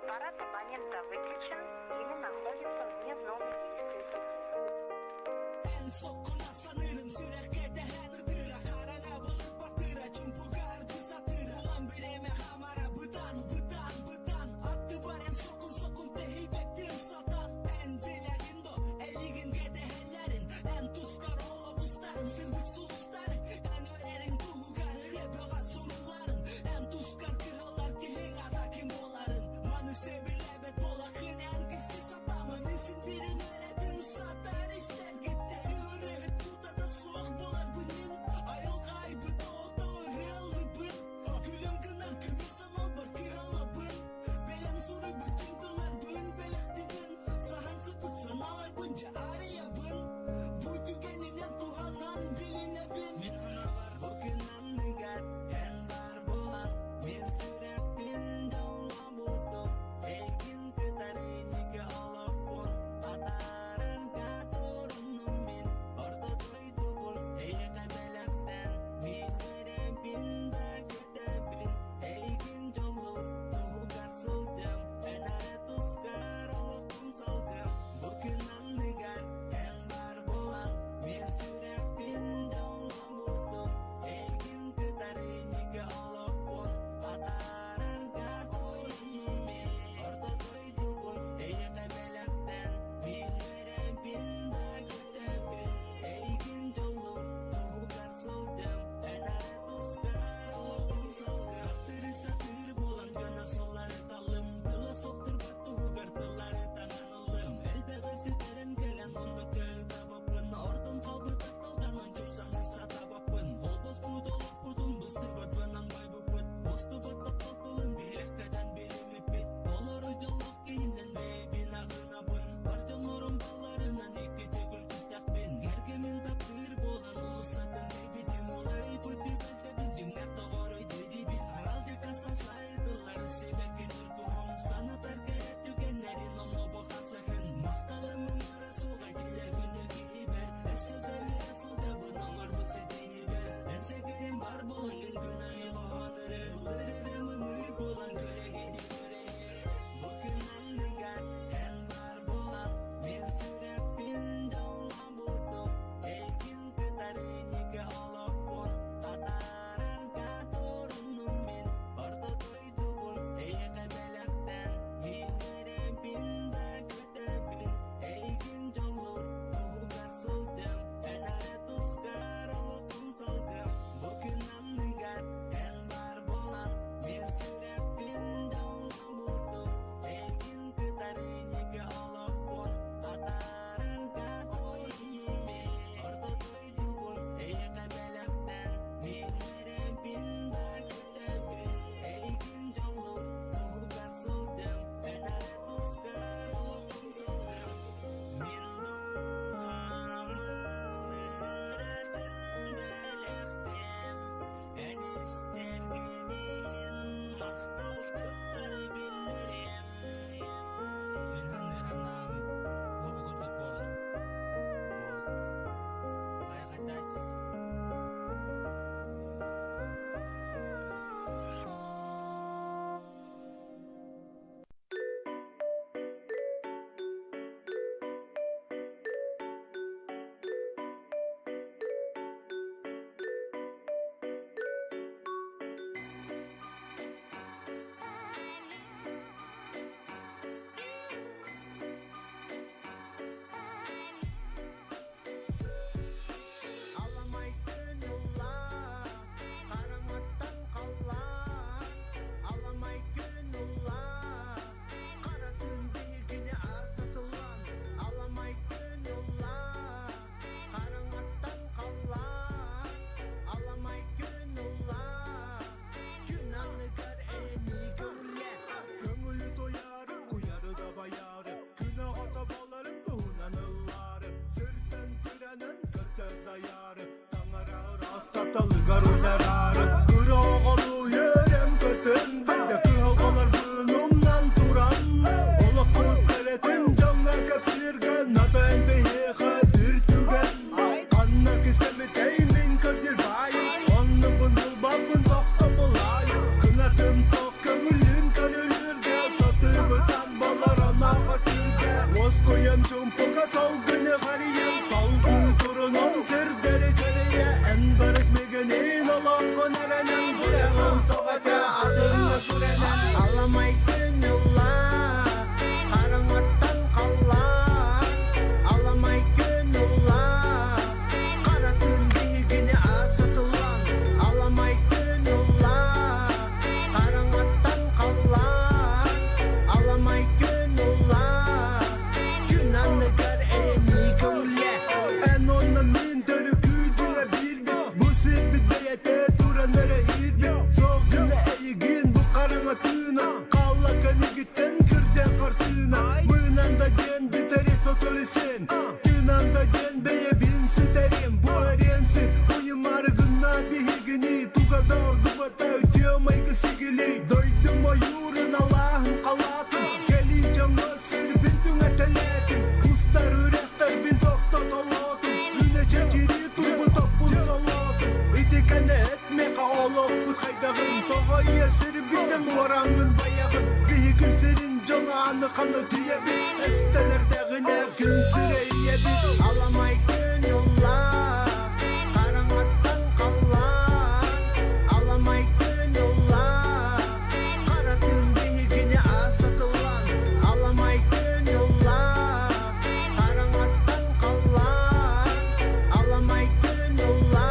K: Аппарат абонента выключен или находится вне зоны действия сети.
D: Тапталыгар удараары Кыра оҕолуу үөрэн-көтөн Бэрдэ кыһалҕаларбын умнан туран Олохпут кэрэтин дьоҥҥо кэпсииргэ Надо эн биһиэхэ бір түгэн Ханна кистэммитэй мин көрдүүр баайым Оннубун булбаппын тохтобулаайым Кынатым суох көҥүлүн көрүлүүргэ Сатыыбытан баларанаҕа түүргэ Уоскуйан чумпуга салгыны харыйан Салгыы турунан сирдэри кэрийэ Эн барыс мигинин олоххун эрэнэн Бурэҕин соҕата атыҥҥа күрэнэн Аламай күн ылла Хараҥаттан халлаан Аламай күн ылла Хара күн биһигини аасатыллан Аламай күн ылла Хараҥаттан халлаан Аламай күн ылла Күн анныгар эйэни көҥүллэ Эн онно мин төрүкүүдүнэ биирбит Бу сирбит бэйэтэ туран эрэ иирбит Суох гына эйигин бу хараҥа тыына Хаалла кэнигиттэн кирдээх хартыына Мыынан да диэн бүтэри сотору сен Тыынан да диэн бэйэбин сүтэрим Бу эриэн сир уйумаары гынна биһигини Туга да ордубата үтүө майгы сигили Дойдум ойуурун алааһын халаатын Кэлии дьоҥҥо сирбин түҥэтэлээтим Устар үрэхтэрбин тохтотолоотум Үнэ чэчирии турбут оппун солоотум Ити кэнэ этмэхэ олохпут хайдаҕын Тоҕо ийэ сирбитин уораҥҥын байаҕын Биһигин сирин дьоно аны ханы түйэбит Эстэн эрдэҕинэ күн сирэ ийэбит Аламай күн ылла Хараҥаттан халлаан Аламай күн ылла Хара тыын биһигини аасатыллан Аламай күн ылла Хараҥаттан халлаан Аламай күн ылла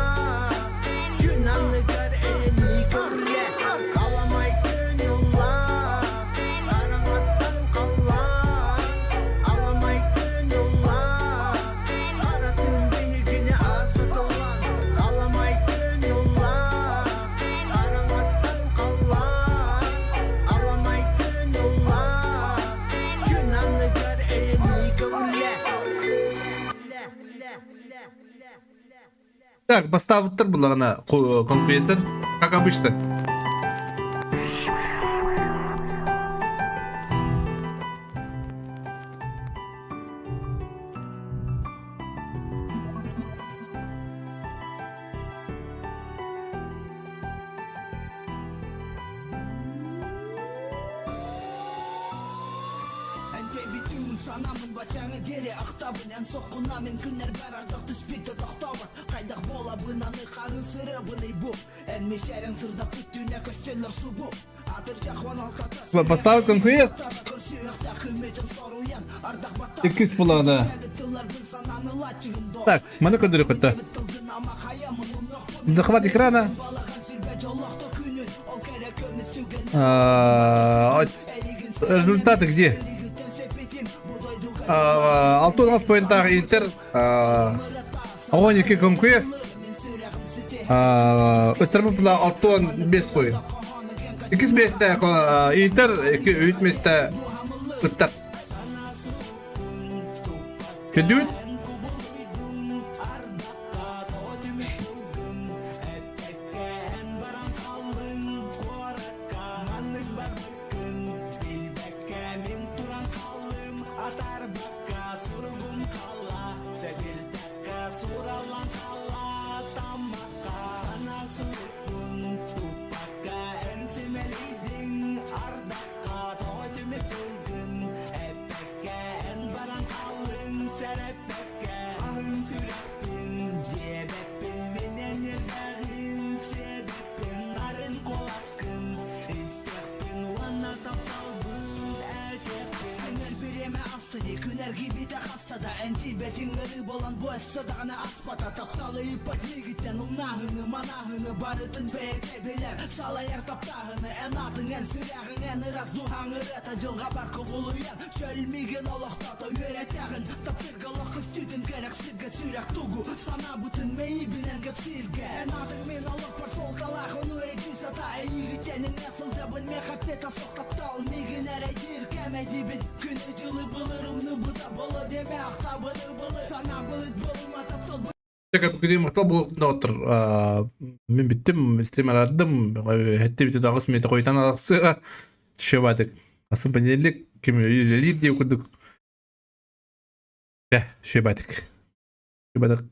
D: Күн анныгар эйэни көрүлэ Аламай күн ылла Хараҥаттан халлаан Аламай күн ылла Хара тыын биһигини аасатыллан Аламай күн ылла Хараҥаттан халлаан Аламай күн ылла Күн анныгар эйэни көҥүллэ
F: Так, бастаабыттар буллаҕына конкуренттар, как обычно.
D: Энтэйбитим санамын баччааҥҥа диэри ахтабын Эн соккуна мин күннэрбэр ардах түспүтэ тохтобот Хайдах буолабын аны хаһыы сырабыный бу Эн мичээриҥ сырдаппыт түүнэ көстөллөр субу Атырдьах он алтата
F: Поставь конкурент.
D: Соруйан ардах баттап
F: Иккис булаҕына. Так, маны көрдөрүөххэ. Захват экрана. А, результаты где? 6 поинтах Интер, 12 конкурент. Ыттарбыт була 65 поинт. Иккис миэстэ Интер, үс миэстэ ыттар. Көдүүт. Доҕоттор, мин бүттүм, стрим арардым, хэттибити даҕыс миэтэ хойутан арахсыа, шебатык. Асын понедельник, ким үлэлиир диye курдук. Шебатык. Шебатык.